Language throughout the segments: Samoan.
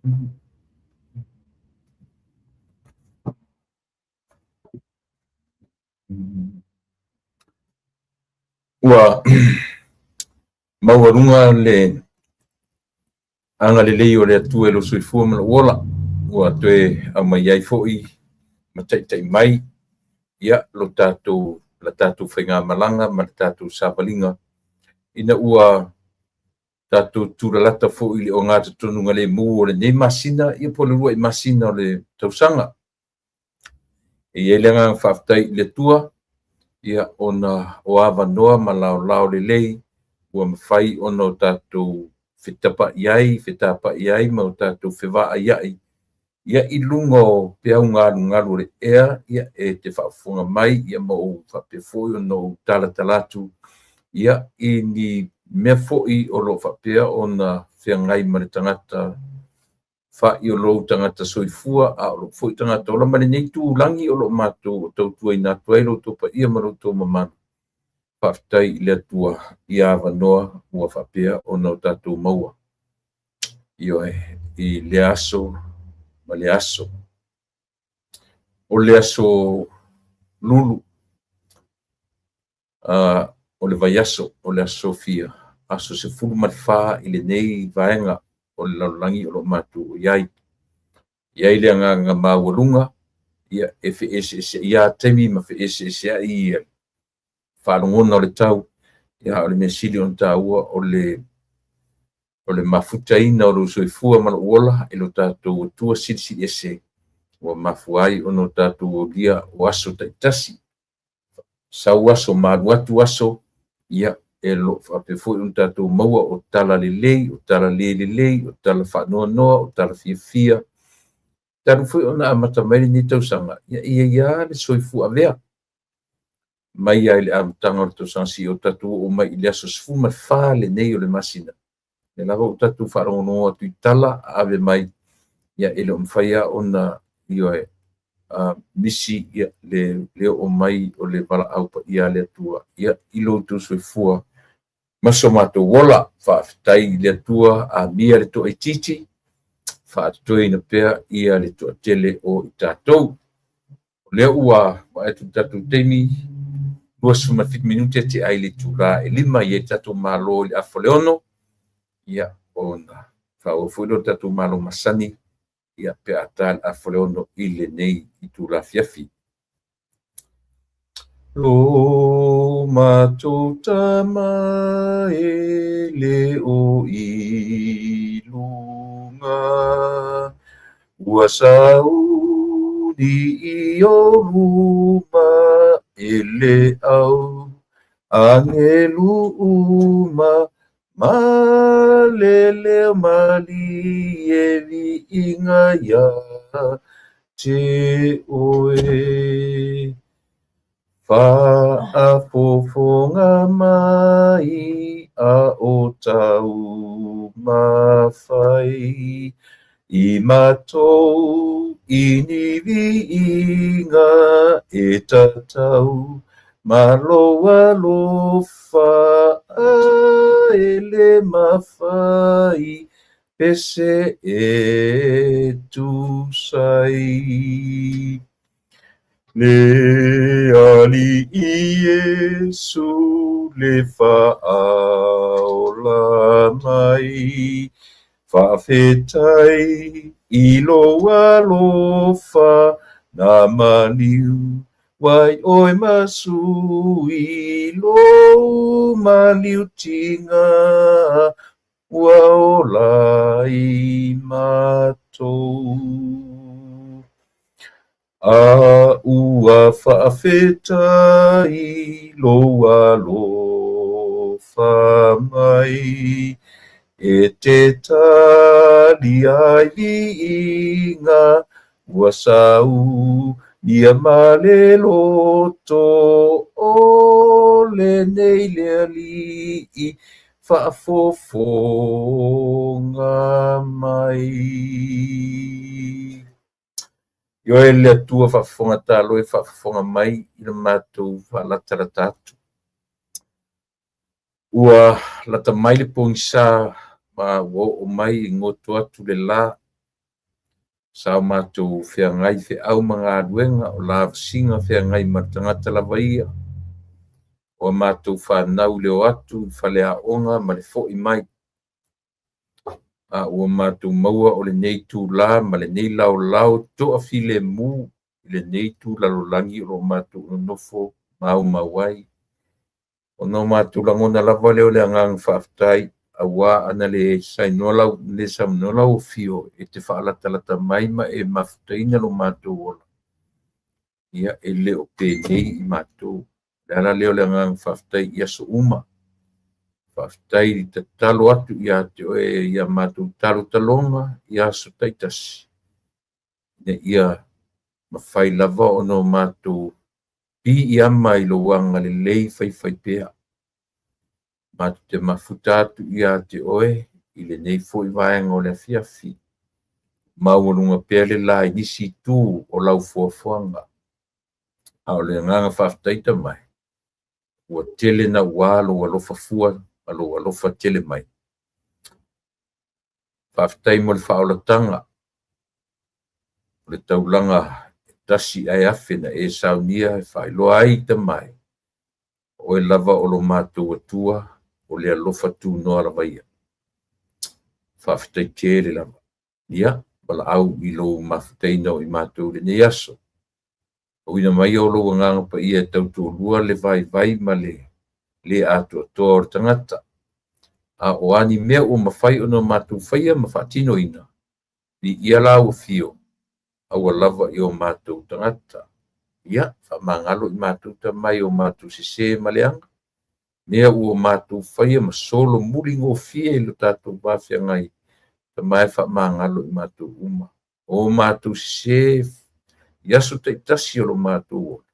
Ua maualuga le agalelei o le Atua i lou soifua ma lou ola, ua toe aumai ai foi ma taitai mai ia lo tatou la tatou faigamalaga ma le tatou savaliga ina ua tatou tulalata foi i le ogatotonu o lenei masina, ia po o le luai masina o le tausaga. E i ai le agaga faafetai i le Atua, ia ona o avanoa ma laolao lelei ua mafai ona o tatou fetapai ai, fetapai ai ma o tatou fevaaiai ia i luga o peau galugalu o le ea, ia e te faafofoga mai, ia ma ou faapea foi ona ou talatala atu ia i ni mea foi o lo o faapea ona feagai ma le tagata fa'i o lou tagata soifua a o lou foi tagata ola ma lenei itulagi o lo o matou tautuaina atu ai lo outou paia ma lo outou mamalu. Faafetai i le Atua i avanoa ua faapea ona o tatou maua, ioe, i lea aso ma le aso. O le aso Lulu o le vaiaso, o le aso Sofia, aso 14 i lenei vaega o le lalolagi o lo o matou i ai. I ai le agaga maualuga, ia e feeseeseai lava taimi ma feeseeseai ia faalogona o le tau, ia o le mea sili ona taua o le mafutaina o lou soifua ma lou ola i lo tatou Atua silisili ese ua mafua ai ona o tatou aulia o aso taitasi. Sau aso ma alu atu aso, ia e lo o faapea foi ona tatou maua o tala lelei, o tala le lelei, o tala faanoanoa, o tala fiafia. Talu foi ona amata mai lenei tausaga, ia e i ai lava le soifua avea mai lava i le amataga o le tausaga seia o tatou oo mai i le aso 14 lenei o le masina. Lea lava ua tatou faalogologo atu i tala ave mai, ia e le o mafai lava ona ioe misi ia le oo mai o le valaau paia a le Atua ia i lo outou soifua ma so matou ola. Faafetai i le Atua, amia le toaitiiti, faatotoeina pea ia le toatele o i tatou. O lea ua vaai atu i le tatou taimi, 27 minute te ai le itula e 5 i ai le tatou malo i le afa o le 6, ia ona faaauau foi lea o le tatou malo masani, ia pe a ta le afa o le 6 i lenei itula afiafi. Lo matou Tama e le o i luga, ua sauni i o luma e le au angelu uma, ma le leo malie viiga ia te oe. Faafofoga mai a o tau mafai, i matou i ni viiga e tatau, ma lou alofa a e le mafai, pese e tusai. Le Alii Iesu le faaola mai, faafetai i lou alofa na maliu, wai oe masui lou maliutiga, ua ola i matou. A ua faafetai lou alofa mai, e te tali ai viiga, ua saunia ma le loto o lenei le Alii faafofoga mai. Ioe le Atua faafofoga talo e faafofoga mai i le matou faalatalata atu. Ua lata mai le pogisa ma ua oo mai i goto atu le la. Sa o matou feagai feau ma galuega o lavasiga feagai ma le tagata lava ia. O a matou fanau i le o atu i faleaoga ma le fo'i mai. A ua matou maua o lenei itulā ma lenei laolao toafilemu i lenei itu lalolagi o lo o matou nonofo maumau ai. Ona o matou lagona lava lea o le agaga faafetai, auā ana le saunoa lau afio e te faalatalata mai ma e mafutaina lo matou ola, ia e le o penei i matou. O le ala lea o le agaga faafetai i aso uma. Faafetai i tatalo atu ia te oe ia matou talotaloga i aso taitasi, ina ia mafai lava ona o matou piiama i lou agalelei faifaipea. Matou te mafuta atu ia te oe i lenei foi vaega o le afiafi. Maualuga pea le la i nisi itu o lau foafoaga. A o le agaga faafetai Tama e, ua tele naua lou alofa fua ma lou alofa tele mai. Faafetai mo le faaolataga o le taulaga e tasi ae afe na e saunia e faailoa ai Tama e, o oe lava o lo matou Atua, o le alofa tunoa lava ia. Faafetai tele lava. Ia, valaau i lou mafutaina o i matou i lenei aso. Auina mai o lou agaga paia e tautoalua le vaivai ma le le atoatoa o le tagata. A o a ni mea ua mafai ona matou faia ma faatinoina, viia lau afio, aua lava i o matou tagata. Ia, faamagalo i matou Tama i o matou sesē ma leaga, mea ua matou faia ma solomuli gofie i lo tatou va feagai, Tama e, faamagalo i matou uma. O matou sesē i aso taitasi o lo matou ola,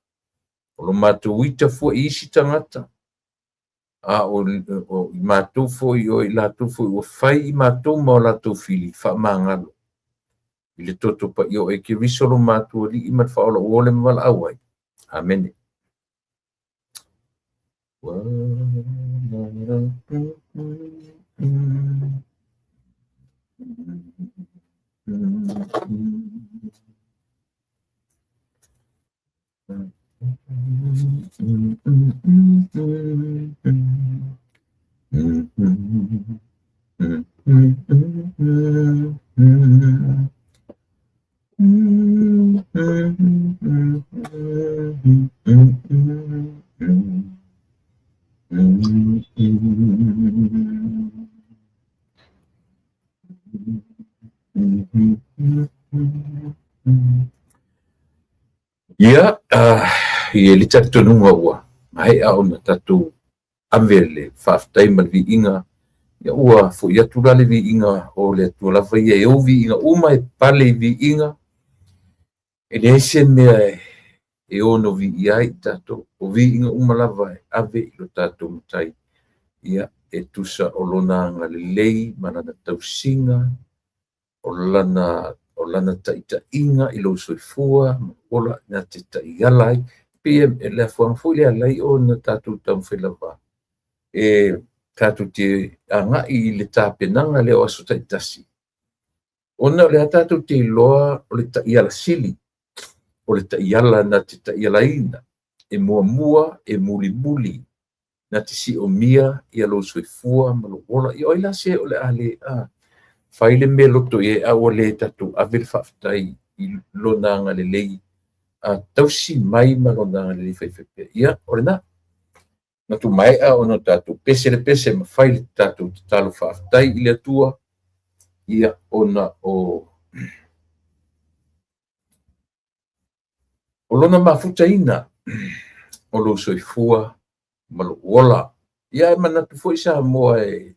o lo matou ita foi i isi tagata, a o i matou foi o i latou foi ua fai i matou ma o latou fili, faamagalo i le toto paia o e Keriso lo matou Alii ma le Faaola ua ole ma valaau ai. Amene. Ia, i le talitonuga ua maea ona tatou ave le faafetai ma le viiga, ia ua foi atu la le viiga o le Atua lava ia e ou viiga uma e pale i viiga, e leai se mea e ono viia ai i tatou. O viiga uma lava e ave i lo tatou Matai, ia e tusa o lona agalelei ma lana tausiga, o lana taitaiga i lou soifua ma ola na te taiala ai. Pei e le afuaga foi lea alai ona tatou taumafai lava e tatou te agai i le tapenaga lea o aso taitasi, ona o lea tatou te iloa o le taiala sili, o le taiala na te taialaina, e muamua, e mulimuli, na te siomia ia lou soifua ma lou ola. Ia o ai la se o le a le fai le mea loto i ai a ua le tatou ave le faafetai i lona agalelei tausi mai ma lona agalelei faifaipea. Ia, o lena. Na tumaea ona tatou pese le pese ma fai le tatou tatalo faafetai i le Atua, ia ona o lona mafutaina o lou soifua ma lou ola. Ia e manatu foi Samoa e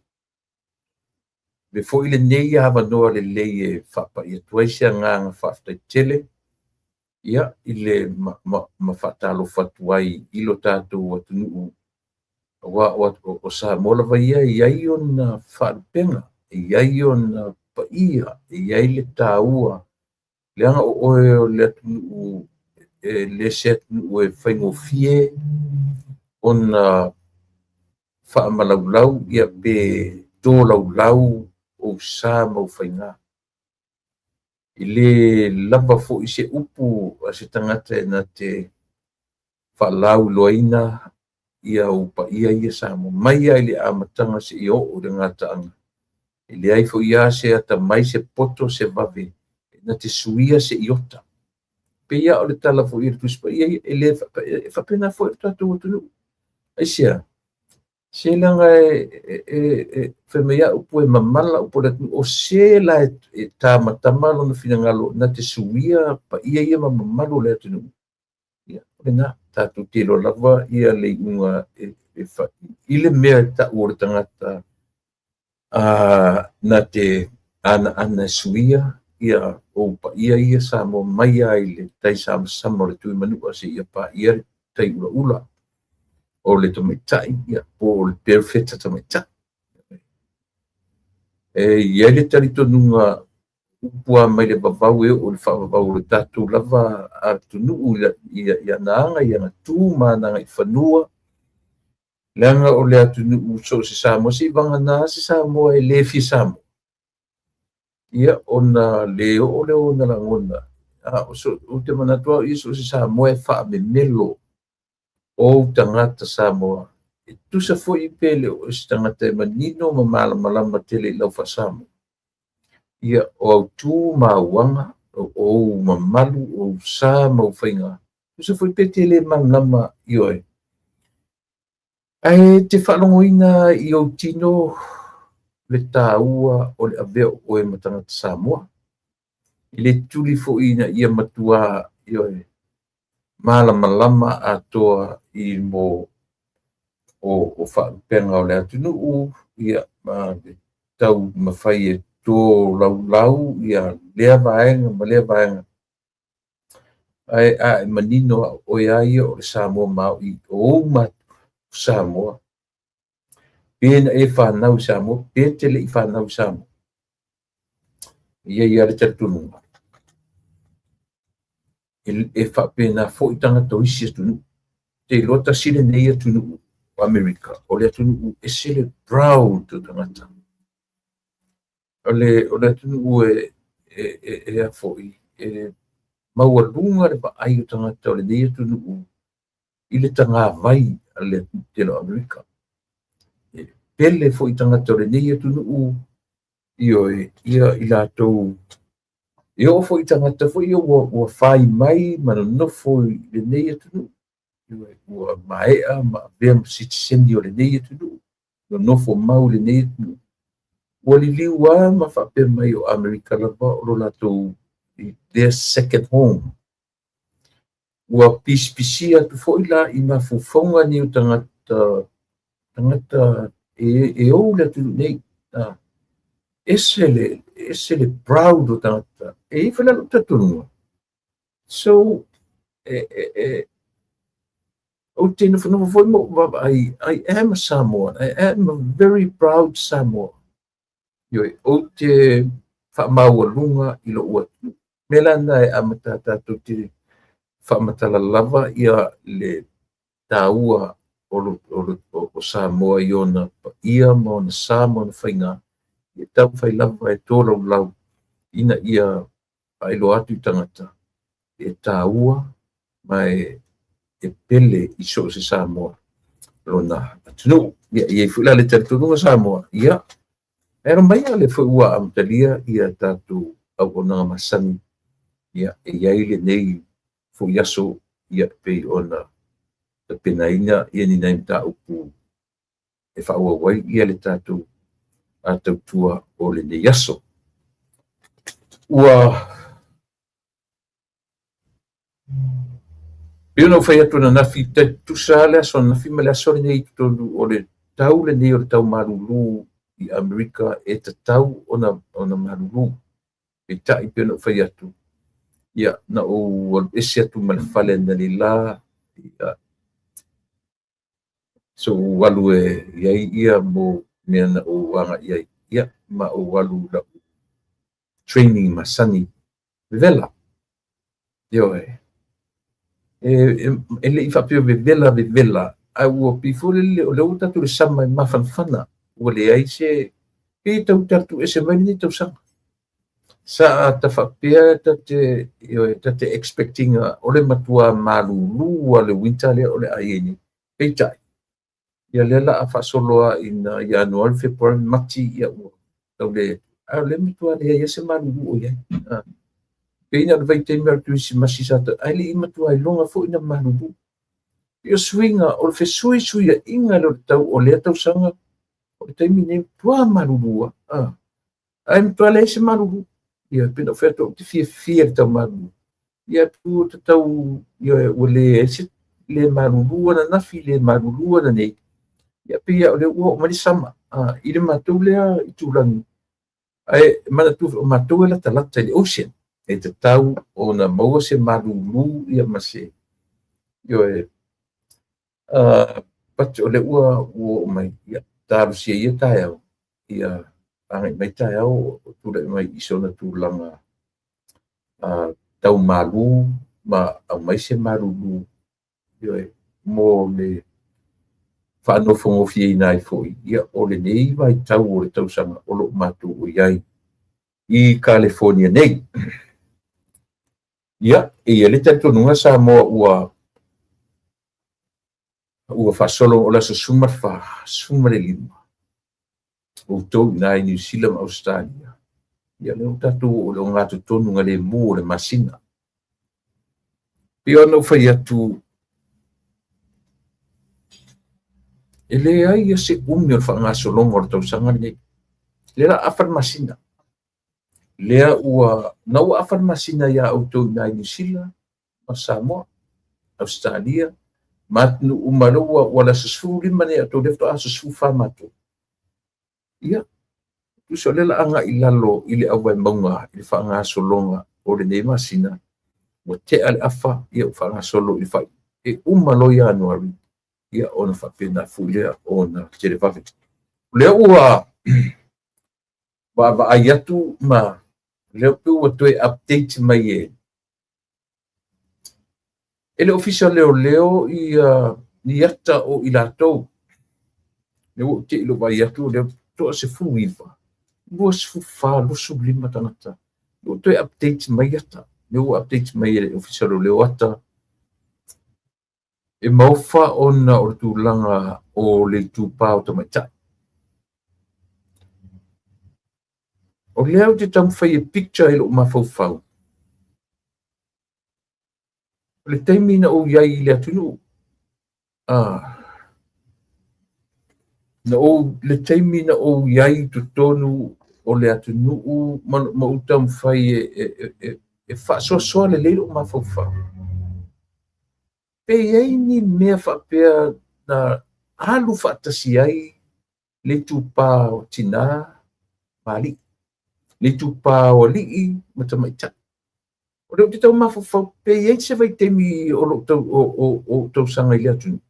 ave foi lenei avanoa lelei e faapai atu ai se agaga faafetai tele, ia i le ma faatalofa atu ai i lo tatou atunuu, aua o Samoa lava ia e i ai ona faalupega, e i ai ona paia, e i ai le taua, leaga o oe o le atunuu, e le se atunuu e faigofie ona faamalaulau ia pe tolaulau ou sa ma ou faiga. E lē lava foi se upu a se tagata e na te faalauiloaina ia ou paia ia Samoa mai lava i le amataga seia oo i le gataaga. E leai foi lava se atamai, se poto, se vave e na te suia se iota. E pei lava o le tala foi a le Tusi Paia ia, e le e faapena foi le tatou atunuu. Aisea? Se leaga e fai mai lava upu e mamala upu a le atunuu, o se la e tamatama lona finagalo na te suia paia ia ma mamalu o le atunuu. Ia, o lena, tatou te iloa lava ia le iuga i le mea e tau o le tagata na te anaana e suia ia ou paia ia Samoa mai lava i le taisamasama o le Tuimanua seia paia le taiulaula o le tamaitai po o le perofeta tamaitai. E i ai le talitonuga upu lava mai le vavau e oo i le faavavau o le tatou lava atunuu i ana aga, i ana tu ma ana agaifanua, leaga o le atunuu so o se Samoa, seivagana se Samoa e le fia Samoa, ia ona le oo lea o ona lagona. Ou te manatu au ia so o se Samoa e faamemelo ou tagata Samoa. E tusa foi pe le o se tagata e manino ma malamalama tele i lau faa-Samoa. Ia, o au tu ma au aga, o ou mamalu, o ou sa ma ou faiga, tusa foi pe te le malamalama, ioe. Ae te faalogoina i ou tino le taua o le avea o oe ma tagata Samoa. E le tuli foi ina ia matua, ioe, malamalama atoa i mo o faalupega o le atunuu, ia, ma le taumafai e tolaulau ia lea vaega ma lea vaega. Ae a e manino lava o oe lava ia o le Samoa maoli, o ou matua Samoa, pe na e fanau i Samoa, pe te le i fanau i Samoa. E i ai lava le talitonuga, e faapena foi tagata o isi atunuu. Te iloa tasi lenei atunuu o Amerika, o le atunuu e ese le proud o tagata. O le atunuu e a foi, e maualuga le vaai o tagata o lenei atunuu i le tagavai a le atunuu tele o Amerika. E pele foi tagata o lenei atunuu, ioe, ia i latou e oo foi i tagata foi ia ua fai mai ma nonofo i lenei atunuu, ua maea ma avea ma sitiseni o lenei atunuu, nonofo mau i lenei atunuu, ua liliu lava ma faapea mai o Amerika lava o lo latou their second home. Ua pisipisia atu foi la i mafaufauga nei o tagata e ou le atunuu nei. Ese le proud o tagata. E i ai foi la lou talitonuga. So, ou te nofonofo foi ma ou vaavaai, I am a Samoan. I am a very proud Samoa. Ioe, ou te faamaualuga i lou atunuu. Mea la lena e amata tatou te faamatala lava ia le taua o Samoa i ona paia ma ona sa ma ona faiga, e taumafai lava e tolaulau ina ia faailoa atu i tagata e taua ma e pele i so o se Samoa lona atunuu. Ia, e i ai foi la le talitonuga Samoa, ia, e alo mai lea foi ua amatalia ia tatou auaunaga masani, ia, e i ai lenei foi aso, ia, pei ona tapenaina ia ni nai mataupu e faaauau ai ia le tatou tautua o lenei aso. Ua pei ona ou fai atu ananafi, tusa le aso ananafi ma le aso lenei i totonu o le tau lenei o le tau malulu i Amerika e tatau ona malulu. Peitai pei ona ou fai atu, ia, na ou alu ese atu ma le fale analeila, ia, so ou alu e iai ia mo mea na ou agai ai, ia, ma ou alu lau training masani vevela. Ioe. E le i faapea vevela vevela, ae ua pei foi lele o lea ua tatou le sama e mafanafana, ua leai se pe tau tatou ese mai lenei tausaga. Sa ta faapea ta te, ioe, ta te expect ina o le matua malulu a le winter lea o le a i ai nei. Peitai, ia lea la a faasolo lava ina Ianuari, Fepuari, Mati, ia ua tau le, a o lea matua leai lava se malulu o i ai. Pei na o le vaitaimi o le Kerisimasi sa ta, ae le i matua iloga foi na malulu. Pei o suiga, o le fesuisuiaiga lea o le tau o lea tausaga, o le taimi lenei matua malulu lava. Ae matua leai se malulu. Ia, pei ona ou fai atu, ou te fiafia i le tau malulu. Ia, ua tatau, ia, ua leai se le malulu ananafi, le malulu ananei. Ia, pei o lea ua oo mai le sama i le matou lea itulagi. Ae manatua foi, o matou e latalata i le ocean. E tatau ona maua se malulu ia ma se, ioe, but o lea ua oo mai, ia, talosia ia taeao, ia agai mai taeao o tulai mai i sona tulaga tau malu ma aumai se malulu, ioe, mo le faanofogofieina ai foi ia o lenei vaitau o le tausaga o lo o matou i ai i Kalifonia nei. Ia, e i ai le talitonuga Samoa ua faasolo o le aso 14, 15, outou i ina i Niu Sila ma Ausetalia, ia lea ua tatou oo i le ogatotonu galemu o le masina. Pei ona ou fai atu, e leai lava se umi o le faagasologa o le tausaga lenei. Lea la afa le masina. Lea ua, na ua afa le masina iā outou i ina i Niu Sila ma Samoa, Ausetalia, ma atunuu uma, lea ua le aso 15 nei outou, lea faatoa aso 14 matou. Ia, tusa o lea la agai i lalo i le auvae mauga i le faagasologa o lenei masina, ua tea le afa, ia ua faagasolo i le fai. E uma loa Ianuari, ia ona faapena foi lea ona televave. O lea ua vaavaai atu ma lea pei ua toe update mai e le Ofisa o Leoleo ia ni ata o i latou. Lea ua ou te i lou vaai atu, lea toa 19, 24, 25 tagata. Lea ua toe update mai ata. Lea ua update mai e le Ofisa o Leoleo ata. E maofa ona o le tulaga o le itupa o tamaitai. O lea ou te taumafai e picture i lou mafaufau. O le taimi na ou i ai i le atunuu, na ou, le taimi na ou i ai i totonu o le atunuu ma ou taumafai e faasoasoa lelei lou mafaufau. Pe i ai ni mea faapea na alu faatasi ai le itupa o tinā ma alii, le itupa o alii ma tamaitai. O lea ou te tau mafaufau pe i ai se vaitaimi o lou tau, o tausaga i le atunuu.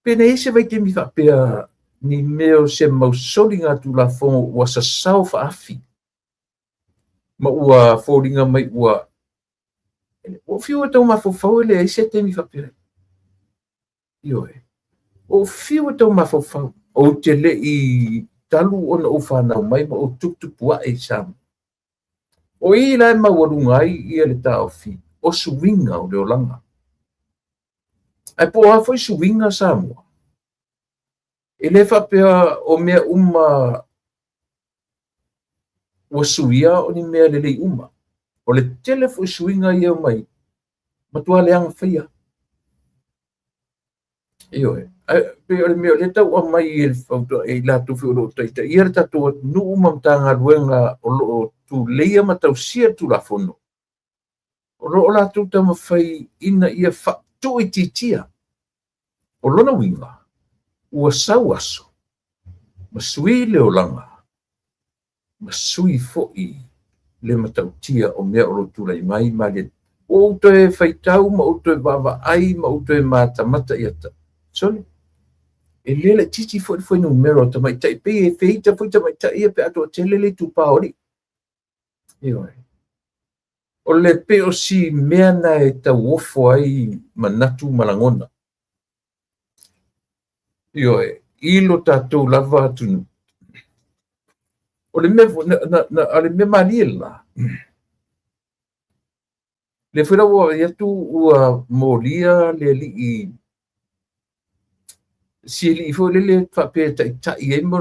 Pe na i ai se vaitaimi faapea ni mea o se mau soliga tulafono ua sasao faafi ma ua foliga mai ua fiu e tau mafaufau e leai se taimi faapea. Ioe. Ua ou fiu e tau mafaufau. Ou te le i talu ona ou fanau mai ma ou tuputupu ae i Samoa. O i la e maualuga ai ia le taofi o suiga o le olaga. Ae po o a foi suiga Samoa, e le faapea o mea uma ua suia o ni mea lelei uma. O le tele foi suiga ia mai, matua leaga faia. Ioe. Ae pei o le mea o lea tau aumai e le fautua e i latou foi o lo o taitaia le tatou atunuu ma Matagaluega o lo o tuleia ma tausia le Tulafono, o lo o latou taumafai ina ia faatuuitiitia. O lona uiga, ua sau aso ma sui le olaga, ma sui foi le matautia o mea o lo o tulai mai ma le ua ou toe faitau ma ou toe vaavaai ma ou toe matamata i ata. Sole, e le laitiiti foi le fuainumera o tamaitai, pei e feita foi tamaitai ia pe a toatele le itupa o alii. Ioe. O le pei o si mea na e tauofo ai manatu ma lagona. Ioe, i lo tatou lava atunuu. O le mea a le mea malie la, lea foi la ua vaai atu ua molia le alii, si alii foi lele faapea e taitai ai mo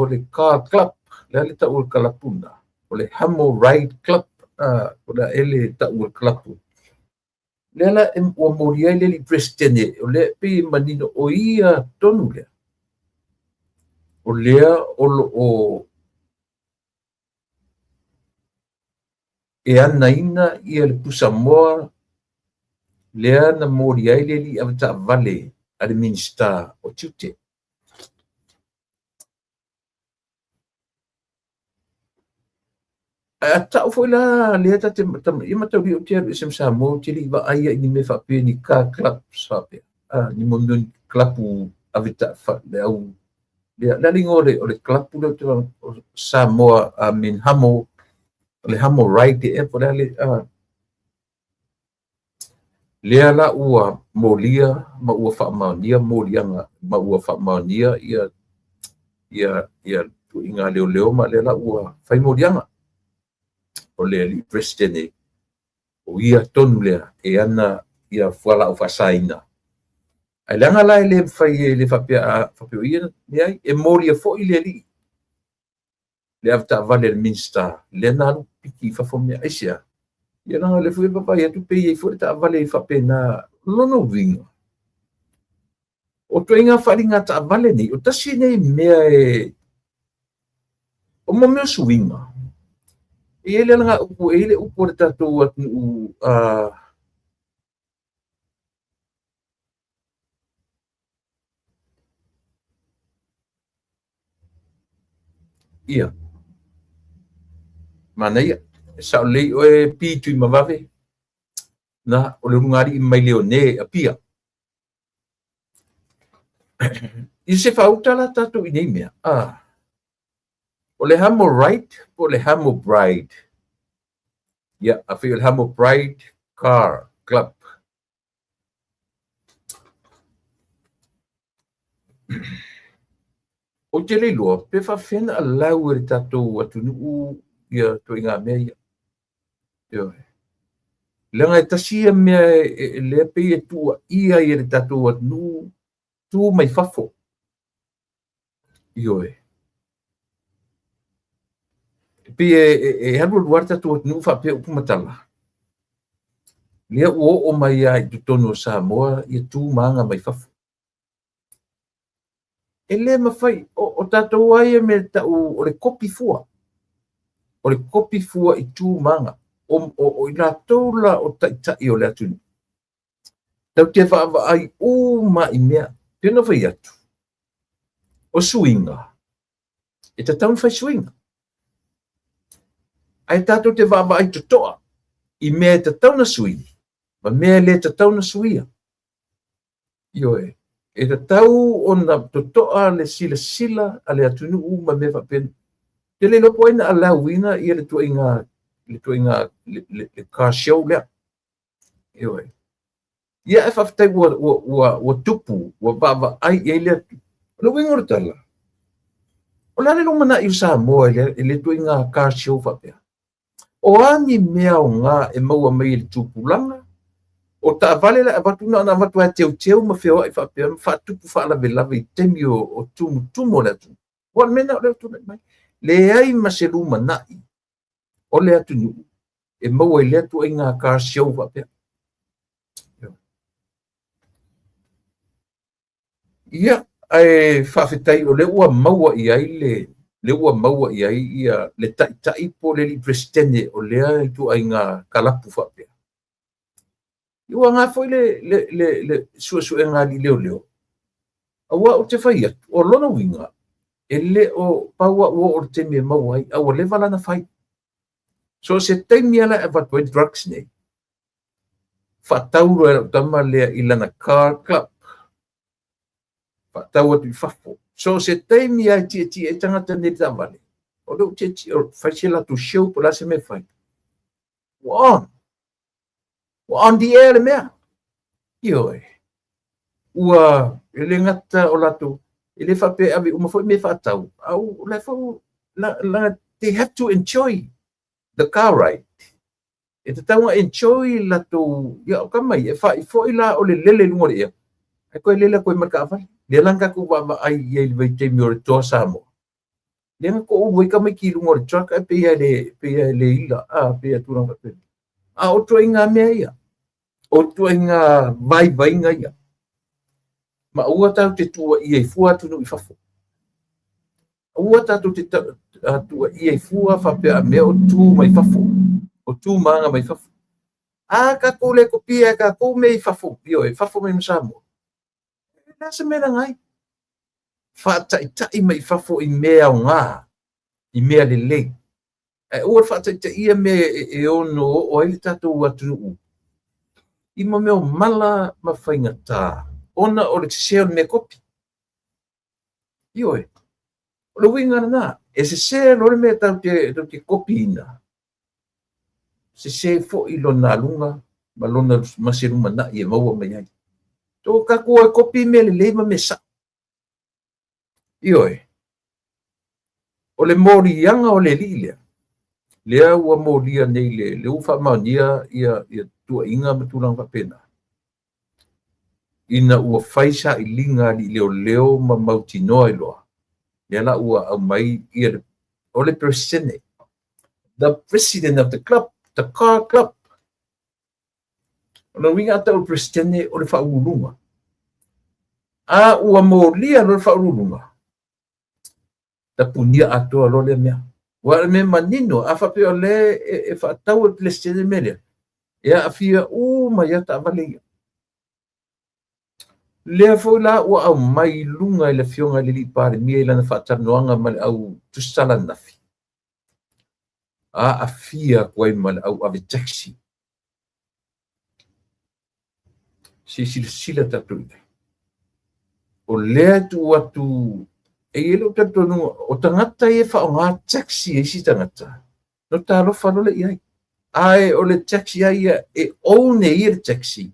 le car club, le a le tau o le kalapu lena, o le Hamo Ride Club, o le a ea le tau o le kalapu. Lea la ua molia ai le alii Peresetene, o lea e pei e manino o ia tonu lea, o lea o lo o e anaina ia le pusamoa lea na molia ai le alii avetaavale a le Minisita o Tiute. Ae a tau foi la lea ta te ia mataulia ou te alu ese ma Samoa, ou te le i vaai ai i ni mea faapea ni car clubs faapea. Ni mo ni kalapu le au le a le igoa o le kalapu lea o Samoa, I mean Hamo, o le Hamo Ride ea po o le a le lea la ua molia ma ua faamaonia moliaga ma ua faamaonia ia tuuaiga leoleo ma lea la ua fai moliaga. O le alii Peresetene o ia tonu lea e ana ia fualaau faasaina. Ae leaga la e le mafai e le faapea a faapea o ia leai, e molia foi le alii le avetaavale a le Minisita lea na alu piki i fafo mea. Aisea? Ia leaga o lea foi e vaavaai atu pe i ai foi le taavale faapena. O lona uiga, o ituaiga faaaliga taavale nei, o tasi nei mea e o mo mea o suiga. E i ai le alagaupu, e i ai le upu a le tatou atunuu ia, manaia, e sao lelei oe P Tuimavave, na, o le ulugalii mai Leone Apia. I se faauta la tatou i nei mea, o le Hamo Ride po o le Hamo Bride? Ia, afai o le Hamo Bride Car Club. Ou te le iloa pe faapefea ona allow e le tatou atunuu ia ituaiga mea ia. Ioe. Leaga e tasi ia mea lea pei e tuuaia ai e le tatou atunuu tu mai fafo. Ioe. E pei e alualu lava le tatou atunuu faapea upu ma tala. Lea ua oo mai lava i totonu o Samoa ia tu ma aga mai fafo. E le mafai, o tatou lava ia mea tau o le kopi fua. O le kopi fua i tu ma aga. O i latou la o taitai o le atunuu. Tatou te vaavaai uma i mea. Pei ona fai atu, o suiga, e tatau ona fai suiga. Ae tatou te vaavaai totoa i mea e tatau ona sui ma mea e le tatau ona suia. Ioe, e tatau ona totoa le silasila a le atunuu ma mea faapena. Te le iloa po o ai na allow-ina ia le tuuaiga le car show lea. Ioe. Ia ae faafetai ua tupu, ua vaavaai i ai le atunuu. O le uiga o le tala, o le a le lumanai o Samoa i le ituaiga car show faapea? O a ni mea aoga e maua mai e le tupulaga? O taavale la e avatu na ona avatu lava e teuteu ma feoai faapea ma faatupu faalavelave i taimi o tumutumu o le atunuu. Aua o le mea lena o lea ua tulai mai. Leai ma se lumanai o le atunuu e maua i lea ituaiga car show faapea. Ia, ae faafetai o lea ua maua i ai le lea ua maua i ai ia le taitai po o le alii Peresetene o lea ituaiga kalapu faapea. Ia ua aoga foi le suesuega a alii leoleo, aua ou te fai atu, o lona uiga, e le o pau lava ua oo i le taimi e maua ai, a ua leva la ona fai. So o se taimi lava la e avatu ai drugs nei, faatau loa e lau tama lea i lana car club, faatau atu i fafo. So o se taimi lava e tietie ai tagata nei i le taavale, o lea ua tietie, fai se latou show po o le a se mea e fai. Ua on. Ua on the air le mea. Ioe. Ua e le gata o latou. E le faapea e ave uma foi mea e faatau, a o la e foi la, they have to enjoy the car ride. E tatau ona enjoy latou, ia o tama ia, e fa'i foi la o le lele i luga o le ea, ae toe lele atu ai ma le taavale. Lea la na tatou vaavaai i ai i le vaitaimi o le Toa Samoa. Lea na toulu ai tamaiti i luga o le truck ae pei lava e le ila, a, pei e tulaga faapena. A o ituaiga mea ia, o ituaiga vaivaiga ia, ma aua tatou te tuuaia ai fua atunuu i fafo. Aua tatou te tuuaia ai fua faapea a mea o tu mai fafo, o tu ma aga mai fafo. A tatou le kopia e tatou mea i fafo, ioe, fafo mai ma Samoa. E le a se mea e laga ai. Faataitai mai i fafo i mea aoga, i mea lelei. Ae aua le faataitaia mea e ono oo ai le tatou atunuu i mea o mala ma faigata ona o le sese o le mea kopi. Ioe, o le uiga lena, e sese loa le mea tatou te kopiina, sese foi lona aluga ma lona ma se lumanai e maua mai ai. To tatou o e kopi mea lelei ma mea sa'o. Ioe, o le moliaga o le alii lea, lea ua molia nei le ua faamaonia ia tuuaiga ma tulaga faapena, ina ua fai sailiga a alii leoleo ma mautinoa ai loa, lea la ua aumai ia o le Peresetene, the president of the club, the car club. O le uiga a tau o le Peresetene o le faauluuluga. A ua molia loa le faauluuluga, tapunia atoa loa lea mea. Ua o le mea manino, a faapea o lea e faatau e le Peresetene le mea lea, e aafia uma ai lava taavale ia. Lea foi la ua aumai i luga e le Afioga i le alii Palemia i lana faatalanoaga ma le au tusitala ananafi, aafia atu ai ma le au ave taxi. Se i silasila tatou i ai. O lea e tuu atu, e i ai lou talitonuga, o tagata ia e faaaoga taxi a isi tagata, no talofa loa lea i ai. Ae o le taxi lava ia, e own e ia le taxi.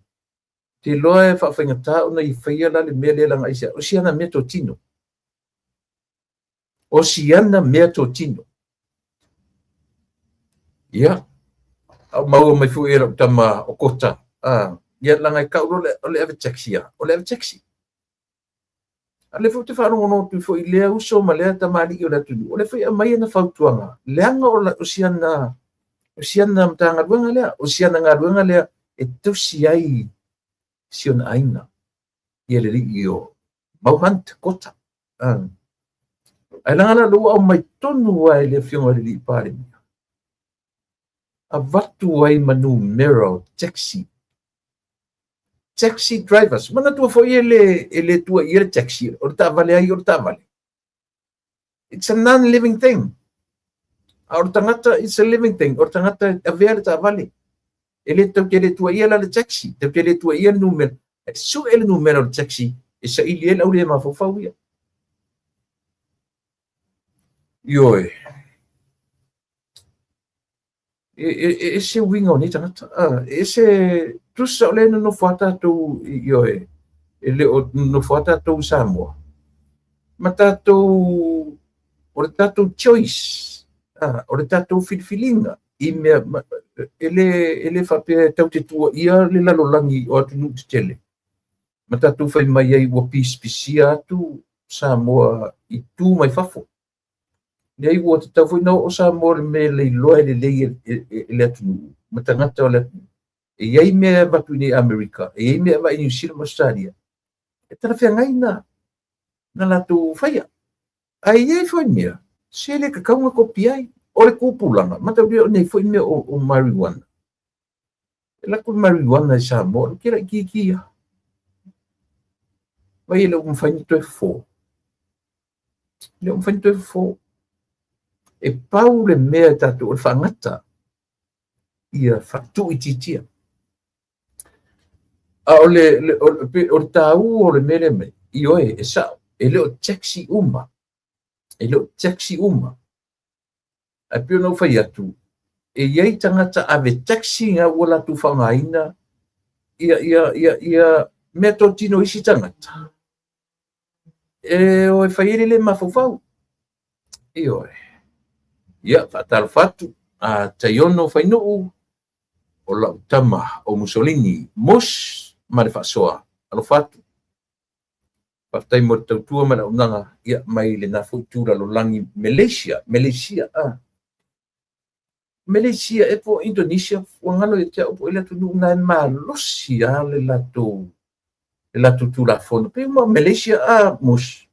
Te iloa e faafaigata ona ia faia la le mea lea leaga aisea, o si ana mea totino. O si ana mea totino. Ia, a o maua mai foi e lau tama o Kota, ia leaga e tau loa o le ave taxi a, o le ave taxi. A o lea foi ou te faalogologo atu foi i lea uso ma lea tamalii o le atunuu, o lea foi e aumai ana fautuaga, leaga o si ana Matagaluega lea, o si ana galuega lea e tausi ai si ona aiga, ia le alii o Mau Hunt Kota. Ae leaga la lea ua aumai tonu lava e le Afioga i le alii Palemia, avatu ai ma numera o taxi, taxi drivers. Manatua foi e le tuuaia le taxi, o le taavale ai o le taavale. It's a non-living thing. A o le tagata, it's a living thing. O le tagata e avea le taavale. E le tau te le tuuaia la le taxi, tau te le tuuaia le numera. E sue le numera o le taxi, e saili ai le au le mafaufau ia. Ioe. E ese uiga o nei tagata. E ese, tusa o lea e nonofo lava tatou, ioe, e le o nonofo lava tatou i Samoa. Ma tatou, o le tatou choice, o le tatou filifiliga i mea, e le faapea e tau te tuuaia le lalolagi o atunuu tetele. Ma tatou fai mai ai ua pisipisia atu Samoa i tu mai fafo. Leai, ua tatau foi ona oo Samoa i le mea e leiloa e lelei e le atunuu ma tagata o le atunuu. E i ai mea e avatu i inei i Amerika, e i ai mea e avatu i Niu Sila ma Ausetalia, e talafeagai na latou faia. Ae i ai foi mea, se le tatau ona kopi ai. O le tupulaga, mataulia o nei foi mea o marijuana. E alu atu le marijuana i Samoa, o le tele itiiti ia. Vai e le o mafai ona toe fofo. E le o mafai ona toe fofo. E pau le mea e tatou o le faagata ia faatuuitiitia. A o le taua o le mea lea mai, ioe, e sao, e le o taxi uma. E le o taxi uma. Ae pei ona ou fai atu, e i ai tagata ave taxi na ua latou faaaogaina ia mea totino isi tagata. E o e fai ai le le mafaufau. Ioe. Ia, faatalofa atu a Taiono Fainuu, o lau tama o Mussolini, Mus ma le faasoa. Alofa atu. Faafetai mo le tautua ma le auaunaga, ia, mai lena foi itu lalolagi, Malaysia, Malaysia, a. Malaysia e po o Indonesia, ua galo ia te au po o le atunuu na e malosi lava le latou Tulafono. Pei uma Malaysia a Mus.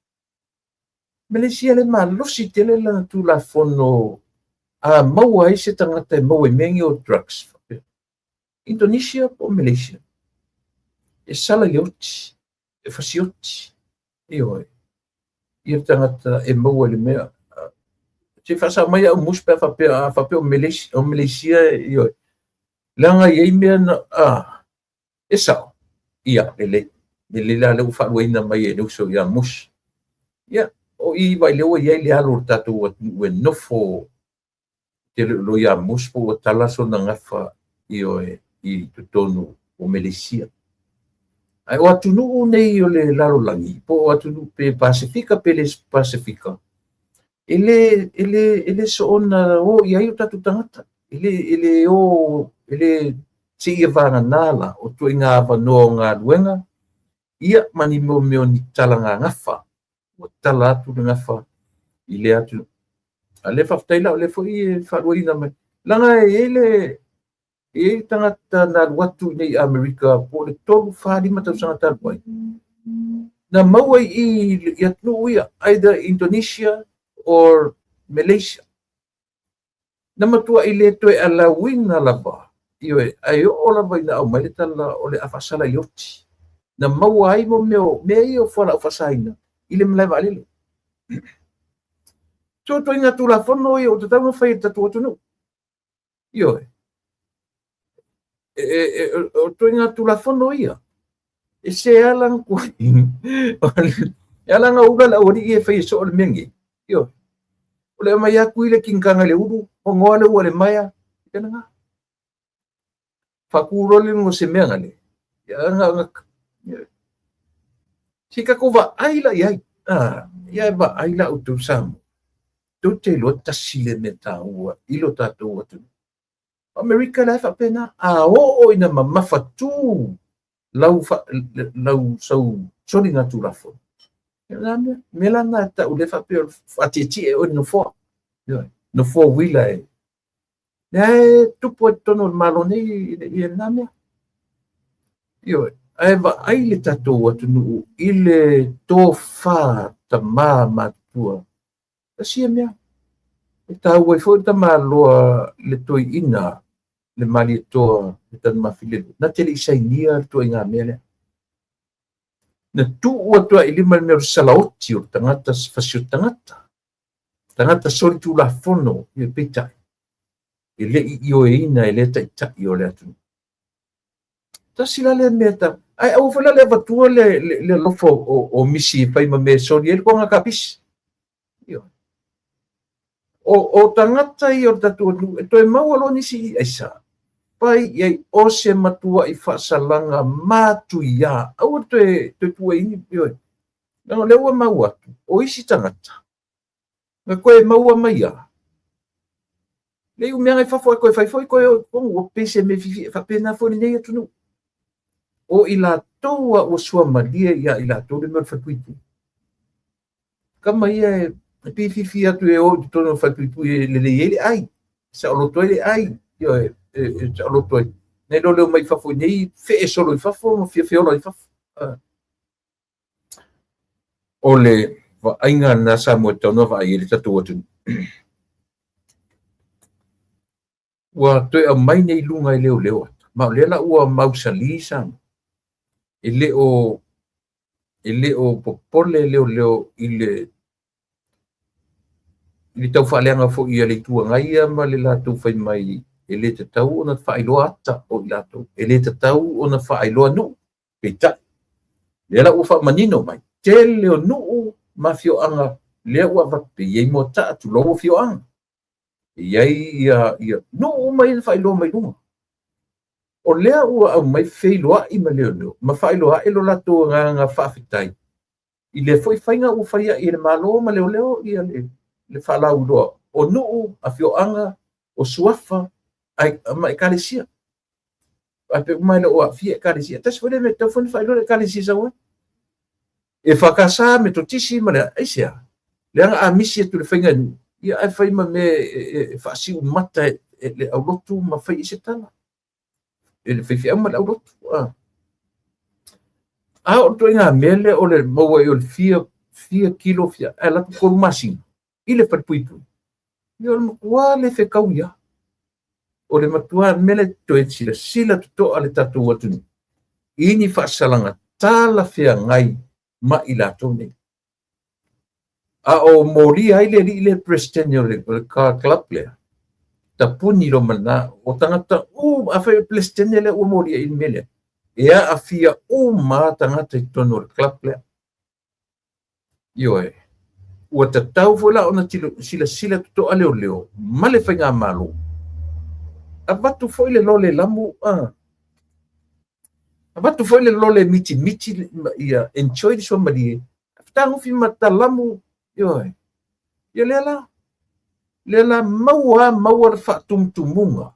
Malaysia le malosi tele lana Tulafono a maua ai se tagata e maua i mea nei o drugs. Indonesia po o Malaysia. E sala i le oti, e fasioti. Ioe. Ia tagata e maua i le mea. Se faasao mai au Mus pe a faapea o Malaysia, ioe. Leaga e i ai mea na, a, e sao. Ia, lelei. Lelei la lea ua faaluaina mai e le uso ia Mus. Ia, o i vai lea ua i ai le alo o le tatou atunuu e nofo te le lo ia Mus po ua tala sona gafa, ioe, i totonu o Malaysia. Ae o atunuu nei o le lalolagi, po o atunuu pe Pasefika pe le Pasefika, e le soona o i ai o tatou tagata. E le o, e le seia vagana la o ituaiga avanoa o galuega, ia ma ni mea o ni talaga gafa. Ua tala atu le gafa i lea atunuu. A lea faafetai la o lea foi e faaluaina mai. Leaga e i ai tagata na alu atu i nei Amerika po o le 3, 4, 5 tausaga talu ai. Na maua i atunuu ia, either Indonesia or Malaysia. Na matuai le toe alauina lava. Ioe, ae oo lava ina aumai le tala o le a faasala i le oti. Na maua ai mo mea, mea ia o fualaau faasaina i le malae vaalele. So ituaiga Tulafono ia ua tatau ona fai e le tatou atunuu. Ioe. O ituaiga Tulafono ia. E se ala na e ala na ula le aualii e fai e soo le mea nei. Ioe. O le aumai atu i le kinikaga i le ulu, honoa le ua le maea, ia na. Faatu le no se mea ngale. Ia na si tatou vaai la i ai. Ah, ia e vaai la outou Samoa. Tou te iloa tasi le mea taua i lo tatou atunuu. Amerika la e faapena. A oo ina mamafatu lau sau soliga Tulafono. Ia la mea, mea la na tau le faapea faatietie oe nofoa. Ioe, nofoa uila e. Lea e tupu ai totonu o le Malo nei ia lena mea. Ioe, ae vaai le tatou atunuu i le tofa tama matutua. Tasi ia mea. E taua ai foi le tamaloa le toeaina le Malietoa le Tanumafilelu. Na te le i sainia le ituaiga mea lea. Na tuu atu ai i lima le mea o le salaoti o le tagata fasi o tagata. Tagata soli Tulafono, ia peitai. E le i ioeina e le taitai o le atunuu. Tasi la lea mea ta. Ae aua foi la le avatua le alofa o misi e fai ma mea e soli ai le toga kapisi. Ioe. O tagata ia o le tatou atunuu e toe maua loa nisi i aisa. Pai i ai o se matuai faasalaga matuia. Aua toe tuuaiina. Ioe. Leaga o lea ua maua atu, o isi tagata, na toe maua mai a. Le iu mea i fafo e toe fai foi toe o i totonu ua pei se mea fiafia. E faapena foi lenei atunuu. O i latou a ua suamalie ia i latou le mea o le falepuipui. Kama ia e pififi atu e o i totonu o le falepuipui e lelei ai le ai. Saoloto ai le ai. Ioe, e saoloto ai. Nei lo leo mai fafo i nei, fee solo i fafo ma fiafiola i fafo. O le vaaiga lena Samoa e tatau ona vaai ai le tatou atunuu. Ua toe aumai nei i luga e leoleo ata. Ma o lea la ua mausali Samoa. E le o popole leoleo i le taufaaleaga foi a le Itu Agai ia ma le latou fai mai e le tatau ona faailoa ata o i latou. E le tatau ona faailoa nuu. Peitai. Lea la ua faamanino mai. Tele o nuu ma afioaga lea ua avatu e i ai Moataa tulou afioaga. E i ai ia nuu uma ia na faailoa mai luga. O lea ua aumai feiloai ma leoleo ma faailoa ae lo latou agaga faafetai. I lea foi faiga ua fai ai e le Malo ma leoleo ia le faalauiloa o nuu, afioaga, o suafa ma ekalesia. Ae pei uma e le o aafia ekalesia. Tasi foi lea mea e tatau foi ona faailoa le ekalesia e sau ai. EFKS, Metotisi ma le aisea? Leaga a misi atu i le faiga e nuu, ia ae fai ma mea e faasiumata e le aulotu ma fai i se tala. E le faifeau ma le aulotu. A o le ituaiga mea lea o le maua ai o le fia, fia kilo, fia, ae alu atu 3 masina i le falepuipui, ia o le matua le fetaui lava. O le matua mea lea toe silasila totoa le tatou atunuu i ni faasalaga talafeagai ma i latou nei. A o molia ai le alii lea Peresetene o le car club lea, tapuni loa ma lena, o tagata uma, afai o le Peresetene lea ua molia i le mea lea, e aafia uma lava tagata i totonu o le club lea. Ioe, ua tatau foi la ona silasila totoa leoleo ma le faigamalo, avatu foi le lole lamu, avatu foi le lole mitimiti ia enjoy le suamalie, fetagofi ma talamu, ioe. Ia lea la, lea la maua maua le faatumutumuga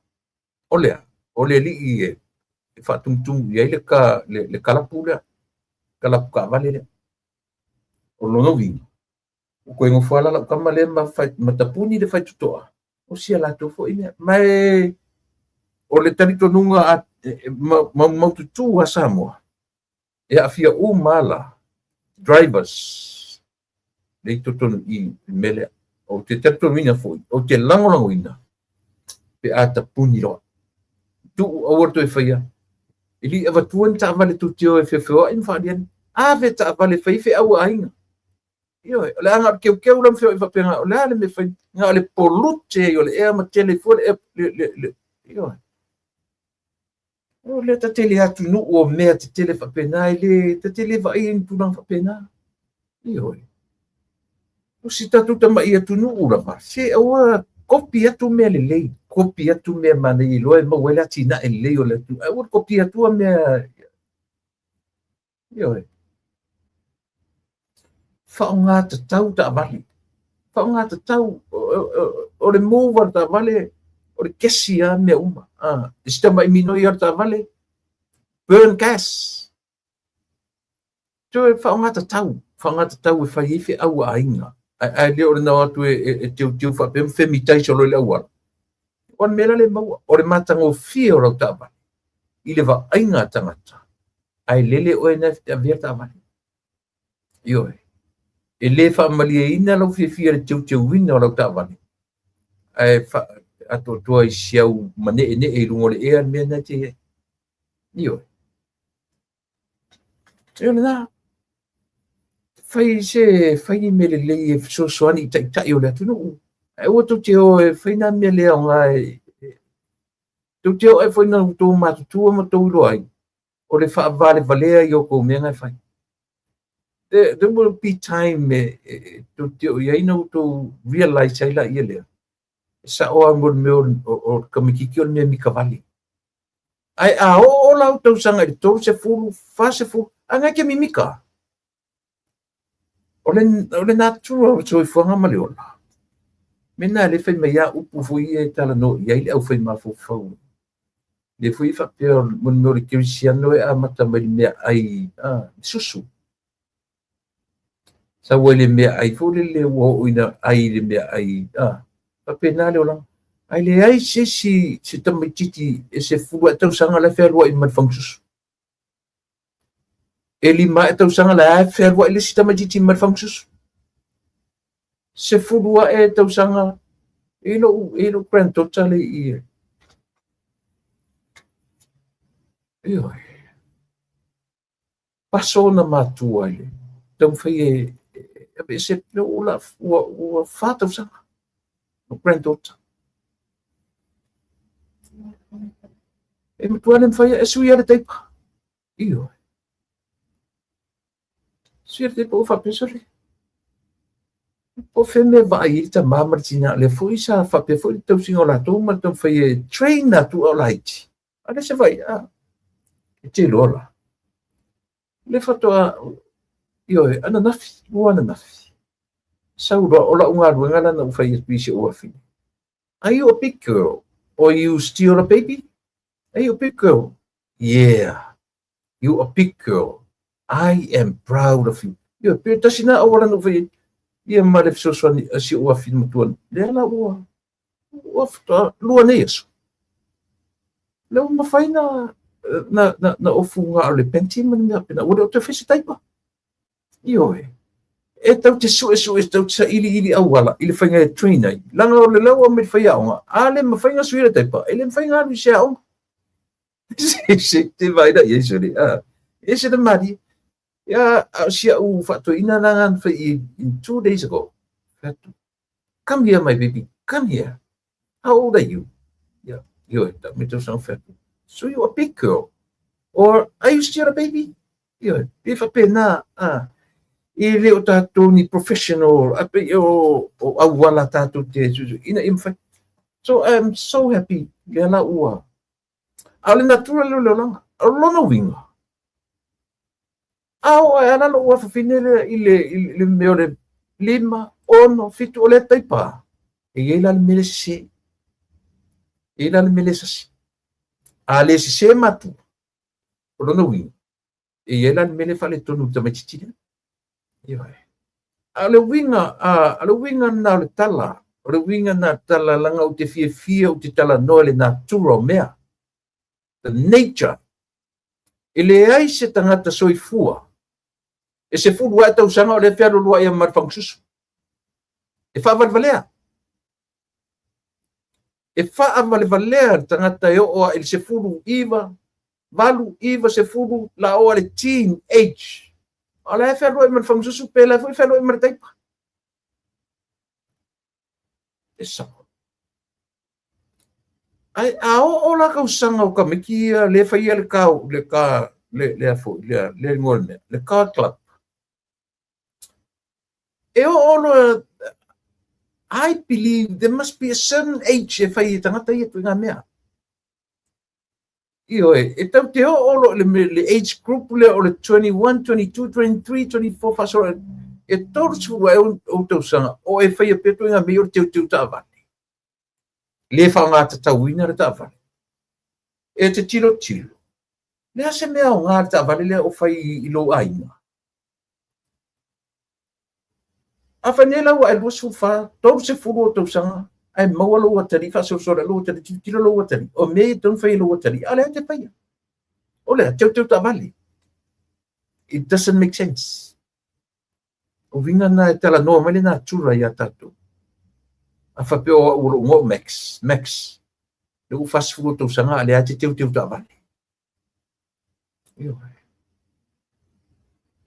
o lea, o le alii e faatumutumu i ai le kalapu lea, kalapu taavale lea. O lona uiga, ua toe nofo lava la lau tama lea ma tapuni le faitotoa, o si a latou foi mea. Ma e o le talitonuga maumaututu a Samoa, e aafia uma la drivers le i totonu i le mea lea. Ou te talitonuina foi, ou te lagolagoina pe a tapuni loa. Tuu aua le toe faia. E le i avatua ni taavale tou te o e feofeoai ma faaalia. Ave taavale fai feau a aiga. Ioe, o le aga o le keukeu la ma feoai faapena, o le a le mea fai, na o le polute ai o le ea ma tele fua le ea, ioe. O lea ta te le atunuu o mea tetele faapena, e le, ta te le vaai ni tulaga faapena. Ioe. O si tatou tamai atunuu lava, se aua kopi atu mea lelei, kopi atu mea manaia iloa e maua ai le atinae lelei o le atunuu. Aua le kopi atua mea, ioe. Faaaoga tatau taavale. Faaaoga tatau o le move a le taavale, o le kesi lava mea uma. E si tamai minoi a le taavale, burn gas. Toe faaaoga tatau, faaaoga tatau e fai ai feau a aiga. Ae le o le nao atu e teuteu faapea ma femitaisa loa i le auala. O le mea la le maua, o le matagofie o lau taavale i le vaaiga a tagata, ae lele oe na e avea taavale. Ioe. E le faamalieina lau fiafia i le teuteuina o lau taavale, ae atoatoa i si au maneenee i luga o le ea le mea na te i ai. Ioe. E o lena. Fai se, fai ni mea lelei e fesoasoani i taitai o le atunuu. Ae aua tou te o e fai nā mea le aoga e tou te o ai foi na outou matutua ma tou iloa ai, o le faavalevalea i outou mea na e fai. There will be time e tou te o i ai na outou realize ai la ia lea. E sao lava mo le mea o le tamaitiiti o le mea mikavale. Ae a oo lau tausaga i le 30, 40, a ngai te mimika. O le natura o le soifuaga ma le ola. Me nā le fai mai a upu foi ia e talanoa i ai le aufai mafaufau. Le foi faapea mo le mea o le kerisiano e amata mai le mea ai, susu. Sau ai le mea ai foi lele ua oo ina ai le mea ai, faapena le olaga. Ae leai se isi se tamaitiiti e 10 ae tausaga la e fealuai ma le fagasusu. E 5 ae tausaga la e fealuai le isi tamaitiiti ma le fagasusu. 10 ae tausaga e lou granddaughter le i. Ioe. Paso ona matua i le taumafai e aveese ua 4 tausaga o granddaughter. E matua le mafai e sui le taipa. Ioe. Sui le taipa ua faapea sole. Po o fea mea vaai ai le tamā ma le tinā, lea foi sa faapea foi le tausiga o latou ma le taumafai e train atu a o laiti. A le se vai, e te iloa la. Le faatoa, Ioe, ananafi, lua ananafi. Sau loa, o lau galuega la na ou fai atu i si ou afine. Are you a big girl or you still a baby? Are you a big girl? Yeah, you a big girl. I am proud of you. Ioe, pe tasi na auala na ou fai ai. Ia ma le fesoasoani a si ou afine matua. Lea la ua, ua faatoa lua nei aso. Lea ua mafai na, na, na, na ofu nga o le penti ma le mea pena. Ua le o toe fai se taipa. Ioe. E tau te suesue, tau te sailiili auala i le faiga e train ai. Leaga o le lau a me le faiaoga, a le mafai na sui le taipa, e le mafai na alu i se aoga. Se te vaai la i ai sole, a. E se le malie. Ia, a o si au faatoeaina la na fai i in 2 days ago. Fai atu, "Come here, my baby, come here. How old are you?" Yeah, ioe, ta me tausaga fai atu. "So you a big girl? Or are you still a baby?" Ioe, pe faapena, a. E le o tatou ni professional, a pe o auala tatou te ina ia mafai. So I'm so happy, lea la ua. A o le natura lea o le olaga, o lona uiga. A oo ae lava lou afafine lea i le mea o le 5, 6, 7 o lea taipa. E i ai la le mea le sese. E i ai la le mea le sasi. A le sese matua, o lona uiga, e i ai la le mea le faaletonu i le tamaitiiti lea. Ioe. A o le uiga, a o le uiga lena o le tala, o le uiga lena o le tala, leaga ou te fiafia ou te talanoa i le natura o mea. The nature. E leai se tagata soifua e 10 ae tausaga o lea fealoloai ma le fagasusu. E faavalevalea. E faavalevalea le tagata e oo i le 19, 8, 9, 10, la oo le teen age. O la e fealuai ma le fagasusu pe la foi fealuai ma le taipa. E sao. Ai, a oo la tausaga o tamaiti ia le faia le ka, le ka, le, le a foi, le, le ngoa le mea, le car club. E oo loa, I believe there must be a certain age e fai e tagata ia ituaiga mea. Ioe, e tau te oo loa le age group lea o le 21, 22, 23, 24, faasolo, e 30 ae ou tausaga, o e faia pea ituaiga mea o le teuteu taavale. Le faaaogatatauina le taavale. E te tilotilo, le a se mea o ngā le taavale lea o fai i lou aiga. A fai nei la ua e 24, 30 o tausaga, ae maua lou atalii faasolosolo lou atalii, tilotilo lou atalii. O mea ia e tatau ona fai e lou atalii, a o lea e te faia. O lea, teuteu taavale. It doesn't make sense. O uiga na e talanoa mai le natura iā tatou. A faapea o au o lou igoa o Max, Max, le ua 40 tausaga a lea e te teuteu taavale. Ioe.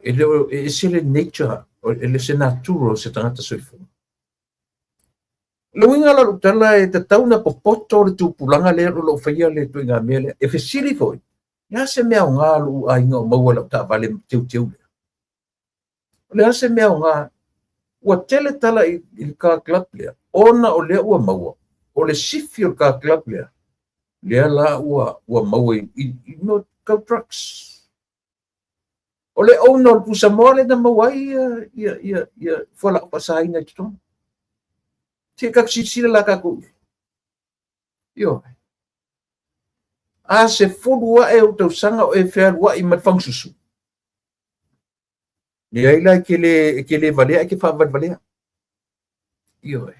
E le o e ese le nature, e le se natura o se tagata soifua. Le uiga la lou tala e tatau na popoto le tupulaga lea o loo faia le ituaiga mea lea. E fesili foi, le a se mea aoga lou aiga o maua lau taavale teuteu lea? O le a se mea aoga? Ua tele tala i le car club lea, ona o lea ua maua, o le sifi o le car club lea, lea la ua maua i no tau drugs. O le owner o le pusamoa lea na maua ai ia fualaau faasaina i totonu. Se tatou silasila la tatou i ai. Ioe. A 10 ae ou tausaga o e fealuai ma le fagasusu. Leai la e te le valea, e te faavalevalea. Ioe.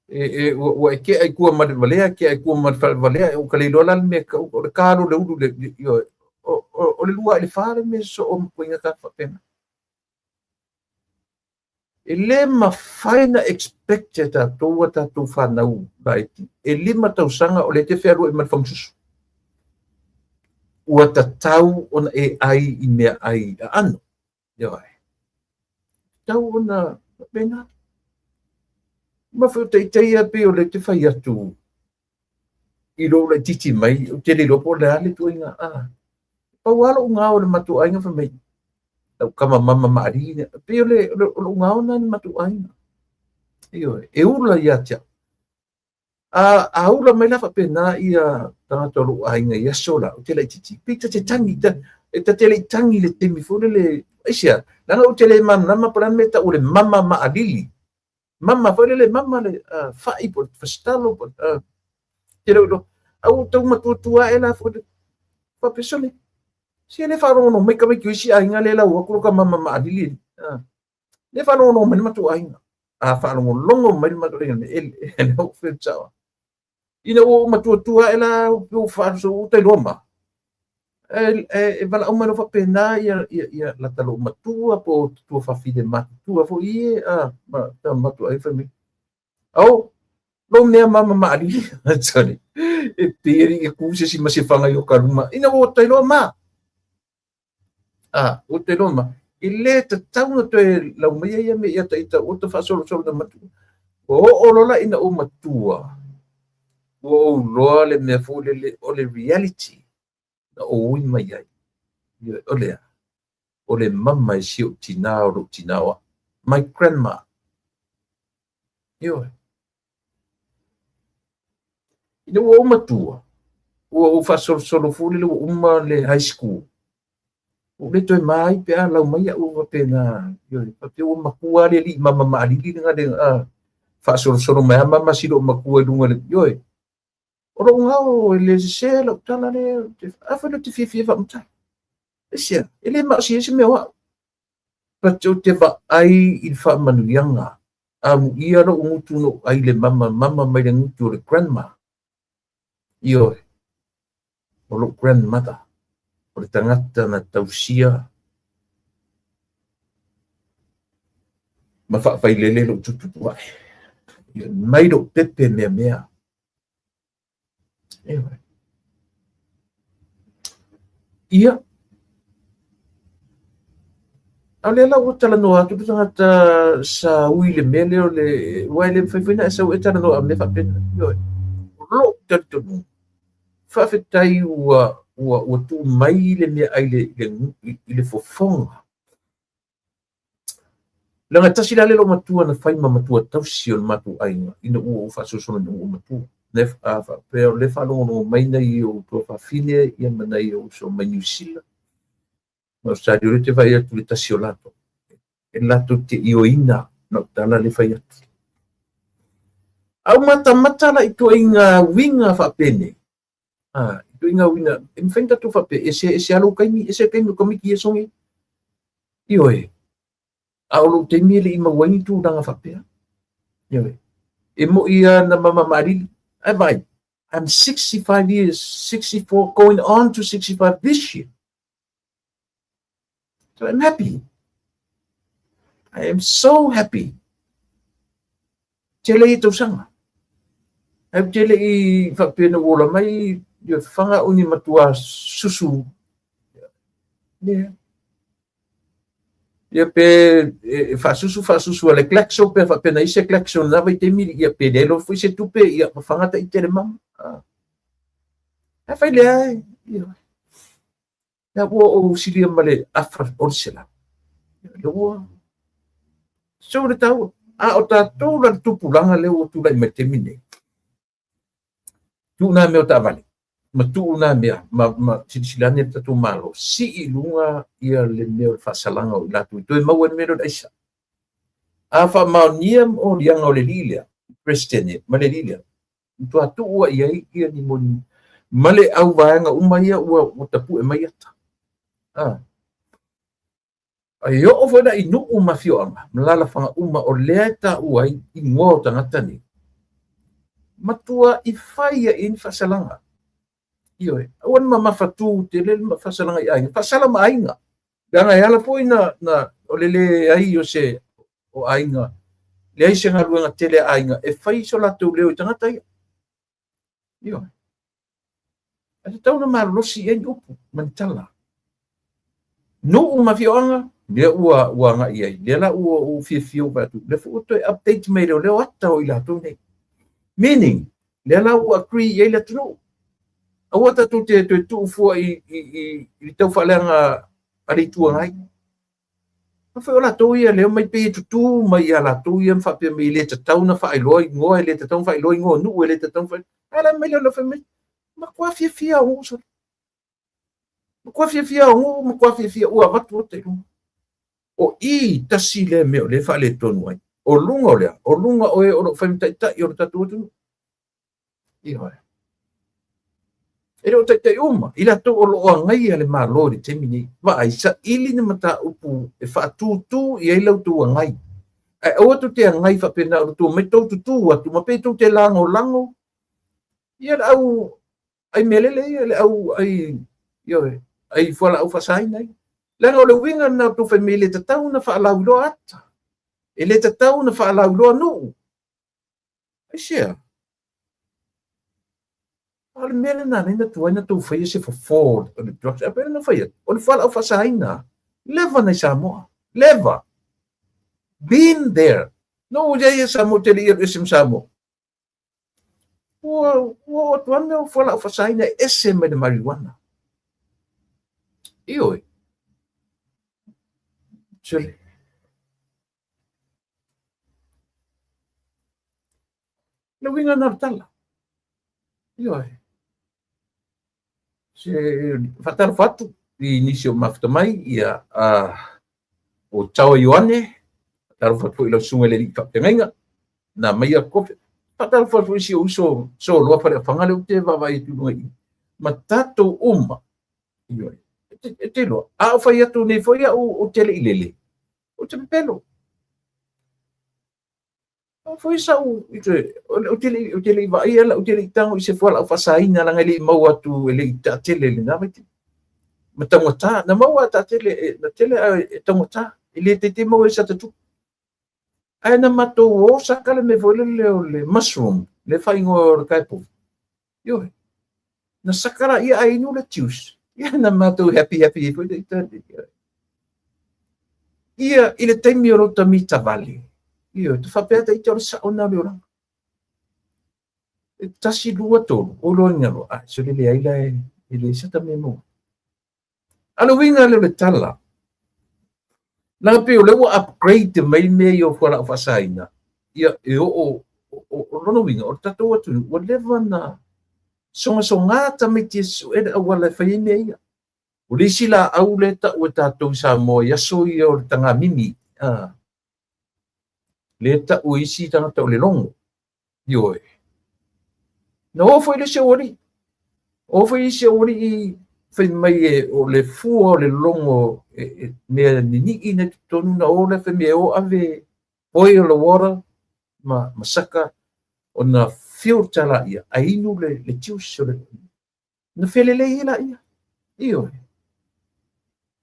E, ua e tea i tua ma le valea, tea i tua ma le faavalea, o ka le iloa la le mea, o le kalo le ulu, le, ioe. O le 2 i le 4 le mea so o makuinga ka faapena. E le mafai na expect e tatou a tatou whanau laiti. E 5 tausaga o le te fealuai ma le fagasusu. Ua tatau ona e ai i mea ai aano. Ioe. Tatau ona faapena. Ma foi o teitei pei o le te fai atu i lou laitiiti mai, ou te le iloa po o le a le ituaiga. Ah, pau lava lou gao o le matou aiga fai mai, lau tama mama maalii lea. Pei o lou gao lena i le matou aiga. Ioe, e ula ia te au. A ula mai la faapena ia tagata o lou aiga i aso la, ou te laitiiti, pei ta te tagi, ta, E ta te le i tagi i le taimi foi lele, aisea, leaga ou te le malamalama po o le a le mea e tau o le mama maʻalili. Mama foi lele, mama le fa'i po o le fasitalo po o le te le o iloa. A ua tau matuatua ae la foi le faapea, sole, se le faalogologo mai tamaiti o isi aiga lea e lau atu lo ta mama maʻalili. Le faalogologo mai le matou aiga. A faalogologo mai le matou aiga, e le o fai sao. Ina ua ou matuatua ae la, ua faaso ua tailoa ma. E valaau mai loa faapena ia lata lou matua po o tua fafine matutua foi ie ma ta matou aiga fai mai. Ao, lou mea mama maʻalili. Sorry. E pei e le i tu se isi ma se faga i o ka luma. Ina ua tailoa ma. Ua tailoa ma. E le tatau na toe lau mai ia mea ia ta ita ua ta faasolosolo na matua. Ua oo loa la ina ou matua, ua ou iloa le mea foi lele o le reality na ou ui mai ai. O lea, o le mama e si ou tinā o lou tinā o au. My grandma. Ioe. Ina ua ou matua, ua ou faasolosolo foi lele ua uma le high school. Ua ou le toe ma ai pe a lau mai au faapena. Ioe, faapea ua matua le alii mama maʻalili lena le faasolosolo mai a mama si lou matua i luga le, ioe. O lou gao e le sese lau tala le, a foi lea ou te fiafia faamatala. Aisea, e le maosi ai se mea o au. But ou te vaai i le faamanuiaga. Amuia lou gutu na ou ai le mama, mama mai le gutu o le grandma. Ioe, o lou grandmother, o le tagata na tausia ma faafailele lou tutupu ae. Ioe, mai lou pepe meamea. Ioe. Ia, a o lea la ua talanoa atu le tagata sa ui i le mea lea o le, aua e le mafai foi ona e sau e talanoa i mea faapena. Ioe. O lou talitonuga, faafetai ua tuu mai le meaai i le fofoga. Leaga e tasi la le loomatua na fai ma matua tausi o le matou aiga ina ua ou faasolosolo ina ua ou matua. Le faapea o lea e faalogologo mai nai ou tuafafine ia ma nai ou uso mai Niu Sila ma Ausetalia, o lea ou te vaai atu i le tasi o latou e latou te ioeina lau tala lea e fai atu. A ou matamata la i ituaiga uiga faapenei, ituaiga uiga, e mafai ona tatou faapea, ese ese lava lou taimi, ese le taimi o tamaiti ia sogi. Ioe, a o lou taimi e le i maua ai ni tulaga faapea. Ioe, e moi lava na mama maʻalili, ae vaai, I'm 65 years, 64, going on to 65 this year. So I'm happy. I am so happy. Tele ia tausaga. Ae ou te le i faapea na ua ola mai ia faga au ni matua susu. Lea. Ia pe e faasusu faasusu a le klaxon pe faapea na i se klaxon na vaitaimi ia pe le iloa foi se tupe ia faga taitele mama. Ae fai lea ia. Ia ua ou silia ma le afa o le 100. Ia ua so le taua. A o tatou la le tupulaga lea ua tulai mai i le taimi lenei, tuu nā mea o taavale, ma tuu nā mea, ma silasila ane le tatou Malo, sii i luga ia le mea o le faasalaga o i latou i toe maua ai le mea lea o le aisa. A faamaonia moliaga o le alii lea, le Peresetene ma le alii lea, matua tuu ai i ai ia ni moni ma le au vaega uma ia ua tapue mai ata. Ai oo foi la i nuu ma afioaga ma alaalafaga uma o lea e taua ai igoa o tagata nei, matua i fai ai ni faasalaga. Ioe, aua ne mamafa tu tele le faasalaga i aiga, faasala ma aiga. Leaga e ala foi na o le leai o se o aiga, leai se galuega tele a aiga e fai so latou leo i tagata ia. Ioe. Ae tatau ona malolosi i ai ni upu ma ni tala. Nuu ma afioaga, lea ua agai i ai. Lea la ua ou fiafia ou vaai atu, lea foi ua toe update mai e leoleo ata o i latou nei. Meaning, lea la ua agree i ai le atunuu. Aua tatou te toe tuu fua i le taufaaleaga a le Itu Agai. A foi o latou ia lea omai pei e tutū mai ia latou ia ma faapea mai e le tatau ona faailoa igoa, e le tatau ona faailoa igoa o nuu, e le tatau ona faailoa. Ae la mai lea fai mai, matua fiafia au sole. Matua fiafia o nuu, matua fiafia ua avatu ota i luga. O i tasi lea mea o lea e faaletonu ai. O luga o lea, o luga o e o lo o fai ma taitai o le tatou atunuu. Ioe. E le o taitai uma, i latou o lo o agaia le Malo i le taimi nei. Vaai, saili ni mataupu e faatūtū i ai la outou agai. Ae aua tou te agai faapena o le tou omai tou tutū atu ma pei tou te lagolago ia le au ai mea lele ia, le au ai, ioe, ai fualaau faasaina ia. Leaga o le uiga lena o tou fai mai e le tatau ona faalauiloa ata, e le tatau ona faalauiloa nuu. Aisea? A o le mea lena na tuai na tou faia se fofo o le drugs. A pei ona fai atu, o le fualaau faasaina, leva na i Samoa. Leva. Been there. No, ia ia Samoa, te le ia ese ma Samoa. Ua oo atu lava mea o fualaau faasaina e ese mai le marijuana. Ioe. Sole. Le uiga na o le tala. Ioe. Se faatalofa atu i nisi o mafuta mai, ia, o Taua Ioane, faatalofa atu foi i lau susuga i le alii faafeagaiga, na maia kofe. Faatalofa atu foi i si ou uso Soloa Faleafaga lea ou te vaavaai atu i luga i i. Ma tatou uma, ioe, e te iloa, a ou fai atu nei foi au ou te le i lele, ou te pepelo. O foi sau, ou te le i vaaia, ou te le i tago i se fualaau faasaina, leaga e le i maua atu, e le i taatele i lena vaitaimi. Ma taugata, na maua a taatele, na tele a e taugata, e le teitei maua i sa tatupu. Ae na matou o saka le mea foi lele o le mushroom, le faaigoa o le kaipovi. Ioe. Na saka la ia ai inu le juice. Ia na matou happy happy ai foi le ita. Ia i le taimi o lota mita vale. Ioe, te faapea ta ita o le sao na o le olaga. E tasi, lua, tolu, o loa ina loa. Ai, so le leai la e le sa ta mea maua. A le uiga lea o le tala, leaga pei o lea ua upgrade mai mea ia o fualaau faasaina, ia e oo, o lona uiga, o le tatou atunuu ua leva na sogasoga tamaiti e sue le auala e fai ai mea ia. O le isi laau lea e tau e tatou i Samoa i aso ia o le tagamimi, lea e tau e isi tagata o le logo. Ioe. Na oo foi le isi aualii. Oo foi isi aualii fai mai e o le fua o le logo e mea ninii na i totonu na o lea fai mai e o ave boil the water ma saka ona filter laia ae inu le juice o le na felelei ai laia. Ioe.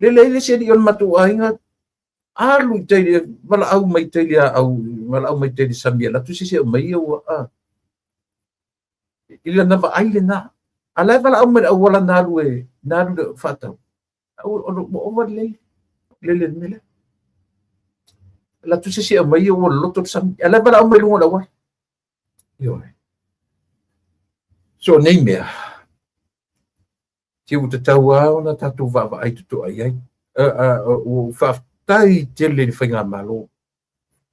Lelei le isi alii o le matou aiga alu i tai le valaau mai tai le aau, valaau mai tai le sami e alu atu se isi e aumai ia ua a. I lana vaai lena. A la e valaau mai le auala na alu e, na alu le faatau. Ua ova le lele, lele le mea lea. Alu atu se isi e aumai ia ua loloto le sami. A la e valaau mai luga o le auala. Ioe. So nei mea, te ua tatau lava ona tatou vaavaai totoa i ai. Ua faafetai tele i le faigamalo.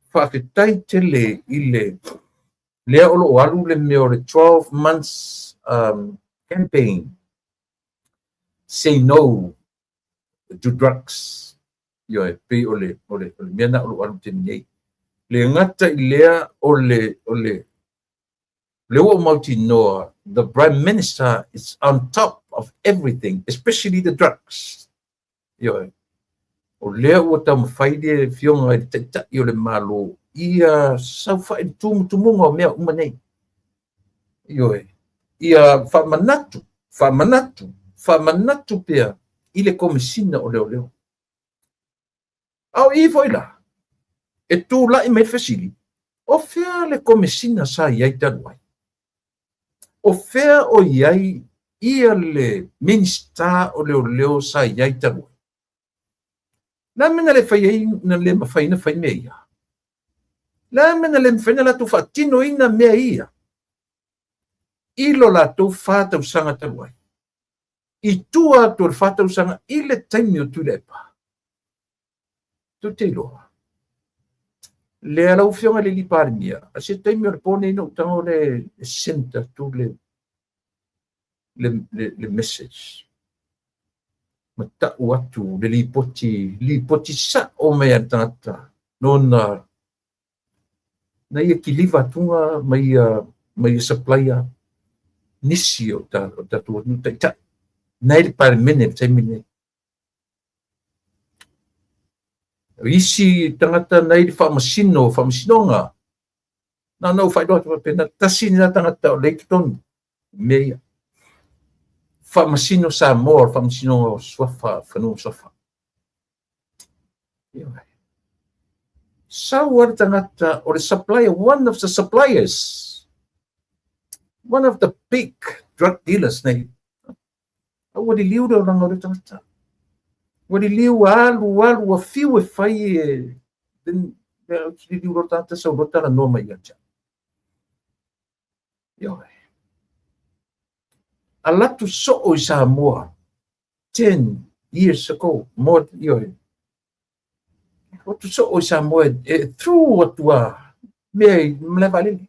Faafetai tele i le lea o lo o alu le mea o le 12 months campaign say no to drugs. Ioe, pei o le mea na o lo o alu taimi nei. Le gata i lea o le lea ua ou mautinoa, the Prime Minister is on top of everything, especially the drugs. Ioe. O lea ua taumafai le afioga i le Taitai o le Malo ia saofai i le tumutumuga o mea uma nei. Ioe. Ia faamanatu, faamanatu, faamanatu pea i le Komesina o Leoleo. A o i foi la, e tulai mai le fesili, o fea le Komesina sa i ai talu ai? O fea o i ai ia le Minisita o Leoleo sa i ai talu ai? Le a le mea na le fai ai, na le mafai ona fai mea ia? Le a le mea na le mafai ona latou faatinoina mea ia i lo latou 4 tausaga talu ai? I tua atu o le 4 tausaga i le taimi o Tuilaepa. Tou te iloa. Lea lau afioga i le alii Palemia, a se taimi o le po nei na ou tago le send atu le message. Ma ta'u atu le lipoti, lipoti sa'o mai a le tagata nona na ia kiliva atuga ma ia ma ia supplier nisi o ta o tatou atunuu ta'ita'i na i le Palemene i le taimi lenei. O isi tagata na i le faamasino o faamasinoga, na ona ou faailoa atu faapena, tasi lena tagata o lea i totonu mea ia. Faamasino Samoa o le Faamasinoga o Suafa, Fanua ma Suafa. Sau a le tagata o le supplier, one of the suppliers, one of the big drug dealers nei. A ua liliu le olaga o le tagata. Ua liliu alu alu ua fiu e fai e then liliu le tagata sau loa talanoa mai ia te au. Ioe. Alu atu soo i Samoa 10 years ago, more, ioe. Alu atu soo i Samoa e through atu a mea i malae vaalele.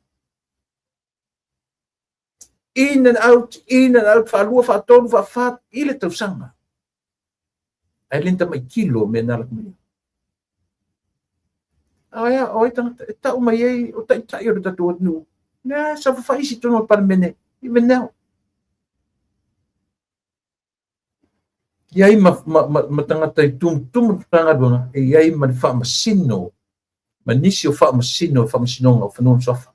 In and out, in and out, faalua, faatolu, faafa i le tausaga. Ae le ni tamai kilo mea na alu atu mai ai. Ae o ai tagata e tau mai ai o taitai o le tatou atunuu. Lea sa fafaisi i totonu o le Palemene, even now. I ai ma, ma, ma, ma tagata i tumutumu le Matagaluega e i ai ma le faamasino ma nisi o faamasino o faamasinoga o fanua ma suafa.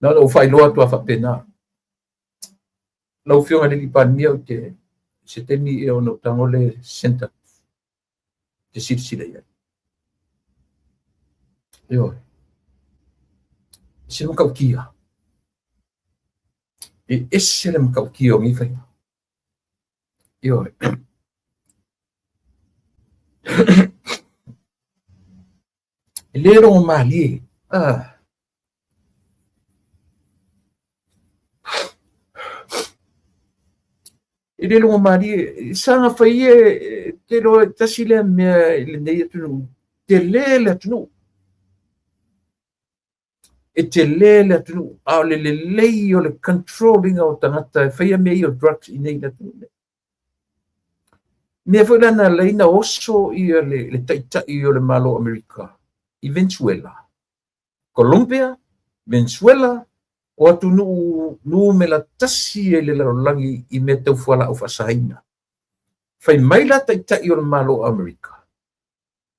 Na ona ou faailoa atu a faapena. Lau Afioga i le Alii Palemia, ou te se taimi e ona ou tago le center te silasila i ai. Ioe. Se matautia. E ese le matautia o nei faiga. Ioe. E le logomalie. Ah. E le logomalie, saga fai e te loa tasi lea mea i lenei atunuu, tele le atunuu. E tele le atunuu, a o le lelei o le control ina o tagata e faia mea ia o drugs i nei le atunuu nei. Mea foi la na ala ai na oso ia le taitai o le Malo o Amerika i Venezuela, Colombia, Venezuela, o atunuu numera tasi ai le lalolagi i mea tau fualaau faasaina. Fai mai la taitai o le Malo o Amerika,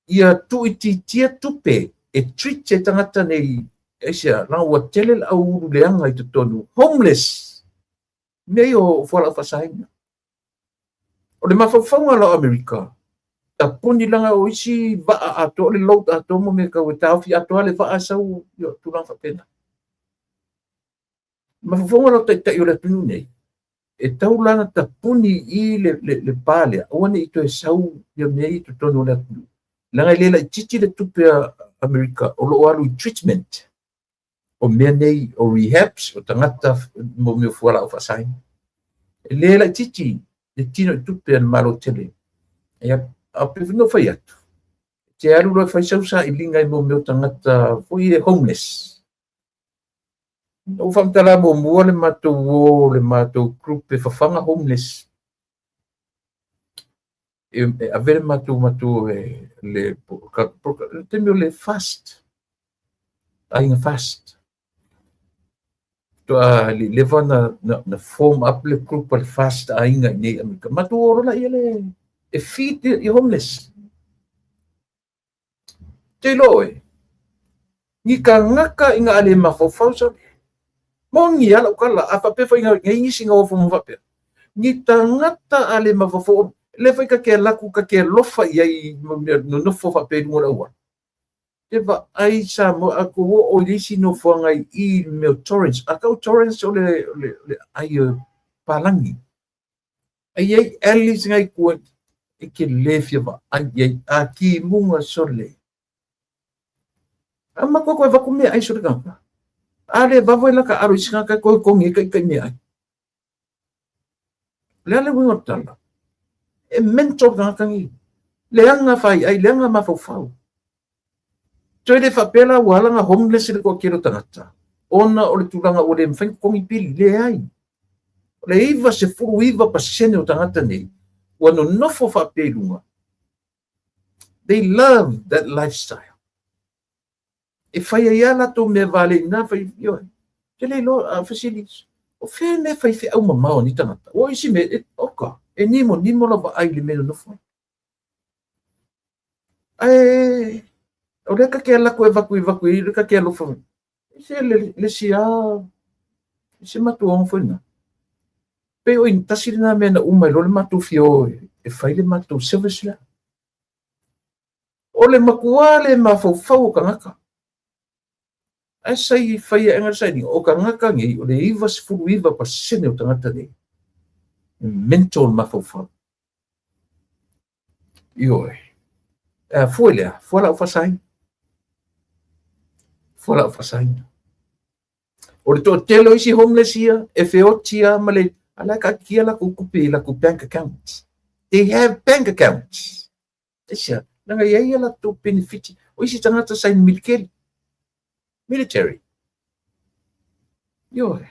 ia tuuitiitia tupe e treat ai tagata nei, aisea, leaga ua tele le au ulu leaga i totonu, homeless, mea ia o fualaau faasaina. O le mafaufauga la o Amerika, tapuni laga o isi vaa atoa, o le load atoa mo mea tau e taofi atoa le vaa e sau, ia, tulaga faapena. Mafaufauga la o taitai o le atunuu nei, e tau la na tapuni i le pa lea, aua ne i toe sau ia mea i totonu o le atunuu. Leaga e le laitiiti le tupe a Amerika o lo o alu i treatment o mea nei o rehabs, o tagata mo mea o fualaau faasaina. E le laitiiti le tino i tupe a le Malo tele. Ia, a pe no fai atu, te alu loa e fai sau sailiga i mo mea o tagata foi e homeless. Na ou faamatala muamua le matou o le matou group e fafaga homeless. E ave le matou matou e le le taimi o le fast, aiga fast. Faatoa le leva na form up le group a le fast aiga i nei Amerika. Matou o loa ia le e feed i homeless. Te iloa oe, ni tagata ina a le mafaufau sole. Moni lava lau tala, a faapea foi na i ai nisi na ofo ma faapea, ni tagata a le mafaufau, lea foi ta te alu atu ta te alofa i ai ma mea nonofo faapea i luga o le auala. Te vaai Samoa, a tou oo i le isi nofoaga i i le mea o Torrance, a tau Torrance o le, o le, o le ai o palagi. Ai i ai alleys na i tua e te le fia vaai i ai, a timuga sole. A matua koe avatu meaai sole tagata. A le vave la ka alo i se tagata e toe togi ai taitai meaai. O le a le uiga o le tala? E mental le tagata nei. Leaga faiai, leaga mafaufau. Toe le faapea la ua ala ona homeless le toatele o tagata ona o le tulaga ua le mafai ona totogi pili. Leai. O le 99% o tagata nei Ua nonofo faapea i luga. They love that lifestyle. E fai ai lava latou mea vale i na fai, ioe. Te le iloa, a fesili, o fea mea fai feau mamao a ni tagata? Ua isi mea, e, oka, e nimo nimo lau vaai i le mea nonofo ai. Ae, o lea ka ke alaku e vaku i vaku i, le ka ke alofa. Se le, le si a, se matuaoga foi na. Pei o i tasi lena mea na uma ai loa le matou fia o e fai le matou service lea. O le matua le mafaufau o tagata. Ae sai fai aega le sailiga, o tagata nei, o le 99% o tagata nei, e mental mafaufau. Ioe. E fua lea, fua lau faasaina. Fua lau faasaina. O le toatele o isi homeless ia, e feoti lava ma le, a la e taatia latou tupe i latou bank accounts. They have bank accounts. Aisea, leaga e i ai a latou penefiti. O isi tagata sa i military. Military. Ioe.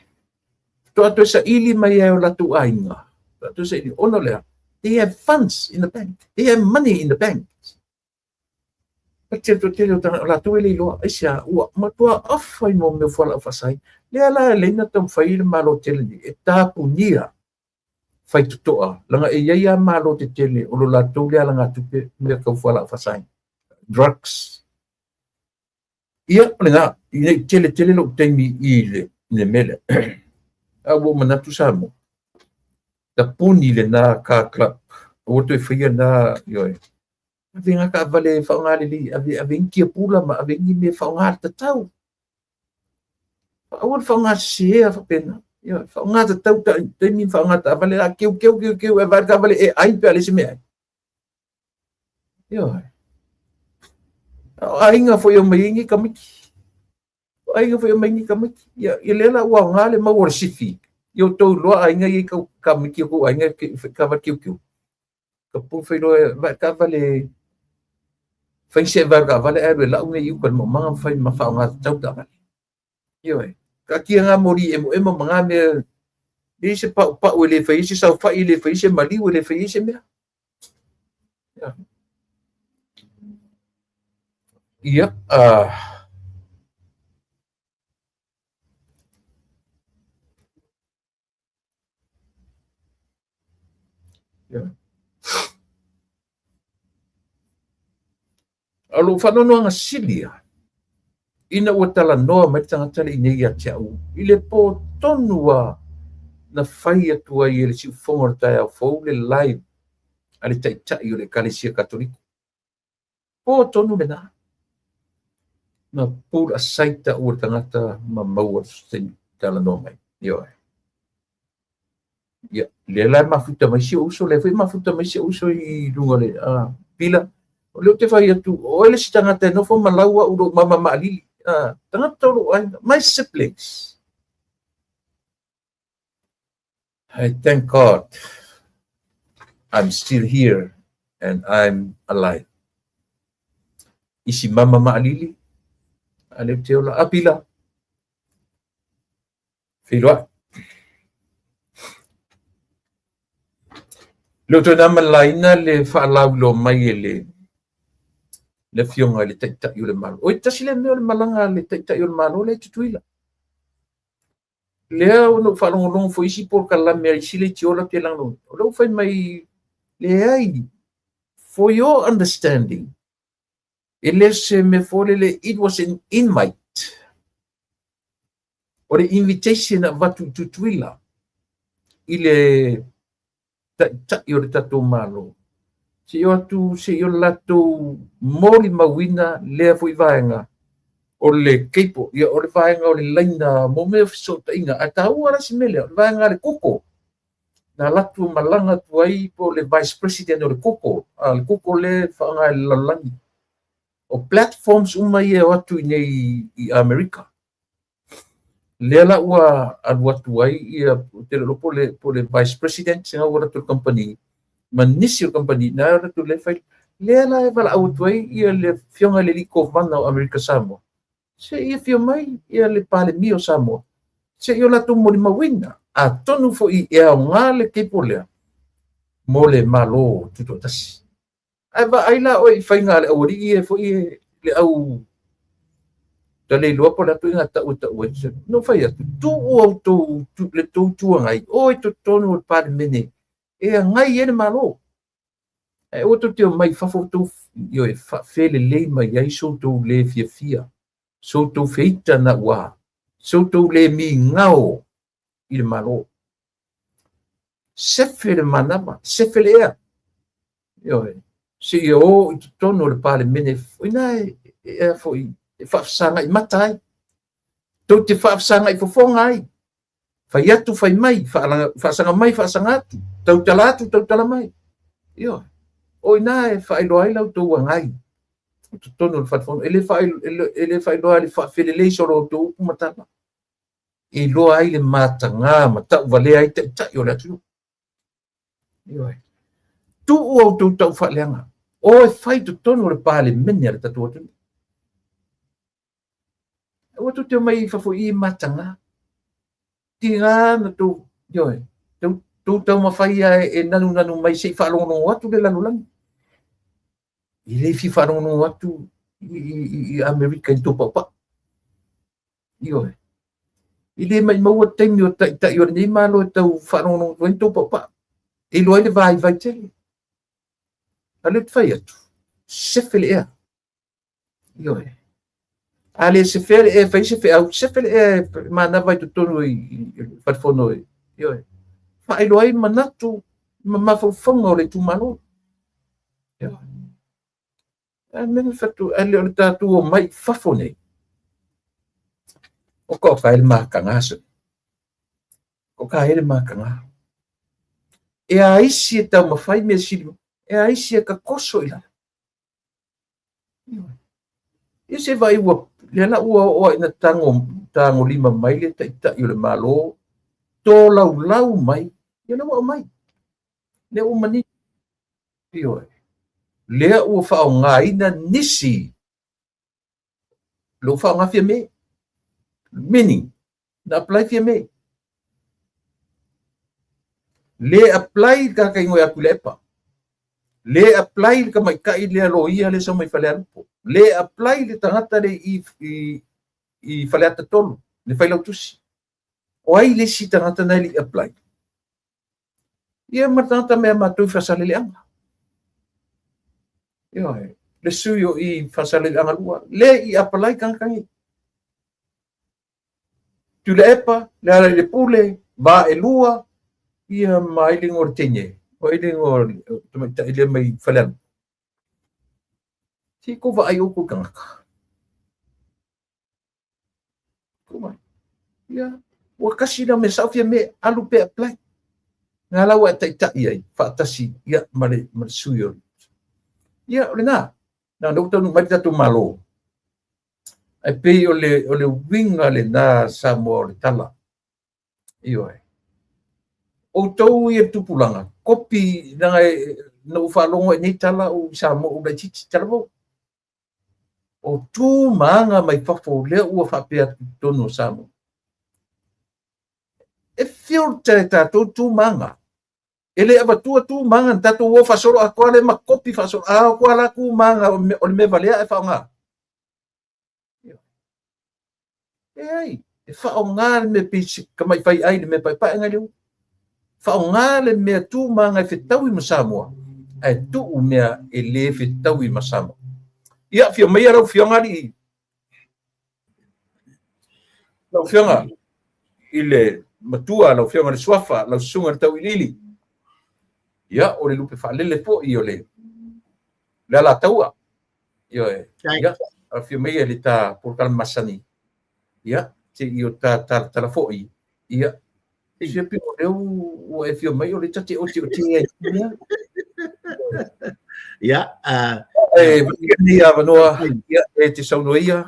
Faatoa toe saili mai ai o latou aiga. Faatoa toe saili. Ona o lea, they have funds in the bank. They have money in the bank. Tele toatele o tagata, o latou e le iloa. Aisea, ua matua afa i mea o fualaau faasaina. Lea la e leai na taumafai le Malo tele nei e tapunia faitotoa, leaga e i ai lava Malo tetele o lo latou le alagatupe mea tau fualaau faasaina, drugs. Ia, o lena, ina i tele tele lou taimi i le, i le mea lea. A ua ou manatu Samoa, tapuni lena car club, aua toe faia na, ioe. Ave ngā taavale e faaaoga lelei, ave, ave ni tiapula ma ave ni mea e faaaoga tatau. Aua le faaaoga sesea faapena. Ioe, faaaoga tatau taimi ma faaaoga taavale, a keu keu keu keu e vaai le taavale e ai pe a leai se mea ai. Ioe. A o aiga foi e omai ai nei tamaiti. O aiga foi e omai nei tamaiti. Ia, ia lea la ua aoga le mau o le sifi. Ia outou iloa aiga ia i tamaiti o tou aiga e taavale keukeu. Ka pu failoa e vae taavale fai se vae taavale ae alu e lau nei i uka i le maumaga ma fai ma faaaoga tatau taavale. Ioe. Taatia ngā moli emoemo ma ngā mea leai se paupau e le fai ai se saofai, e le fai ai se maliu, e le fai ai se mea. Ia. Ia, Ia. A o lou faanoanoaga sili ia, ina ua talanoa mai le tagata le inei ia te au, i le pō tonu lava na fai atu ai e le siufofoga o le taeao fou le live a le Taitai o le Ekalesia Katoliko. Pō tonu lena. Na pull aside ta'u e le tagata ma maua se taimi talanoa mai. Ioe. Ia, lea la e mafuta mai si ou uso, lea foi e mafuta mai si ou uso i luga o le pila. O lea ou te fai atu, o oe le isi tagata e nofo ma lau au lou mama maalili. Tagata o lou aiga, my siblings. I thank God I'm still here and I'm alive. Isi mama maalili, a lea ou te ola. A pila, feiloai. Le o toe na malaina le faalauiloa mai e le le afioga i le Taitai o le Malo. Oi, tasi lea mea o le malaga a le Taitai o le Malo lea i Tutuila. Lea na ou faalogologo foi isi polokalame a isi leitiola pe lagolagona. O lea ua fai mai, leai, for your understanding, e le se mea foi lele, it was an invite. O le invitation na avatu i Tutuila i le Taitai o le tatou Malo, se i o atu, se i o latou molimauina lea foi vaega o le cable, ia o le vaega o le laina mo mea o fesootaiga. Ae taua la si mea lea, o le vaega a le Google, na alu atu malaga atu ai po o le Vice President o le Google, a le Google lea e faaaoga e le lalolagi. O platforms uma ia e o atu i nei i Amerika. Lea la ua alu atu ai ia, ou te le iloa po o le Vice President na ua alu atu i le kamupani ma nisi o le kamupani na alu atu lea fai. Lea la e valaau atu ai ia le Afioga i le Alii Kovana o Amerika Samoa, se i afio mai ia le Palemia o Samoa, se i o latou molimauina. Atonu foi e aoga le cable lea. mo le Malo Tutoatasi. Ae vaai la oe i faiga a le aualii ia foi e le au taleiloa po o le a ituaiga tau e tau ai. Na ou fai atu, tuu outou le tou Itu Agai, o i totonu o le Palemene e agai ai le Malo. Ae aua tou te omai i fafo outou ioe, faafelelei mai ai so outou le fiafia, so outou feita naua, so outou le migao i le Malo. Sefe le manava, sefe le ea. Ioe, seia o i totonu o le Palemene, o ina e foi e faafesagai mata ai. Tou te faafesagai fofoga ai. Fai atu, fai mai, faasaga mai, faasaga atu, tautala atu, tautala mai. Ioe, o ina e faailoa ai la outou agai i totonu o le Fale Fono. E le faailoa ai le faafelelei solo o outou upu ma tala. E iloa ai le mataga ma tauvalea ai taitai o le atunuu. Ioe. Tuu outou tau faaleaga, o e fai i totonu o le Palemene a le tatou atunuu. Aua tou te omai i fafo i i mataga. Tiga na tou, ioe, tou taumafai lava e nanunanu mai se i faalogologo atu le lalolagi. E le fia faalogologo atu i Amerika i tou paupau. Ioe. E le maimaua le taimi o taitai o lenei Malo e tau faalogologo atu ai ni tou paupau. E iloa ai le vaivai tele. A o lea ou te fai atu, sefe le ea. Ioe. A le sefea le ea e fai se feau, sefe le ea e manava i totonu i le Fale Fono. Ioe. Faailoa ai manatu ma mafaufauga o le itumalo. Ioe. Ae mea na fatu, ae le o le tatou omai i fafo nei. O ka o ka e le mataga se. O ka e le mataga. E a isi e taumafai mea sili, e a isi e tatoso i lalo. Ia se vaai ua, lea la ua oo lava ina tagolima mai le taitai o le Malo, tolaulau mai, ia lea ua aumai. Lea ua manino. Ioe. Lea ua faaaogaina nisi, lea ua faaaoga Fiame. Meaning, na apply Fiame. Le apply le tagata igoa ia Tuilaepa. Le apply le tamaitai lea loia lea sau mai Falealupo. Le apply le tagata lea i Faleata 3, le failautusi. O ai le isi tagata na e le i apply? Ia ma le tagata mea matou i Faasaleleaga. Ioe, le sui o i Faasaleleaga 2, le i apply tagata nei. Tuilaepa, Lealailepule, Vaelua, ia ma ai le igoa o le teine, o ai le igoa o le tamaitai lea mai Falealupo. Se i tou vaai outou i tagata. Tou vaai. Ia, ua tasi lea mea sao Fiame, alu pea apply. Nga la ua e taitai ai, faatasi, ia, ma le sui o. Ia, o lena. Na, lea ua taunuu mai le tatou Malo. Ae pei o le uiga lena Samoa o le tala. Ioe. Outou ia le tupulaga, kopi leaga na ou faalogo ai nei tala o i Samoa ou laitiiti talavou. O tu ma aga mai fafo lea ua faapea atu i totonu o Samoa. E filter e tatou tu ma aga. E le avatua tu ma aga na tatou o faasolo atoa lea ma kopi faasolo atoa la tu ma aga o le mea valea e faaaoga. Leai, e faaaoga le mea pei se tamai faiai le mea paepae nai le ulu. Faaaoga le mea tu ma aga e fetaui ma Samoa, ae tuu mea e le fetaui ma Samoa. Ia, afio maia lau Afioga alii. Lau Afioga i le matua, lau Afioga i le Suafa, lau Susuga i le Tauiliili. Ia, o le lupe faalele foi o le Alataua. Ioe. Ia, afio maia i le ta polokalame masani. Ia, se i o ta talatala foi. Ia, se pei o lea ua e afio mai o lea ta te oteote ai. Ia, e vaai nei avanoa, ia, e te saunoa ia,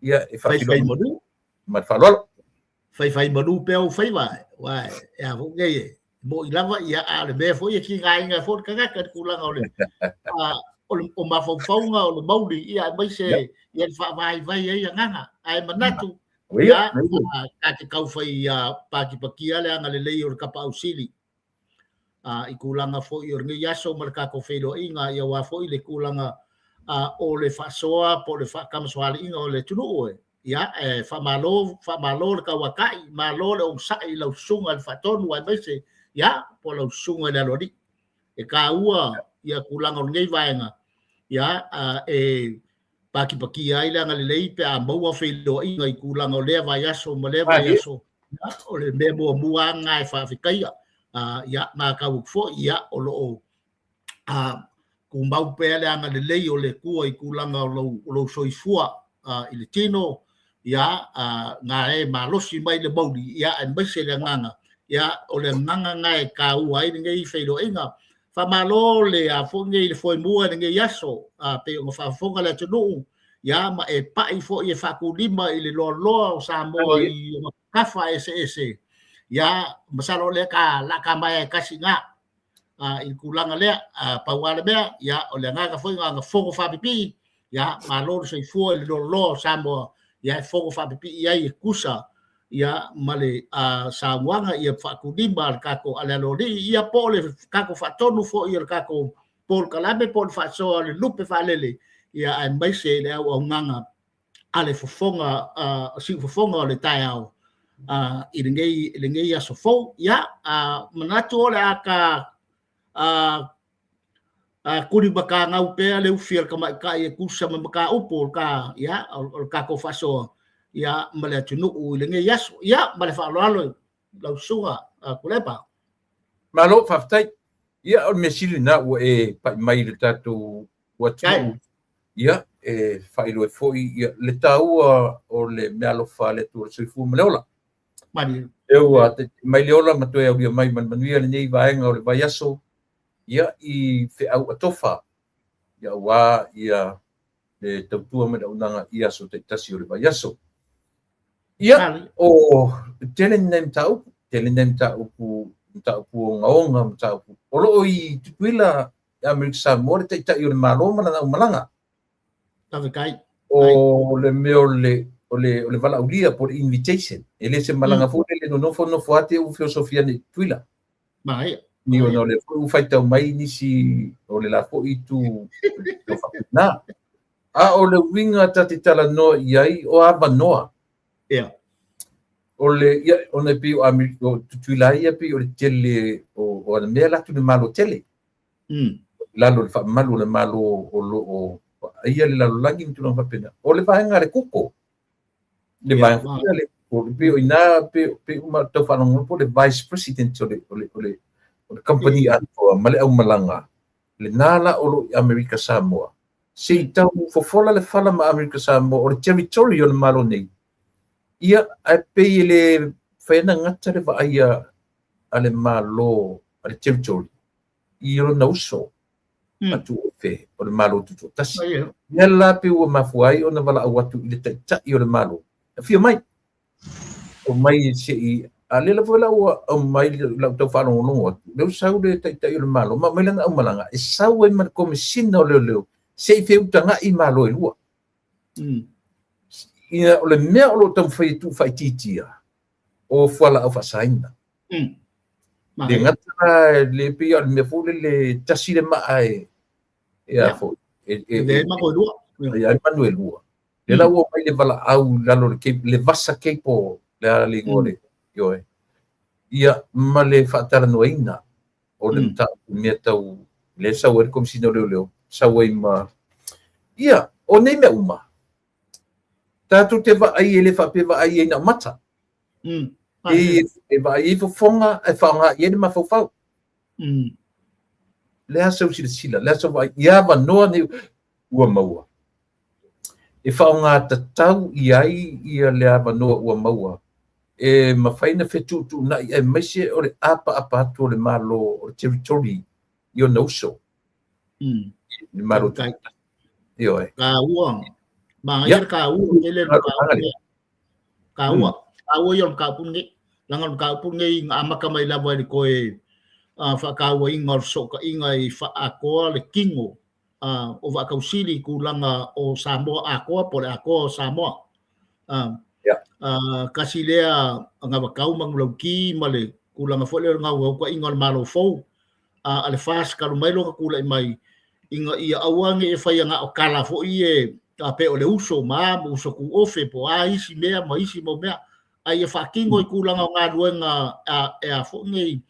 ia, e faafeiloai malu. Ma le faaaloalo. Faifai malu pea ou faiva, aua e a foi nei e mo'i lava, ia, a o le mea foi e tigaina foi le tagata i le tulaga o le o mafaufauga o le mauli, ia, aemaise ia le faavaivai ai agaga. Ae manatu, ia, ta te taufai patipatia le agalelei o le Tapaau Sili. I tulaga foi o lenei aso ma le tatou feiloaiga, ia aua foi le tulaga o le faasoa po o le faatamasoaliiga o le atunuu e. Ia, e faamalo, faamalo le tauatai, malo le onosai i lau susuga i le Faatonu aemaise, ia, po o lau susuga i le Aloalii. E taua ia tulaga o lenei vaega, ia, e patipatia ai le agalelei pe a maua feiloaiga i tulaga o lea vaiaso ma lea vaiaso. O le mea muamua lava lena e faafetaia. Ia, matau atu foi, ia, o lo o tumau pea le agalelei o le Atua i tulaga o lou soifua i le tino, ia, na e malosi mai le mauli, ia, aemaise le agaga, ia, o le agaga lena e taua ai lenei feiloaiga. Faamalo le a foi nei le foemua i lenei aso, pei ona faafofoga le atunuu, ia, ma e pai foi e faatulima i le loaloa o Samoa i ona tafa eseese, ia, masalo o lea ta la ta maea e tasi i ina i le tulaga lea. Pau lava le mea, ia, o le agaga foi na fono faapipii, ia, malo le soifua i le loaloa o Samoa, ia, e fono faapipii ai e tusa, ia, ma le saunoaga, ia, faatulima a le tatou a le Aloalii, ia, po o le tatou faatonu foi o le tatou polokalame po o le faasoa o le lupe faalele, ia, aemaise le auaunaga a le fofoga, siufofoga o le taeao i lenei aso fou. Ia, manatu o le a ta tuli matagau pea le ufi a le tamaitai e tusa ma mataupu o ta, ia, o le tatou faasoa, ia, ma le atunuu i lenei aso. Ia, ma le faaaloalo lau susuga Tuilaepa. Malo, faafetai. Ia, o le mea sili lena ua e pai mai i le tatou atunuu. Ia, e faailoa ai foi ia, le taua o le meaalofa a le Atua i le soifua ma le ola. E ua taitai mai le ola ma toe aulia mai ma le manuia lenei vaega o le vaiaso, ia, i feau atofa, ia, aua ia le tautua ma le auaunaga i aso taitasi o le vaiaso. Ia, o tele ni nai mataupu, tele nai mataupu, mataupu ogaoga, mataupu o lo o i Tutuila i Amerika Samoa le Taitai o le Malo ma lana aumalaga. O le mea o le o le o le valaaulia po o le invitation, e le se malaga foi lele nonofo nofo lava te i ua feosofia ane i Tutuila. Ni ona o lea foi ua faitau mai nisi o le la foi itu o faapena. A o le uiga ta te talanoa i ai o avanoa. O le, ia, ona e pei o Amerika, o Tutuila ia pei o le tele o ana mea la atu le Malo tele. Lalo o le faamalu o le Malo o lo o vaaia le lalolagi ma tulaga faapena. O le vaega a le koko, le vaega foi lea a le koko, pei o i ina, pei uma tau faalogologo po o le vice president o le, o le, o le, o le company atoa ma le aumalaga, lena la o lo o i Amerika Samoa. Se i tau fofola le fala ma Amerika Samoa o le territory o le Malo nei. Ia, ae pei e le fai ana gata le vaai a le Malo, a le territory, i lona uso a tuofe o le Malo Tutoatasi. Ia la pei ua mafua ai ona valaau atu i le Taitai o le Malo, afio mai, aumai se i, a lea lava la ua aumai lau tau faalogologo atu, lea ua sau le Taitai o le Malo ma aumai lana aumalaga e sau ai ma le Komesina o Leoleo se i feutaga'i Malo e lua. Ina o le mea o lo o taumafai e tuufaitiitia, o fualaau faasaina. Le gata la, le pei o le mea foi lele tasi le maa e e a foi e manu e lua. E ai manu e lua. Le la ua mai le valaau i lalo le le vasa kepo le a le igoa le ioe. Ia ma le faatalanoaina o le mataupu mea tau le sau ai le Komesina o Leoleo, sau ai ma ia o nei mea uma. Tatou te vaai e le faapea vaai ai na o mata. E vaai ai fofoga ae faaaoga i ai le mafaufau. Le a sau silasila, le a sau vaai i avanoa nei ua maua. E faaaoga tatau i ai ia le avanoa ua maua e mafai ona fetuutuunai aemaise o le apaapa atu o le Malo o le territory i ona uso. Le Malo Tutoatasi. Ioe. Taua. Manaia le taua tele le mataupu. Taua. Taua ia o le mataupu lenei. Leaga o le mataupu lenei na amata mai lava i le toe faatauaina o le fesootaiga i faaatoa le tino o Vaatausili i tulaga o Samoa atoa po o le atoa o Samoa. Kasi lea anavatau manulauti ma le tulaga foi lea o le naunautaiga o le Malo fou. a le FAST talu mai lona tulai mai, ina ia aua ne i e faia na o tala foi ia pei o le uso ma a ma uso tuofe po o a isi mea ma isi mau mea, a ia faatino i tulaga o galuega e a foi nei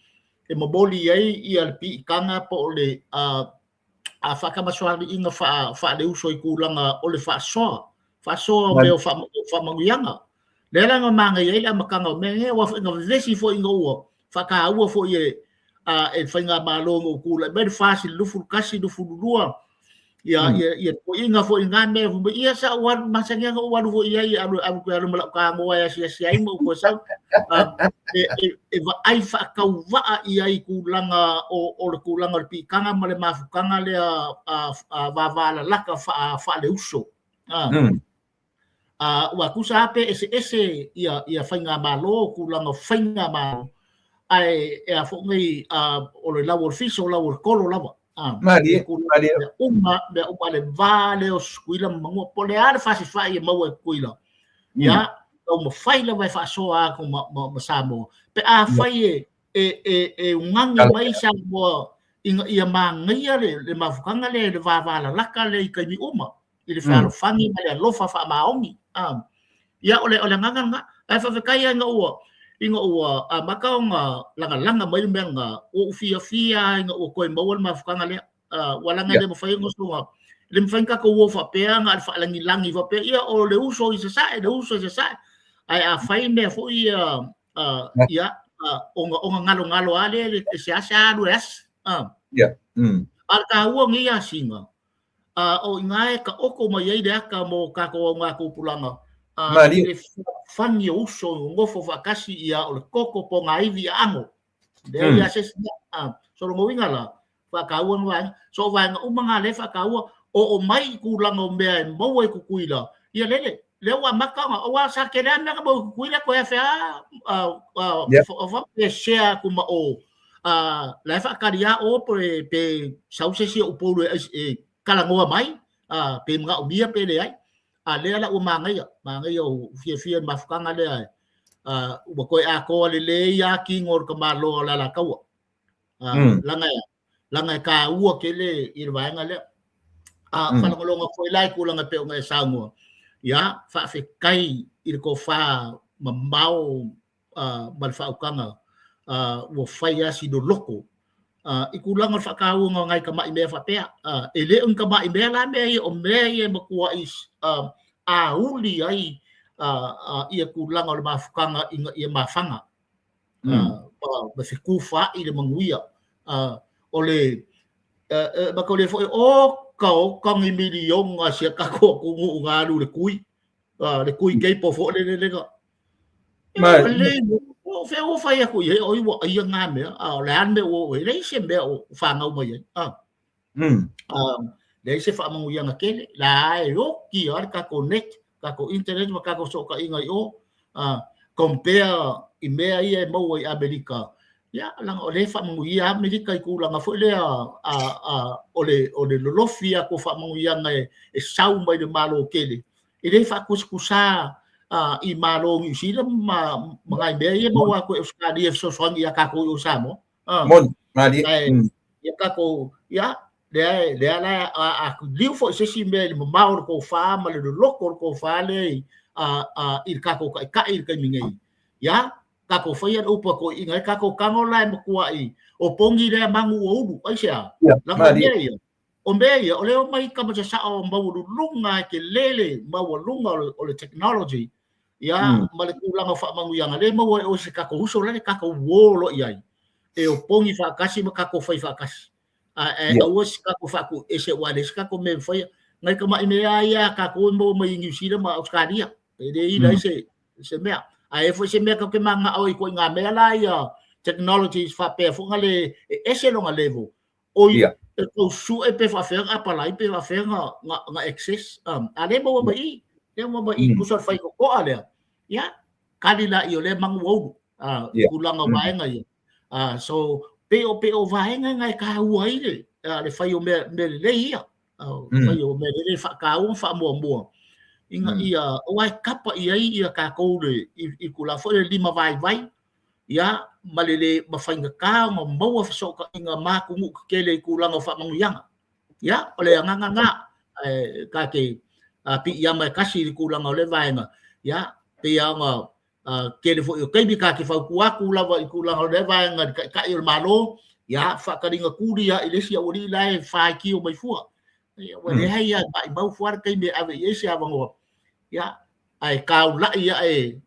e momoli ai ia le piitaga po o le a faatamasoaliiga faaleuso i tulaga o le faasoa, faasoa o mea o faamanuiaga. Lea la na manaia ai le amataga o mea nei, aua foi na vevesi foi ina ua faataua foi e le faigamalo ina ua tulai mai le FAST i le 21, 22, ia ia toeaiina foi i na mea, fai mai, ia sa ou alu, masani lava ona ou alu foi i ai, alu alu alu ma lau tanoa e asiasi ai ma ou toe sau. E vaai faatauvaa i ai i tulaga o le tulaga o le piitaga ma le mafutaga lea vavalalata faaleuso. Ua tusa lava pe eseese ia faigamalo, tulaga o faigamalo, ae e a foi nei, o le lau o le fiso, o lau o le kolo lava. Malie, malie. Mea uma, mea uma le va lea o Tutuila ma Manua, po o le a le fasifai e maua e Tutuila, ia, taumafai lava e faasoa atu ma Samoa, pe afai e ugagi mai Samoa ina ia manaia le mafutaga lea i le vavalalata lea i taimi uma, i le fealofani ma le alofa faamaoni. Ia, o le agaga lena. Ae faafetai lava ina ua amata ona lagalaga mai le mea lena, ua ou fiafia lava ina ua toe maua le mafutaga lea. Ua leaga e le mafai ona soona, e le mafai ona tatou o faapea na o le faalagilagi faapea, ia o le uso i sasae, le uso i sasae. Ae a fai mea foi ia, ia, ona galogalo lava lea e seasea alu e asi. A o le taua o nei asiga, o i ina e taoto mai ai le ata mo tatou augatupulaga, i le fealofani o uso nonofo faatasi, ia o le toto pogaivi aano. Lea ia se isi mea. So lona uiga la, faataua na vaega. So o vaega uma na lea e faataua, oo mai i tulaga o mea e maua i Tutuila, ia lele, lea ua amata ona, aua sa tele lava mea na maua i Tutuila, toe afea pe share atu ma o, la e faatali lava o pe sau se isi o Upolu e talanoa mai, pe manaomia pe leai. A lea la ua manaia, manaia ua fiafia i le mafutaga lea, ua toe atoa lelei lava tino o le tamaloa o le Alataua. Leaga e taua tele i le vaega lea. A faalogologo foi la i tulaga e pei ona e saunoa, ia, faafetai i le tofa mamao ma le faautaga ua fai lava si loloto i tulaga o le faatauaina o nai tamai mea faapea. E le o ni tamai mea la mea ia, o mea ia e matuai auli ai ia tulaga o le mafutaga ina ia mafaga ma fetufaai le manuia. O le matou le foi, oka oka ni miliona a si a tatou atunuu na alu i le tui, le tui cable foi lele lega. Ma lelei, o fea ua fai atu i ai, oi ua aia ngā mea, a o le a le mea ua oo i ai, leai se mea o fanau mai ai. Leai se faamanuiaga tele, la e oti lava le tatou net, tatou internet ma tatou fesootaiga i o. Compare i mea ia e maua i Amerika, ia, leaga o lea e faamanuia Amerika i tulaga foi lea o le lolofi atu o faamanuiaga e sau mai le Malo tele, e le faatusatusa i Malo o Niu Sila ma nai mea ia e maua atu e Ausetalia e fesoasoani ia tatou i o i Samoa. Moni, malie. Ia tatou, ia, lea, lea la a liu foi se isi mea i le mamao o le tofa ma le loloto o le tofa lea i le tatou taitai i le taimi nei. Ia, tatou faia le upu a toeaiina, e tatou tago la e matuai o pogi lea manu ua ulu. Aisea? Leaga o mea ia, o mea ia, o lea e omai tama sasao maualuluga e tele le maualuga o le technology, ia, ma le tulaga o faamanuiaga lea e maua ai o se tatou uso la le tatou uo o lo o i ai, e opogi faatasi ma tatou fai faatasi. Ae aua se tatou faatuese aua e leai se tatou mea e mafaia. Nai tamai mea lava ia a tatou e maua mai i Niu Sila ma Ausetalia, e le ila ai se mea. Ae i ai foi se mea tatou te mananao ai i ituaiga mea la ia, technologies faapea foi na le e ese lona level, oi e tau sue pe faafefea ona apalai pe faafefea na access, a lea e maua mai i, lea e maua mai i, tusa o le faitotoa lea, ia, kali laia o lea e manu ua ulu, tulaga o vaega ia. So, pei o vaega na e taua ai le fai o mea lelei ia, fai o mea lelei faataua ma faamuamua, ina ia, aua e kapa i ai ia tatou i tulaga foi le lima vaivai. ia, ma le lē ma faigata ona maua fesootaiga ma atunuu tetele i tulaga o faamanuiaga. Ia, o le agaga lena, ae ta te piiama e tasi i le tulaga o lea vaega, ia, pei lava ona tele foi o taimi ta te fautua atu lava i tulaga o lea vaega i le Taitai o le Malo, ia, faataliga tuli lava i le isi aualii la e faitio mai fua. Ia, ua leai lava, maumau fua le taimi e ave i ai se avanoa, ia, ae taulai ae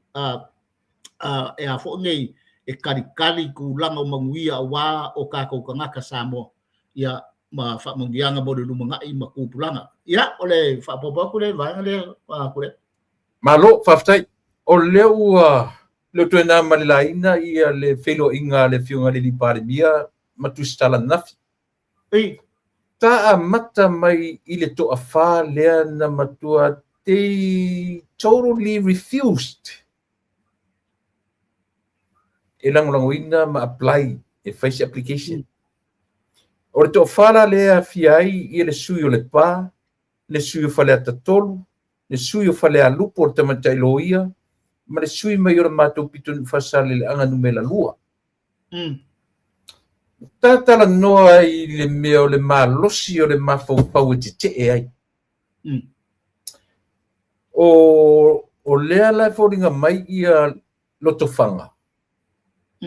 e a foi nei e talitali tulaga o manuia aua o tatou tagata Samoa, ia, ma faamanuiaga mo le lumanai ma tupulaga. Ia, o le faaopoopo atu lea i le vaega lea, Tuilaepa. Malo, faafetai. O lea ua le toe na ma le laina ia le feiloaiga a le Afioga i le alii Palemia ma Tusitala ananafi. Ta amata mai i le toafa lea na matua they totally refused e lagolagoina ma apply e fai se application. O le toafa la lea e aafia ai ia le sui o Lepa, le sui o Faleata 3, le sui o Falealupo o le tamaitai loia, ma le sui mai o le matou pitonuu Faasaleleaga numera 2. Tatalanoa i le mea o le malosi o le mafaufau e tetee ai. O lea la e foliga mai ia Lotofaga,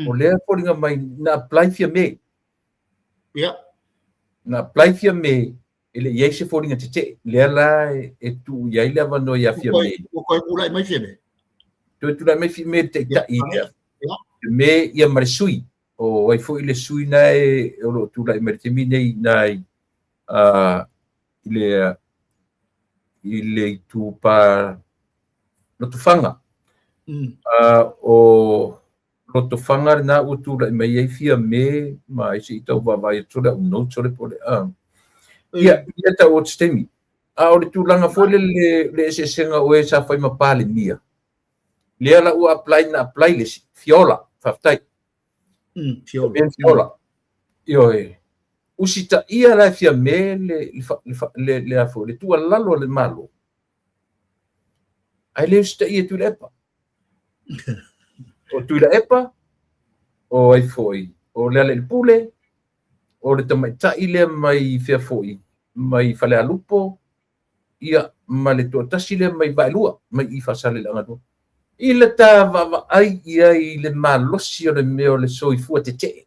o lea e foliga mai na apply Fiame. Na apply Fiame e le i ai se foliga tetee. Lea la e tuu i ai le avanoa ia Fiame. Ua toe tulai mai Fiame. Toe tulai mai Fiame le taitai ia. Fiame ia ma le sui. O ai foi le sui na e o lo o tulai mai le taimi nei na i i le itupa Lotofaga. O Lotofaga lena ua tulai mai ai Fiame ma ai se i tau vaavaai atu le au notes o le po le ia ia tau o te taimi. A o le tulaga foi le le eseesega o e sa fai ma Palemia, lea la ua apply na apply le isi Fiola, faafetai. Fiola. Fiola. Ioe. Usitaia la e Fiame le le le a foi le tuualalo a le Malo. Ae le usitaia e Tuilaepa. O Tuilaepa, o ai foi, o Lealailepule, o le tamaitai lea mai fea foi, mai Falealupo, ia, ma le toatasi lea mai Vaelua, mai i Faasaleleaga 2. I le ta vaavaai i ai i le malosi o le mea o le soifua tetee.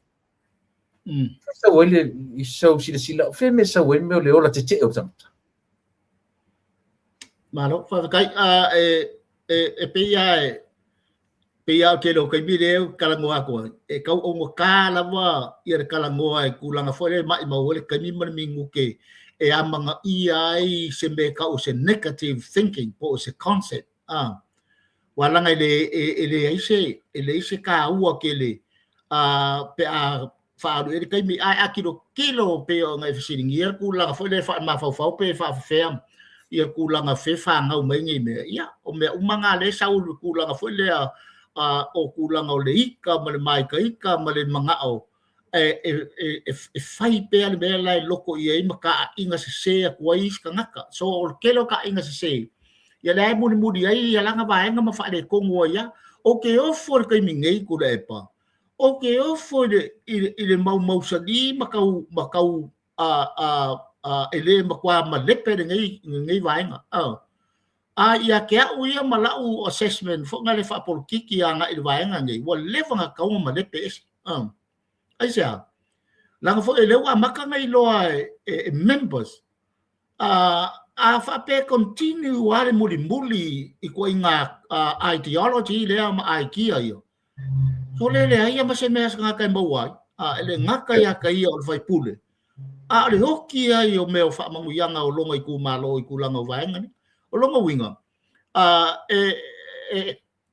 Sau ai le i sau silasila, o fea mea sau ai le mea o le ola tetee o le tagata? Malo, faafetai. E pei lava e pei lava o le tele o taimi lea ou te talanoa atu ai, e tau augata lava ia le talanoa i tulaga foi lea e maumau ai le taimi ma le minute e amanaia ai se mea e tau o se negative thinking po o se concept. Aua leaga e leai se e leai se taua tele pe a faaalu i ai le taimi. Ae a tilotilo pei ona e fesiligia le tulaga foi lea faamafaufau pe faafefea ia tulaga fe fanau mai nei mea, ia o mea uma na lea e sau i le tulaga foi lea o tulaga o le ita ma le māitaita ma le manao e fai pea le mea la e loto i ai ma taaiga sese atu ai isi tagata. So o le tele o taaiga sese, ia lea e mulimuli ai ia lana vaega ma faaletonu ai lava. Ou te ofo i le taimi nei Tuilaepa, ou te ofo i le mau mausali ma tau ma tau e le matua malepe lenei vaega. A ia te au ia ma lau assessment foi lea faapolokiki agai i le vaega nei, ua leva ona tatau ona malepe ese. Aisea? Leaga foi o lea ua amata ona iloa e members. A faapea e continue lava le mulimuli i ituaiga ideology lea ma idea ia, so le leai lava ma se mea a se tagata e maua ai. E le gata ia te ia o le faipule, a o le oti ai o mea o faamanuiaga o lona itumalo i tulaga o vaega nei. O lona uiga,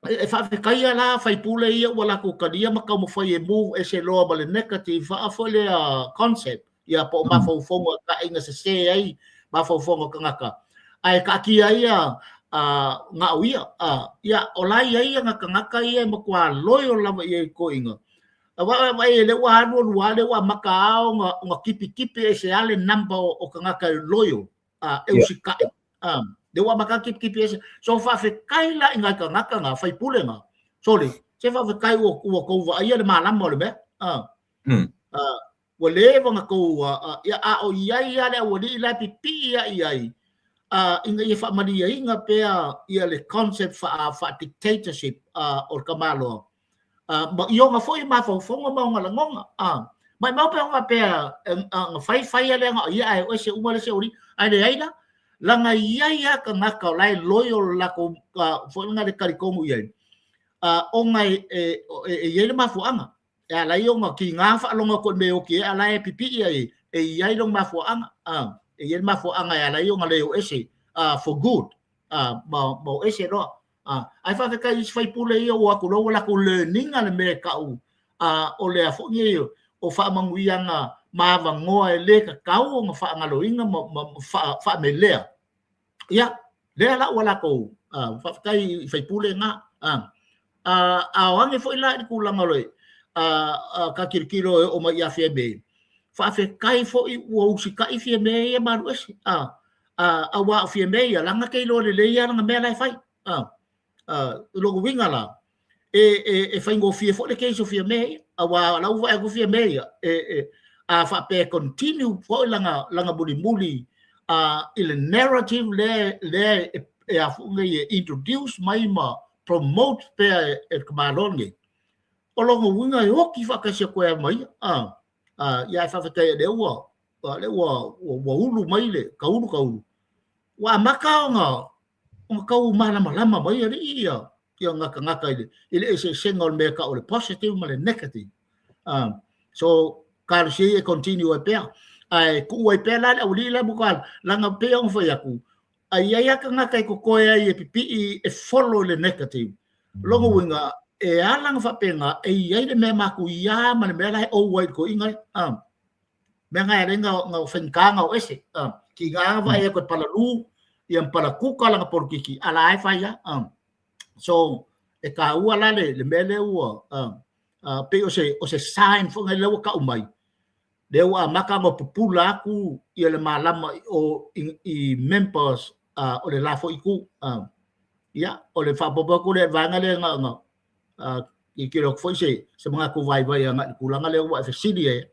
e faafetaia la faipule ia ua latou talia ma taumafai e move ese loa ma le negative faa foi lea concept, ia po o mafaufauga taaiga sese ai mafaufauga o tagata, ae taatia ai ia na o ia. Ia, o la e i ai tagata ia e matua loyal lava i ai i toeaiina. Vaai lea ua alu alu lava, lea ua amata lava ona tipitipi ese lava le number o tagata e loyal, e usitai. Lea ua amata tipitipi ese. So faafetai la i nai tagata na, faipule na, sorry, Se faafetai ua ua tou vaaia le malama o le mea. Ua leva ona tou ia a o i ai lava le aualii la e pipii lava i ai ina ia faamalieina pea ia le concept faa-dictatorship o le tamaloa ma i ona foi mafaufauga ma ona lagona. Maimau pe ana faapea na fai fai lea na o ia ae o ese uma le isi aualii, ae leai la, leaga e i ai lava tagata o la e loyal le latou foi lena le talitonu i ai, ona e i ai le mafuaaga e ala ai ona tiga faalogo atu i le mea e oti ai, a o la e pipii ai, e i ai lona mafuaaga, e i ai le mafuaaga e ala ai ona le o ese for good, ma o ese loa. Ae faafetai i isi sui usufono ia ua o atu loa ua latou learn ina le mea e tau o le a foi nei o faamanuiaga ma avanoa e le tatau ona faagaloina ma faamelea. Ia, lea la ua latou faafetai i sui usufono na. A o ane foi la i le tulaga o le ta tilotilo e oo mai ia Fiame, faafetai foi ua usitai Fiame ia ma alu ese. Aua o Fiame ia, leaga na te iloa lelei lava lana mea la e fai. O lona uiga la, e faigofie foi le case o Fiame ia, aua o la ua vaai atu Fiame ia, a faapea e continue foi lana mulimuli i le narrative lea e a foi nei e introduce mai ma promote pea e le tamaloa lenei, o lona uiga e oti faatasi atu ai ma ia. Ia ae faafetai o lea ua ulu mai le taulu taulu, ua amata ona tau malamalama mai alii ia tagata i le eseesega o le mea e tau o le positive ma le negative. So talosia ia e continue ai pea, ae tuu ai pea la le aualii la muta leaga pei ona fai atu, a i ai lava tagata e totoe ai e pipii e follow i le negative. O lona uiga e ala ona faapena e i ai le mea matuia ma le mea la e ou ai i le toeaina lea. Mea na e ala ai ona faigata ona o ese. Tiga lava vaai atu e palalu ia ma palatuta lana polokiki, a la e fai lava. So e taua la le mea lea ua pei o se sign foi lea ua tau mai, lea ua amata ona pupula atu ia le malama o i members o le la foi itu. Ia, o le faaopoopo atu lea i le vaega lea na tilotilo atu foi se manatu vaivai agai i le tulaga lea ua e fesili ai.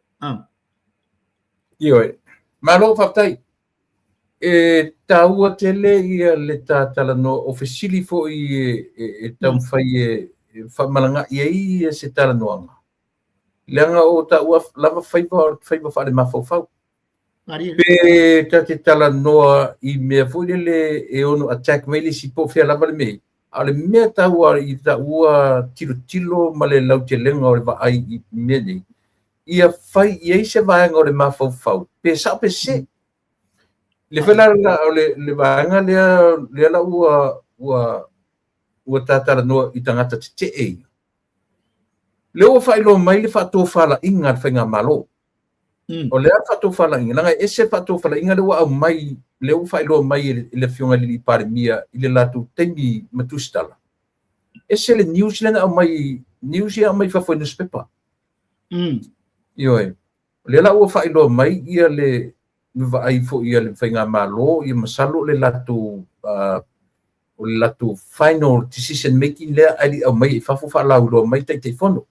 Ioe. Malo faafetai. E taua tele ia le ta talanoa, o fesili foi e taumafai e faamalagai ai ia se talanoaga, leaga o taua lava faiva o faiva faalemafaufau. Pe ta te talanoa i mea foi lele e ono attack mai le isi po o fea lava le mea, a o le mea taua i taua tilotilo ma le lautelega o le vaai i mea nei, ia fai i ai se vaega o le mafaufau, pe sao pe sese. Le foi la o le vaega lea la ua tatalanoa i tagata tetee ia. Lea ua faailoa mai le faatofalaiga a le faigamalo. O le a le faatofalaiga? Leaga e ese le faatofalaiga lea ua aumai, lea ua faailoa mai e le Afioga i le alii Palemia i le latou taimi ma tusitala. Ese le news lea na aumai, news ia aumai fafo i newspaper. Ioe. O lea la ua faailoa mai ia le vaai foi a le faigamalo, ia masalo le latou o le latou final decision making lea ae le i aumai i fafo faalauiloa mai Taitaifono.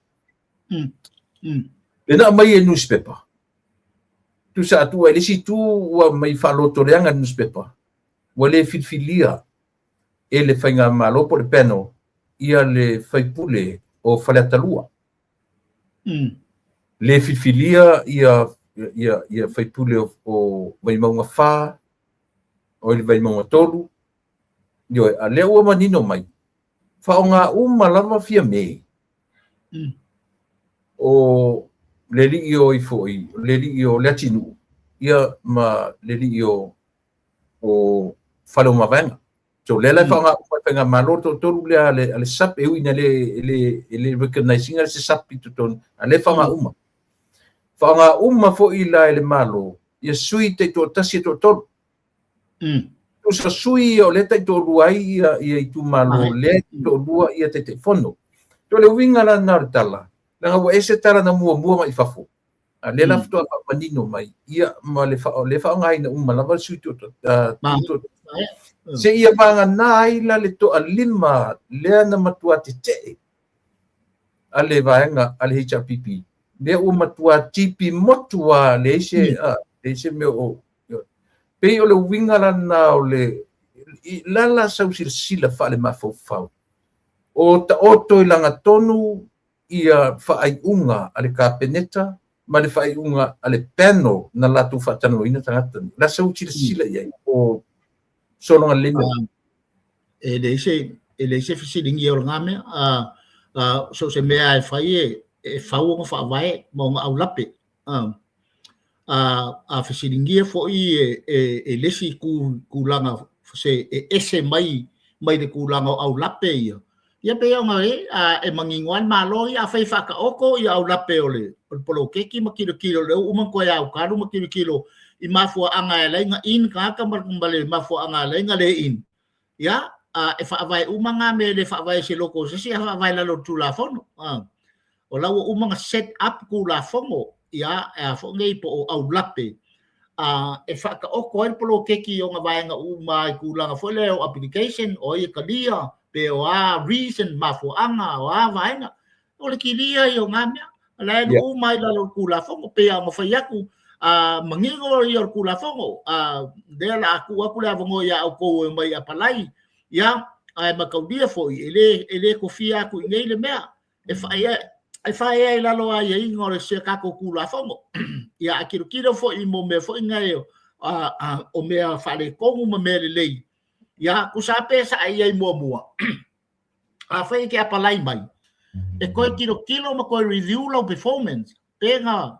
Lea na aumai e newspaper. Tusa atu ai le isi itu ua mai faalotoleaga le newspaper. Ua le filifilia e le faigamalo po o le panel ia le faipule o Faleata 2. Le filifilia ia faipule o Vaimauga 4, o le Vaimauga 3. Ioe, a lea ua manino mai, faaaoga uma lava Fiame. O le alii o ifo i, le alii o Leatinuu, ia ma le alii o Faleomavaega. So lea la e faaaoga uma e faigamalo le toatolu lea a le SAP, e ui ina le recognize ina se SAP i totonu, a lea e faaaoga uma. Faaaoga uma foi la e le Malo ia sui taitoatasi e toatolu. Tusa sui ia o lea taitoalua ai ia itumalo, lea taitoalua ia Taitaifono. So le uiga la lena o le tala, leaga ua ese tala na muamua mai fafo, a lea la faatoa faamanino mai ia ma le lea faaaogaina uma lava le sui se ia vagana ai la le toalima lea na matua tetee. a le vaega a le HRPP, lea ua matua tipi motu lava, leai se leai se mea o pei o le uiga lana o le lala sau silasila faale-mafaufau o taoto i lagatonu ia faaiuga a le Kapeneta ma le faaiuga a le panel na latou faatalanoaina tagata nei. La sau silasila i ai o sologa lelei mea. E leai se fesiligia o lena mea. So o se mea e fai e fau ona faavae ma ona aulape. A fesiligia foi e le isi tulaga se e ese mai le tulaga o aulape ia, ia pei ona e manino lava le Malo ia, afai e faataoto ia aulape o le poloketi ma tilotilo lea ua uma ona toe autalu ma tilotilo i mafuaaga e ala ai ona in tagata ma le mafuaaga e ala ai ona le in. Ia, e faavae uma na mea, e le faavae i se loto o se isi, ae faavae i lalo o le Tulafono. O la ua uma ona set up Tulafono ia e a foi nei po o aulape e faataoto ai le poloketi i ona vaega uma i tulaga foi lea o application, o ai e talia, pe o a reason, mafuaaga, o a vaega. O le kilia ia o na mea, o la e alu uma ai i lalo o le Tulafono, pei ona fai atu, manino ia o le Tulafono. Lea o le a tuu atu le avanoa ia outou e omai e apalai, ia, ae mataulia foi, e le tofia atu i nei le mea. E fai ai i lalo o aiaiga o le se tatou Tulafono. Ia, ae tilotilo foi mo mea foi nei o mea faaletonu ma mea lelei. Ia, tusa lava pe sa e i ai muamua, afai e te apalai mai, e toe tilotilo ma toe review lau performance, pe na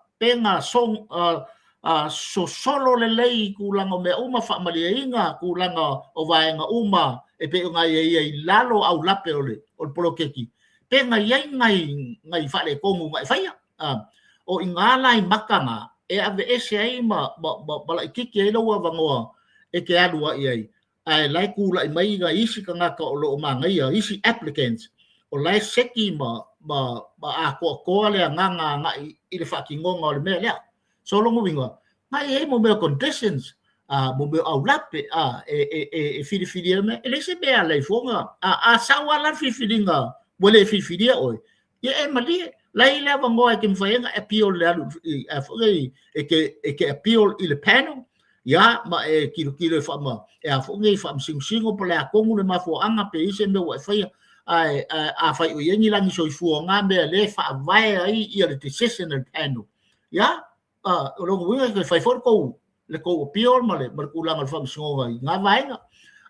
sosolo lelei i tulaga o mea uma, faamalieina tulaga o vaega uma e pei ona aiaia i lalo aulape o le poloketi, pe na i ai nai faaletonu na e faia. O i gā la i maka na e aveese ai ma laitiiti ai lou avanoa e te alu ai ai, ae la e tulai mai nai isi tagata o lo o manaia, isi applicants o la e seki ma atoatoa le agaga agai i le faatinoga o le mea lea. So lona uiga, na i ai mo mea conditions, mo mea aulape e filifilia mea, e leai se mea alai fuaga. A sau lava la le filifiliga ua le filifilia oe, ia e malie la i le avanoa e te mafai ai ona appeal le alu a foi e te appeal i le panel, ia, ma e tilotilo e faama e a foi nei faamasinosino po o le a tonu le mafuaaga pe i se mea ua e faia. Ae afai o i ai ni lagi soifua o na mea lea e faavae ai ia le decision a le panel, ia, o lona uiga e fai foi le tou appeal ma le tulaga o le faamasinoga i na vaega.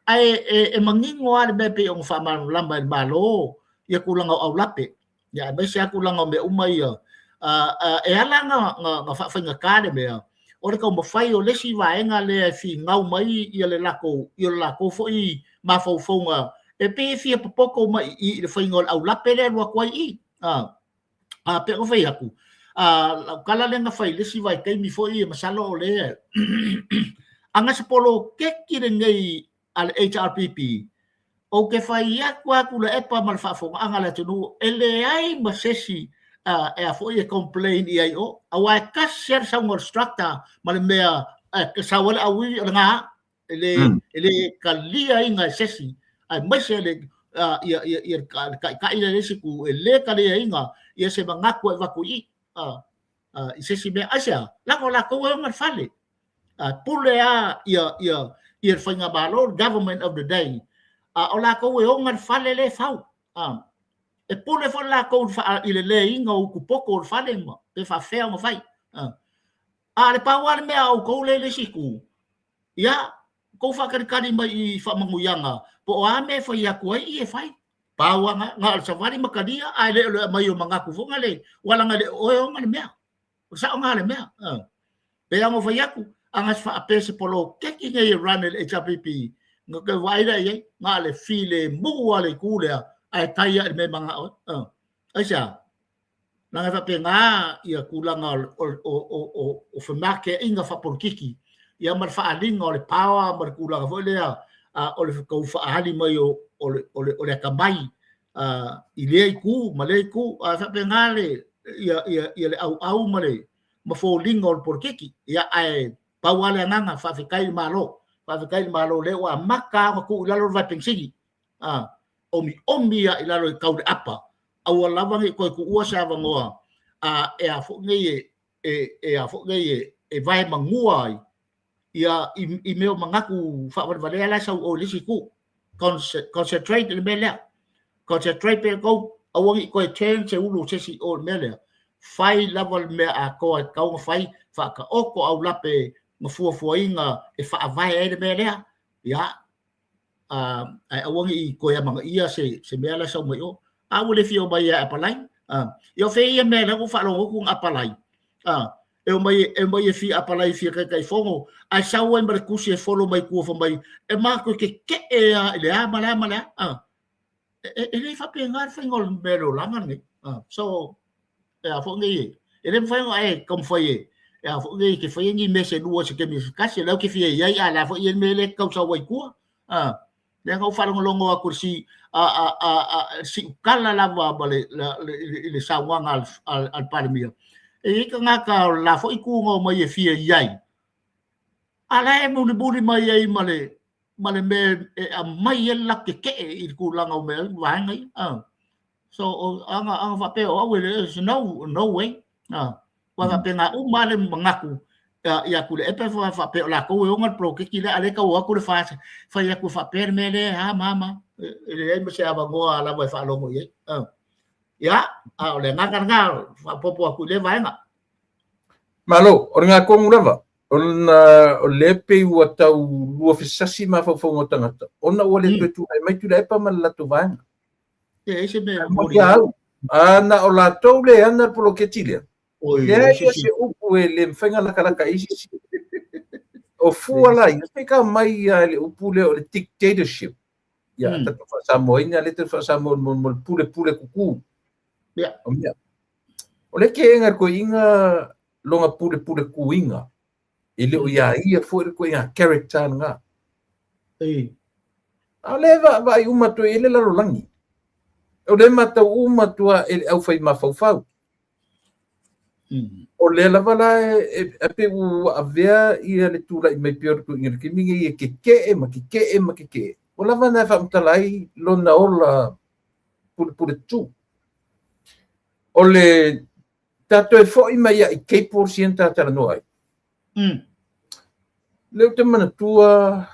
Ae e manino lava le mea pei ona faamalamalama e le Malo ia tulaga o aulape, ia, aemaise lava tulaga o mea uma ia. E ala na faafaigata le mea o le taumafai o le isi vaega lea e finau mai ia le latou ia le latou foi mafaufauga e pei e fia popoto mai i le faiga o le aulape lea e alu atu ai i. Pe ona fai atu lau tala lea na fai i le isi vaitaimi foi, masalo o lea aga se poloketi lenei a le HRPP, ou te fai atu Tuilaepa ma le faafofogaaga a le atunuu, e leai ma se isi e a foi e complain i ai o, aua e tasi lava le sauga o le structure ma le mea e sau ai le auivi o lena, e le talia iga e se isi, aemaise le ia ia ia le taitai le isi tu e le talia iga ia se manatu e avatu i i se isi mea. Aisea? Leaga o latou e ona le fale, pule a ia le faigamalo, government of the day, o latou e ona le fale le fau, e pule foi latou i le leiga o utupoto o le fale ma pe faafefea ona fai. A le pau lava le mea a outou le isi itu, ia tou faatalitali mai i faamanuiaga po o a mea e fai atu ai i e fai. Pau lava na o le savali ma talia, ae le o le aumai o manatu foi le ua laga le oe ona le mea o le sao na le mea. Pe ona fai atu aga se faapea se poloketi nei e run e le HRPP, na te vaai lea i ai na le filemu a le itu lea, ae tai lava i le mea e manao ai. Aisea? Leaga e faapena ia tulaga o femakeaiga faapolitiki, ia, ma le faaaliga o le power ma le tulaga foi lea o le tau faaali mai o le atamai i lea itu ma lea itu. Ae faapena le ia ia ia le auau ma le ma foliga o le polokiki. Ia, ae pau lava le agaga, faafetai i le Malo, faafetai i le Malo lea ua amata ona tuu i lalo le vae penisini, omiomi lava i lalo i tau le apa. Aua lava ne i toe tuua se avanoa a e a foi nei e e a foi nei e vae manua ai ia i mea o manatu faavalevalea la e sau i o i le isi itu. Concentrate i le mea lea. Concentrate pea outou, aua ne i toe turn se ulu o se isi i o i le mea lea. Fai lava le mea atoa e tatau ona fai, faataoto aulape ma fuafuaina e faavae ai le mea lea. Ia, ae aua ne i toe amanaia se mea la e sau mai o. A ua le fia omai e apalai. Ia o fea ia mea lea ua faalogo atu na apalai. E omai, e omai e fia apalai e fia Taitaifono, ae sau ai ma le tusi e follow mai tua fai mai, e matou tete'e lava i le a ma le a ma le a. E le faapena le faiga o le mea o le olaga lenei. So, e a foi nei, e le mafai ona e taumafai e, e a foi nei, e te faia ni mea se lua i se taimi se tasi, o lea ou te fia i ai, a o le a foi le mea lea e te tau sau ai i tua. Lea na ou faalogologo atu i le si, a, a, a, a, siutala lava ma le, le, le, i le saunoaga a le Palemia. E i ai tagata o le la foi itu na omai e fia i ai, a la e mulimuli mai ai ma le, ma le mea e aumai ai le latou tetee i le tulaga o mea vaega ia. So, o, aga, aga faapea o au e le, no, no way. Ua faapena uma lava le manatu ia Tuilaepa faapea o latou e ona le poloketi lea, a o lea e tau o atu le FAST, fai atu e faapea le mea lea, a ma a ma. E leai ma se avanoa lava e faalogo i ai. Ia, a o le agaga lena, faaopoopo atu i lea vaega. Malo, o le gatonu lava, ona o lea pei ua tau luafesasi mafaufauga o tagata, ona ua le toe tulai mai Tuilaepa ma le latou vaega. E ai se mea moni ai. A na o latou le ana le poloketi lea. Oi, Leai se upu e le mafai ona lakalaka ai se isi. O fua la ia, pei ka mai ia le upu lea o le dictatorship. Ia, tatou faasamoaina lea tatou faasamoa mo le pule pule kuku. Ia. O mea. O le keega le toeaina lona pule pule kuina. E le o ia ia foi le toeaina character lena. Ei. A o lea vaai uma atu i le lalolagi. O lea matau uma atu lava e le aufai mafaufau. O lea lava la e pei ua avea ia le tulai mai pea o le toeaina i le taimi lenei e tetee ma tetee ma tetee. Ua lava na e faamatala ai lona ola pulepule tu. O le ta toe foi mai ia i cables ia na ta talanoa ai. Lea ou te manatua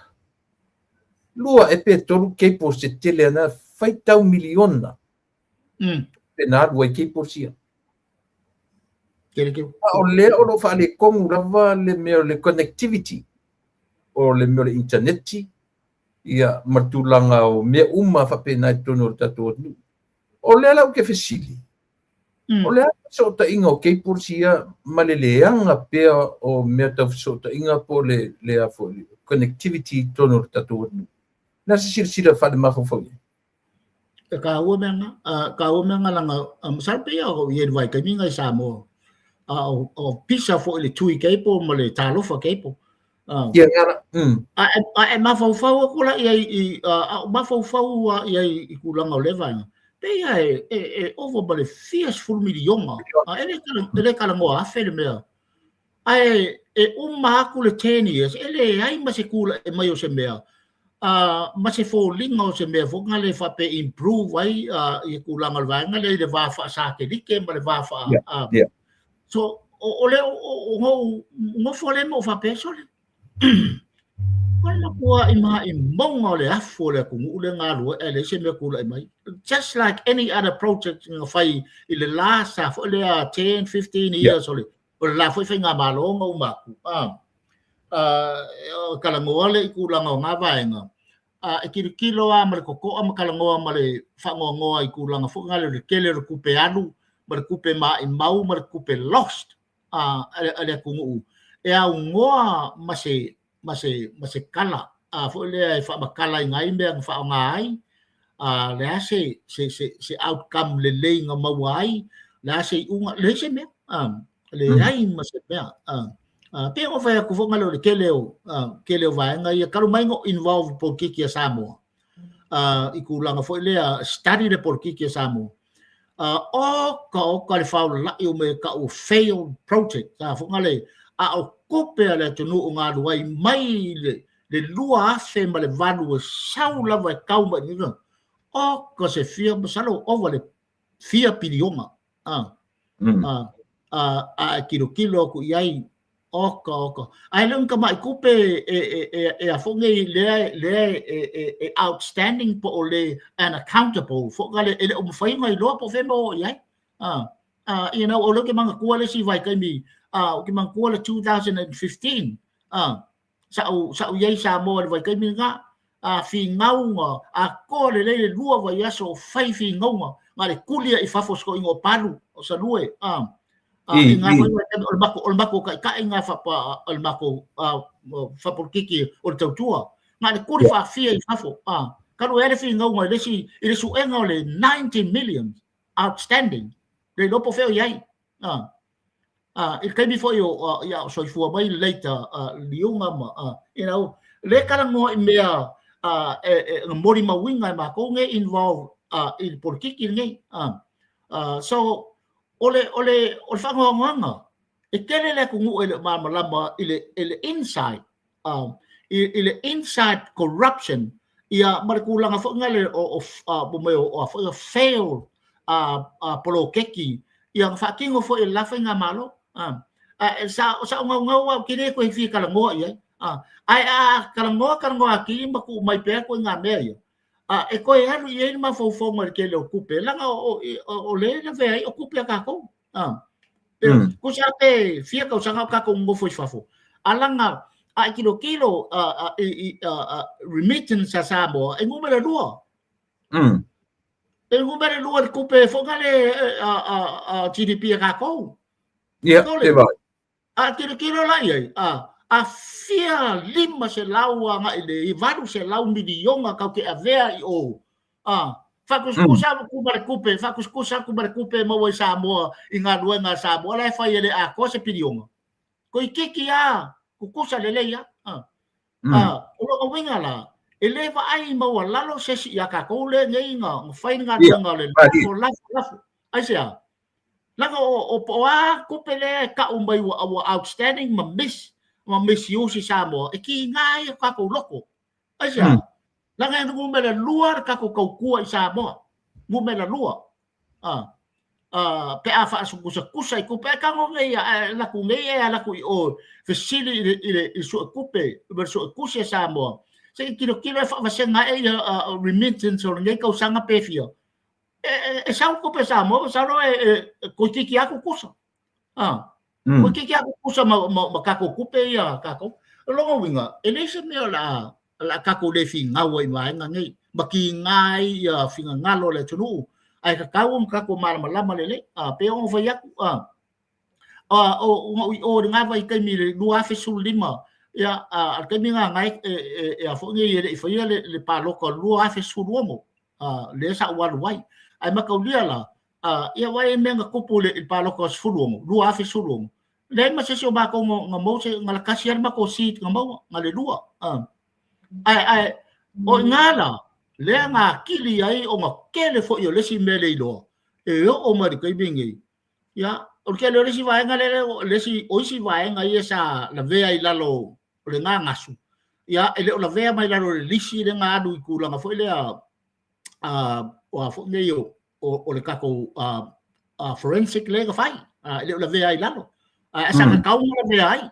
lua ea pe tolu cables tetele ana faitau miliona. Pe na alu ai cables ia. Tele tele. A o lea o lo o faaletonu lava le mea o le connectivity o le mea o le internet ia ma le tulaga o mea uma faapena i totonu o le tatou atunuu. O lea la ou te fesili, o le a le fesootaiga o cables ia ma le leaga pea o mea tau fesootaiga po o le, le a foi, connectivity i totonu o le tatou atunuu? O le a se silasila faalemafaufau i ai? E taua mea na, taua mea na leaga, masalo pei lava o i ai i le vaitaimi na i Samoa, a o pisa foi le Tui Cable ma le Talofa Cable. Ia ngara. A e mafaufau atu la i ai i, a o mafaufau i ai i tulaga o lea vaega, pei lava e ova ma le fia sefulu miliona, e le talanoa afe le mea. Ae e uma atu le 10 years, e leai ma se tulai mai o se mea, ma se foliga o se mea foi lea faapea e improve ai ia tulaga o le vaega lea i le va faasatelite ma le va faa... So, o le o nofo lea ma ou faapea, sole, o le matuai maimauga o le afu o le atunuu lea na alu ai, ae leai se mea tulai mai. Just like any other project na fai i le last foi lea 10, 15 years o le la foi faigamalo na uma atu. Talanoa lea i tulaga o na vaega, e tilotilo lava ma le totoa ma talanoa ma le faanoanoa i tulaga foi na o le tele o le tupe alu ma le tupe maimau ma le tupe lost a le atunuu e aunoa ma se ma se ma se kala a foi lea e faamatalaina ai mea na faaaoga ai, a le a se se se se outcome lelei na maua ai, le a se iuga, leai se mea, leai ma se mea. Pei ona fai atu foi o le tele o tele o vaega ia talu mai na involve polokiki a Samoa i tulaga foi lea study le polokiki a Samoa, oka oka le faolalai o mea tau o failed project a foi le a o tupe a le atunuu na alu ai mai le 2008 e sau lava e tau mai oka se fia masalo ova le fia piliona. A e tilotilo atu i ai, oka oka. Ae le o ni tamai tupe e a foi nei lea lea e outstanding po o le unaccountable foi lea e le o mafai ona iloa po o fea e maua i ai. You know, o lea ou te manatua le isi vaitaimi, ou te manatua le 2015, sa ou i ai i Samoa i le vaitaimi lena, finauga atoa lelei le 2 vaiaso o fai finauga, na o le tuli lava i fafo o si toeaina o Palu, o Salue, i na foi vaitaimi o le matou taitai lena o le matou faapolokiki o le tautua, na o le tuli faafia i fafo, talu ai le finauga i le isi i le suega o le 90 million outstanding, le iloa po o fea o i ai. I le taimi foi o ia o soifua mai le late Liuga ma you know, lea e talanoa i mea e molimauina e matou nei involve i le polokiki lenei. So o le o le o le faanoanoaga, e tele le atunuu e le o malamalama i le inside i le inside corruption ia ma le tulaga foi lea o o foi o fail poloketi ia na faatino foi e le la faigamalo. Sa ou naunau lava ou te le toe fia talanoa i ai, ae a talanoa talanoa atili ma tuu mai pea ituaiga mea ia, e toe alu i ai le mafaufauga i le tele o tupe, leaga o lea e lavea ai o tupe a tatou. Tusa pe fia tausaga o tatou nonofo i fafo, a laga a e tilotilo i remittance a Samoa, e numera 2. E numera 2 le tupe foi lea a GDP a tatou. Ia, e vai. A tilotilo la i ai, a fia 500 agai i le 800 miliona tatou te avea i o, faatusatusa atu ma le tupe, faatusatusa atu ma le tupe e maua i Samoa i galuega a Samoa la e fai e le atoa se piliona. Toeitiiti lava, tutusa lelei lava. O lona uiga la, e le vaai maualalo se isi ia tatou lea nei na fai le galuega o le lafo, lafo, lafo. Aisea? Leaga o po o a tupe lea e tau mai ua outstanding ma miss ma misuse i Samoa, e tiga ai o tatou loto. Aisea? Leaga e numera 2 le tatou tautua i Samoa. Numera 2. Pe a faasukusatusa i tupe, ae tago nei, ae alu atu nei e alu atu i o, fesili i le suetupe, ma le suetusi a Samoa, se i tilotilo e faavasega ae ia remittance o lenei tausaga pe fia. E sau tupe a Samoa, masalo e toeitiiti lava tutusa. Toeitiiti lava tutusa ma tatou tupe ia a tatou. O lona uiga, e leai se mea o le a tatou le finau ai i vaega nei, ma tiga ai ia finagalo o le atunuu, ae tatau ona tatou malamalama lelei. Pei ona fai atu, ona ou i o i lena vaitaimi i le 2015, ia, a le taimi lena e a foi nei e le i faia le palota o le 2016, lea sa ou alu ai. Ae mataulia la, ia vaai i mea na tupu i le palota o 16, 2016, leai ma se isi o matou na maua se, na tasi lava le matou seat na maua, na le lua. Ae, o i ina la, lea na atili ai ona tele foi o le isi mea le iloa, e oo mai i le taimi lenei. Ia, o le tele o le isi vaega lea, le isi, o isi vaega ia sa lavea i lalo o le gagasu, ia, e le o lavea mai lalo o le lisi lea na alu i tulaga foi lea, o a foi nei o le tatou forensic lea na fai, e le o lavea ai i lalo. Ae sa tatau ona lavea ai.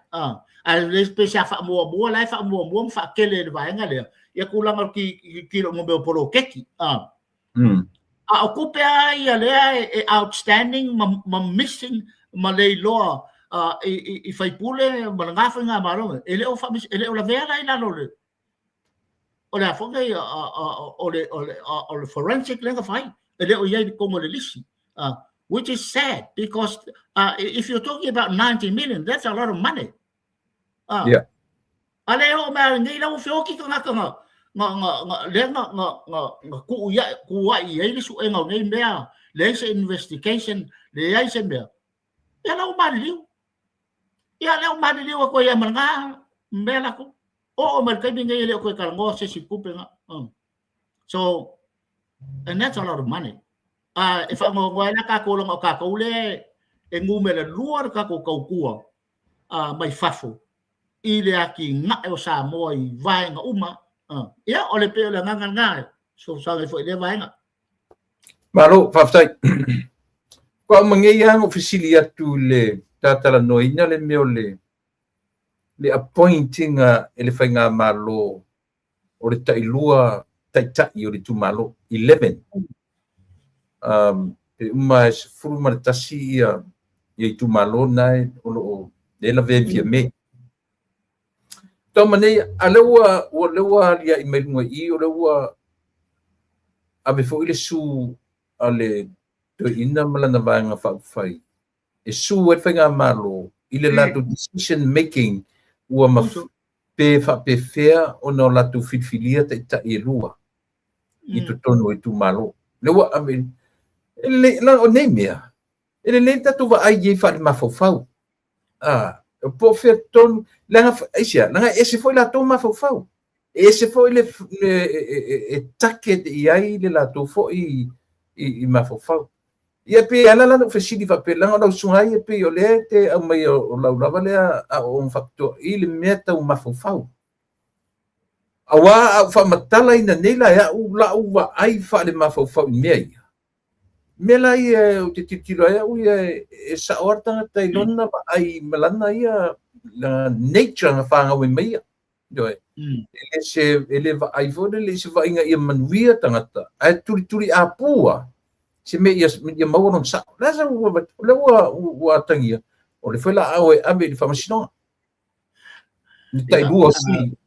Ae le pe sa faamuamua, la e faamuamua ma faatele e le vaega lea, ia tulaga o le mea o poloketi. A o tupe lava ia lea e outstanding ma missing ma le iloa i sui usufono ma lena faigamalo, e le o e le o lavea la i lalo o le a foi nei o le forensic lea na fai, e le o i ai i totonu o le lisi. Which is sad because if you're talking about 90 million, that's a lot of money. Yeah. A le oo mai nei la ua feoti tagata na na na na lea na na na na tuu ia tuu ai i ai le suega o nei mea, leai se investigation, leai se mea. Ia la ua maliliu. Ia lea ua maliliu atu ai ma lena mea latou. Oo mai le taimi nei e le o toe talanoa se isi tupe na. So, and that's a lot of money. E faanoanoa ai la tatou leaga o tatou lea e numera 2 le tatou tautua mai fafo i le atinae o Samoa i vaega uma. Ia, o le pei o le agaga lena e fesoasoani ai foi i lea vaega. Malo, faafetai. Faatoa uma nei lava ona ou fesili atu i le tatalanoaina le mea o le appoint ina e le Faigamalo o le tailua taitai o le itumalo, 11. Pe uma e 11 ia itumalo na o lo o lea lavea i Fiame. Tau ma nei, a lea ua aliae mai luga i i, o lea ua ave foi le sue a le toeaina ma lana vaega faaupufai e sue ai le Faigamalo i le latou decision making ua pe faapefea ona o latou filifilia taitai e lua i totonu o itumalo. Lea ua ave, o nei mea, e lelei le tatou vaai i ai faale-mafaufau. Po o fea tonu, leaga, aisea, leaga e ese foi latou mafaufau. E ese foi le e target i ai le latou foi i mafaufau. Ia pei e ala la ona ou fesili faapea, leaga o lau susuga ia pei o lea e te aumai o lau lava lea aoaoga faapitoa i le mea tau mafaufau. Aua a ou faamatalaina nei la e au lau vaai faale-mafaufau i mea ia, mea la ia ou te tilotilo ai au ia e sao lava le tagata i lona vaai ma lana ia nature na fanau ai mai ia. Ioe. E le se e le vaai foi lele i se vaaiga ia manuia tagata, ae tulituli apua se mea ia maua lona sao. O le a sa ua o lea ua atagia, o le foi la a oe ave i le faamasinoga. Ni tailua o sui.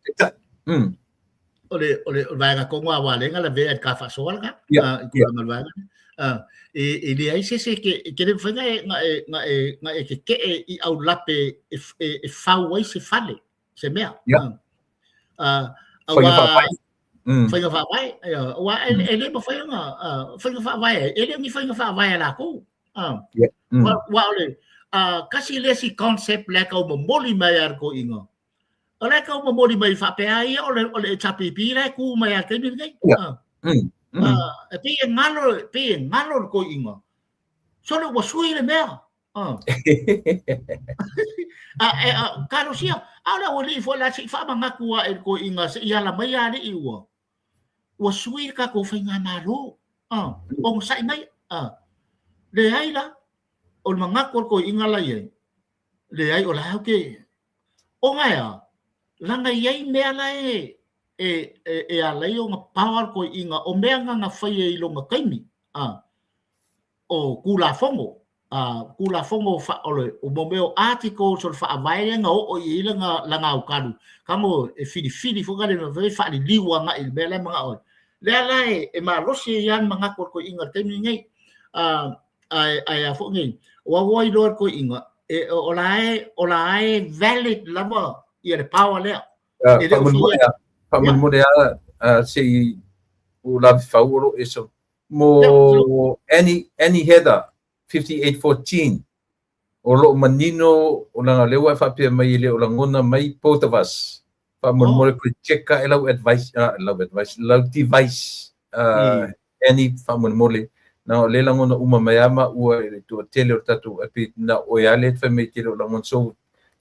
O le vaega tonu a walenga la vea i ka faasoa lena i tulaga o le vaega e leai se isi e te le mafai na e tetee i aulape e fau ai se fale, se mea. Faiga faavae. Faiga faavae, aua e le mafai ona faiga faavae, e le o ni faiga faavae a latou. Ua o le kasi le isi concept lea tau momoli mai a le toeaina. O lea tau momoli mai faapea ia o le HRPP la e tu mai a le taimi lenei. E pei e galo, pei e galo le toeaina. Sole ua sui le mea. Talosia, a o le aualii foi la se i faamanatu ae i le toeaina se i ala mai alii ua sui le tatou faigamalo. Onosai mai. Leai la, o le manatu o le toeaina la i ai, leai o la ou te, ona e a, leaga e i ai mea la e ala ai ona power le toeaina, o mea na na faia i lona taimi, o Tulafono, Tulafono o le o mea o articles o le faavae lea na oo i ai lana aukalu, tago e filifili foi lea e faaliliu agai i le mea la e manao ai. Lea la e malosi ai lava le manatu o le toeaina i le taimi lenei. Ae a foi nei, ua ua iloa le toeaina, o la e valid lava ia le power lea. E le o Faamolemole lava se i ua lavefau o lo o e mo Annie Heather 5814 o lo o manino o leaga o lea ua e faapea mai e le o lagona mai both of us. Faamolemole koe check ae lau advice, lau device, Annie, faamolemole. Leaga o lea e lagona uma mai lava maua i le toatele o le tatou api na o oe lava lea e fai mai e te le o lagona. So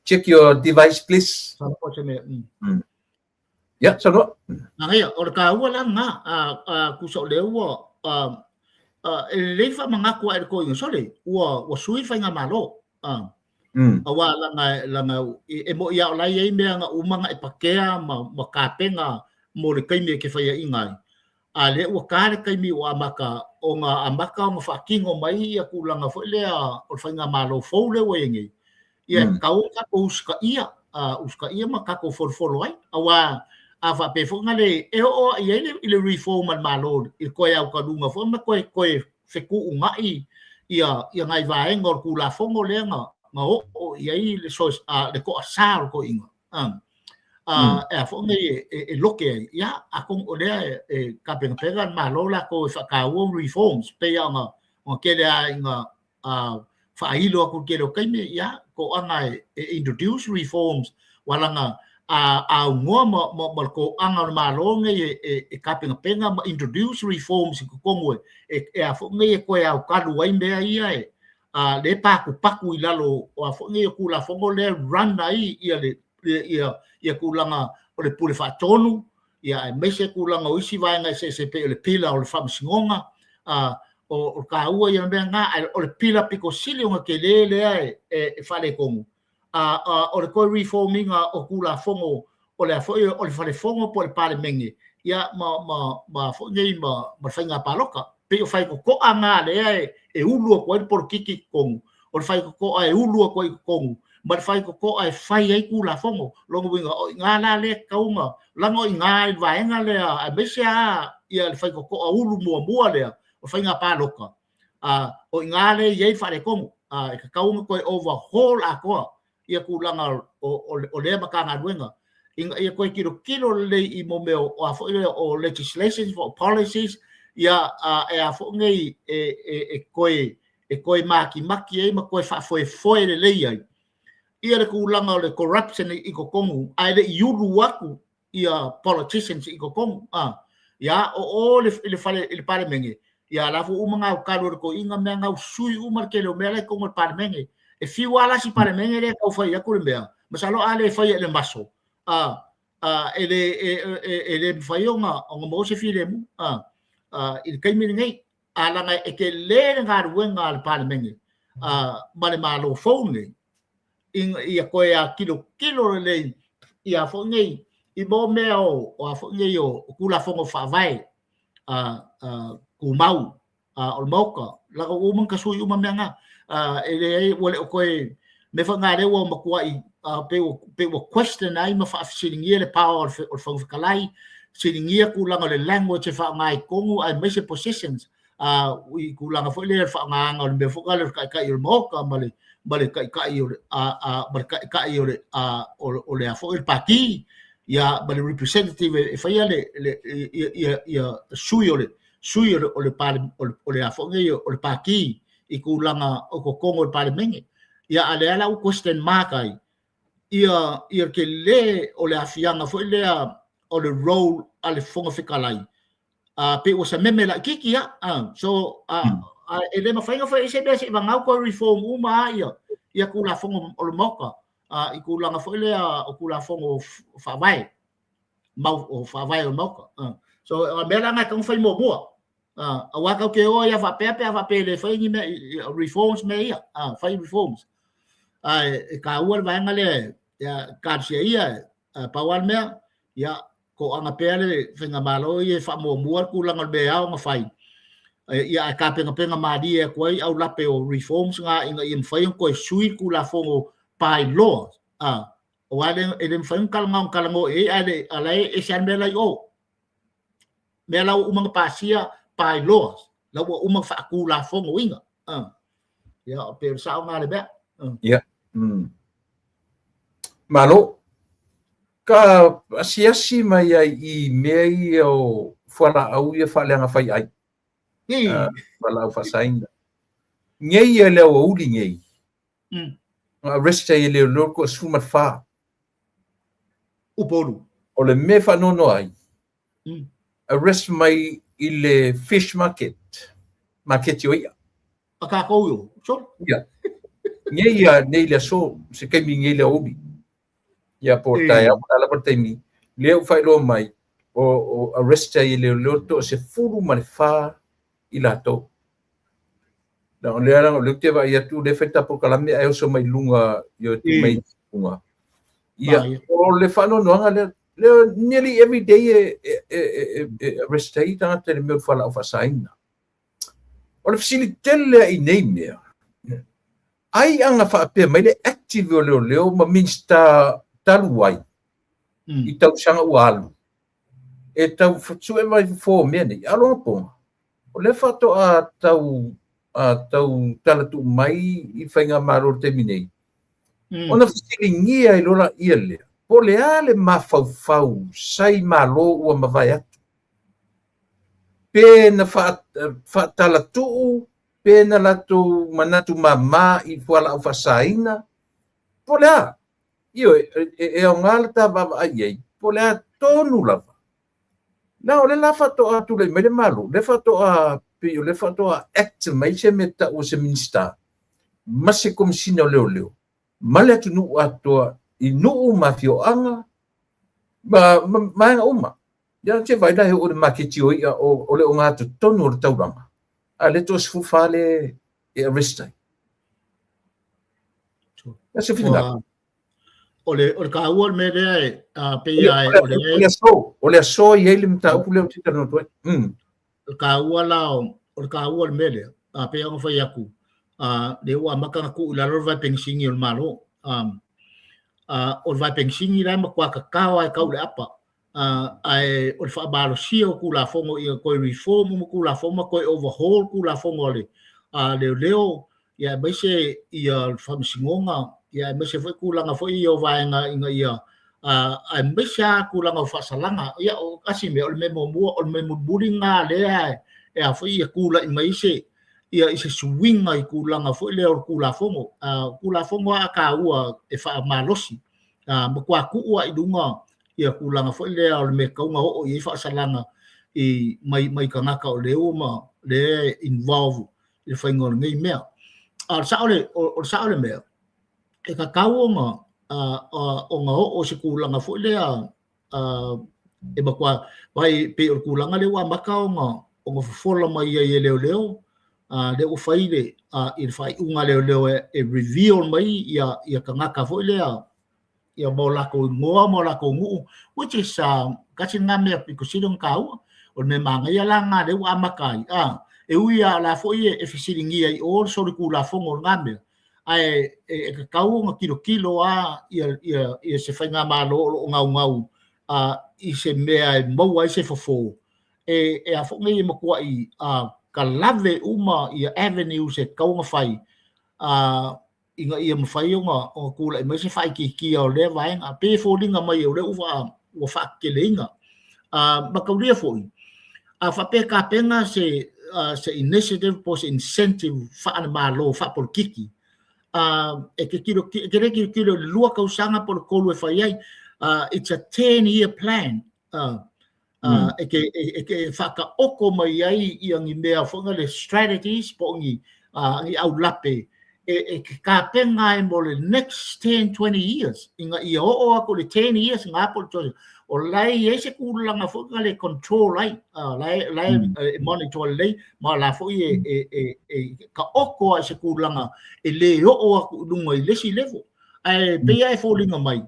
check your device, please. Ia, saunoa. Manaia, o le taua la lena, tusa o lea ua e lelei faamanatu ae le toeaina, sole, ua sui le faigamalo. Aua lana e moni lava o la e i ai mea na uma ona e patea ma tapena mo le taimi e te faiaina ai, a lea ua ta le taimi ua amata ona amata ona faatino mai ia tulaga foi lea o le faigamalo fou lea ua i ai nei. Ia e tatau ona tatou usitaia, usitaia ma tatou folofolo ai. Aua a faapea foi na le e oo i ai i le reform a le Malo i le toe aukaluga foi ma toe fetuunai ia nai vaega o le Tulafono lea na oo i ai le toasa o le toeaina. E a foi nei e loke ai, ia atonu o lea e tapenapena le Malo latou e faataua reforms pei ona tele lava ina faailo atu i le tele o taimi, ia toaga e introduce reforms walaga a aunoa ma le toaga o le Malo nei e tapenapena ma introduce reforms i totonu e a foi nei e toe aukalu ai mea ia e le patupatu i lalo o a foi nei o Tulafono lea run ai ia le ia tulaga o le pule faatonu, ia aemaise tulaga o isi vaega eseese pei o le pila o le faamasinoga. O taua ia mea na, ae o le pila pito sili ona tele lea e faaletonu. O le toe reform ina o Tulafono o le a foi o le Falefono po o le Palemene, ia ma foi nei ma le faiga palota. Pei o faitotoa na lea e ulu atu ai le polokiki i totonu, o le faitotoa e ulu atu ai i totonu, ma le faitotoa e fai ai Tulafono. Lona uiga, o i ina la lea e tatau ona laga o i ina i le vaega lea, aemaise lava ia le faitotoa ulu muamua lea, o faiga palota, o i ina lea e i ai le faaletonu. E tatau ona toe overhaul atoa ia tulaga o lea Matagaluega, ina ia toe tilotilo lelei i mo mea o a foi lea o legislations po o policies, ia e a foi nei e toe matimati ai ma toe faafoefoe lelei ai ia le tulaga o le corruption i totonu, ae le i ulu atu ia politicians i totonu. Ia o le fale i le Palemene, ia la fu uma ngau kalu le toeaina mea ngau sui uma le tele o mea la i totonu o le Palemene. E fiu lava la si Palemene lea e tau fai atu le mea, masalo a le faia i le maso, e le mafai ona maua se filemu i le taimi lenei. A laga e tele le galuega a le Palemene ma le Malo fou lenei, ina ia toe tilotilo lelei ia foi nei i mo mea o a foi nei o Tulafono Faavae tumau o le Maota. Laga ua uma ona tasui uma mea na. E leai, ua le o toe mea foi na lea ua matuai pei ua question ai ma faafesiligia le power o le Fofoga Fetalai, fesiligia tulaga o le language e faaaoga i totonu, aemaise positions i tulaga foi lea o le faaaogaina o le mea foi lea o le taitai o le Maota ma le taitai o le ma le taitai o le o le a foi le pati, ia ma le representative e faia le ia ia sui o le sui o le o le o le a foi nei o le pati i tulaga o totonu o le Palemene. Ia a lea la ua question mark ai ia tele o le aafiaga foi lea o le role a le Fofoga Fetalai, pei ua sameme laitiiti ia. So e le mafai ona fai ai se mea se'i vagau toe reform uma a ia Tulafono o le Maota, i tulaga foi lea o Tulafono Faavae mau o Faavae o le Maota. So o mea la na e tatau ona fai muamua, aua tatou te o ai a faapea pe a faapea e le fai ni mea reforms mea ia, fai reforms. Ae e taua le vaega lea, ia talosia ia. Pau lava le mea, ia toaga pea le faigamalo ia e faamuamua le tulaga o le mea e ao ona fai, ia ae tapenapena malie atu ai aulape o reforms na ina ia mafai ona toe sui le Tulafono by-law, aua e le mafai ona talanoa talanoa i ai, ae a la e ese lava le mea la i o. Mea la ua uma ona pasia by-laws, la ua uma ona faatulafonoina. Ia, pei o le sao lena o le mea. Ia. Malo. Ka asiasi mai ai i mea ia o fualaau ia faaleaga fai ai. Fualaau faasaina. Nei ia le aoauli nei. Na arrest ai e leoleo le 14. Upolu. O le mea e faanoanoa ai, arrest mai i le fish market, maketi o i'a. A tatou yo. So. Ia. Nei ia, nei le aso, se taimi nei le aoauli. Ia po o taeao po o le a lava le taimi, lea ua faailoa mai, o arrest ai e leoleo le 14 i latou. Na o lea o lea ou te vaai atu lea e fai ta polokalame ae oso mai luga i o tu mai luga. Ia, o le faanoanoaga lea, lea nearly every day e arrest ai tagata i le mea o le fualaau faasaina. O le fesili tele lea i nei mea, ai aga faapea mai le active o leoleo ma Minisita talu ai i tausaga ua alu, e tau sue mai fofo o mea nei. A o lona poga, o lea faatoa tau tau talatuu mai i faigamalo i le taimi nei, ona fesiligia ai loa laia lea, po o le a le mafaufau sai Malo ua mavae atu, pe na faatalatuu, pe na latou manatu mama i fualaau faasaina, po o le a. Ioe, e aoga le ta vaavaai i ai, po o le a tonu lava. Na o lea la faatoa tulai mai le Malo, lea faatoa, pei o lea faatoa act mai se mea tau o se Minisita ma se Komesina o Leoleo ma le atunuu atoa i nuu ma afioaga ma vaega uma. Ia, te vaai la e oo i le maketi o i'a o le ogatotonu o le taulaga. A le 14 le e arrest ai. E se finagalo. O le taua o le mea lea e pei a o le aso, o le aso e i ai le mataupu lea ou te talanoa atu ai. O le taua la o le taua o le mea lea, pei ona fai atu, lea ua amata ona tuu i lalo le vae penisini o le Malo. O le vae penisini la e matua tatao lava e tau i le apa. Ae o le faamalosia o Tulafono ia toe reform uma Tulafono ma toe overhaul Tulafono a le leoleo, ia aemaise ia le faamasinoga, ia aemaise foi tulaga foi ia o vaega ina ia aemaise lava tulaga o faasalaga. Ia o tasi mea, o le mea muamua, o le mea mulimuli lena lea e a foi ia tulai mai se ia i se suiga i tulaga foi lea o le Tulafono. O Tulafono lava a taua e faamalosi, matua tuu lava i luga ia tulaga foi lea o le mea e tatau ona oo i ai faasalaga i mai tagata o lea ua ma lea involve i le faiga o lenei mea. A o le sao le o le sao le mea e tatau ona oo i se tulaga foi lea e matua vai pei o le tulaga lea ua amata ona fofola mai ai e leoleo, lea ua fai le i le faaiuga a leoleo e reveal mai ia tagata foi lea ia ma o latou igoa ma o latou nuu, which is tasi lena mea pito sili ona taua. O le mea manaia la lena lea ua amata ai, e ui lava o la foi e fesiligia i o le solitulafono o lena mea, ae e tatau ona tilotilo lava ia se faigamalo o lo o gaugau i se mea e maua ai se fofo e a foi nei e matuai talave uma ia avenues e tatau ona fai ina ia mafai ona tulai mai se faaitiitia o lea vaega. Pei e foliga mai o lea ua faateteleina. Mataulia foi, a faapea e tapena se initiative po o se incentive faale-Malo, faapolokiki, e te le tilotilo i le 2 tausaga po o le 3 e fai ai. It's a 10 year plan. E te faataoto mai ai ia ni mea foi na le strategies po o ni aulape e te tapena ai mo le next 10, 20 years ina ia oo atu le 10 years ngā po o le o la e i ai se tulaga foi na le control ai, la e monitor lelei ma la foi e taoto ai se tulaga e le oo atu i luga i le isi level. Ae pei lava e foliga mai,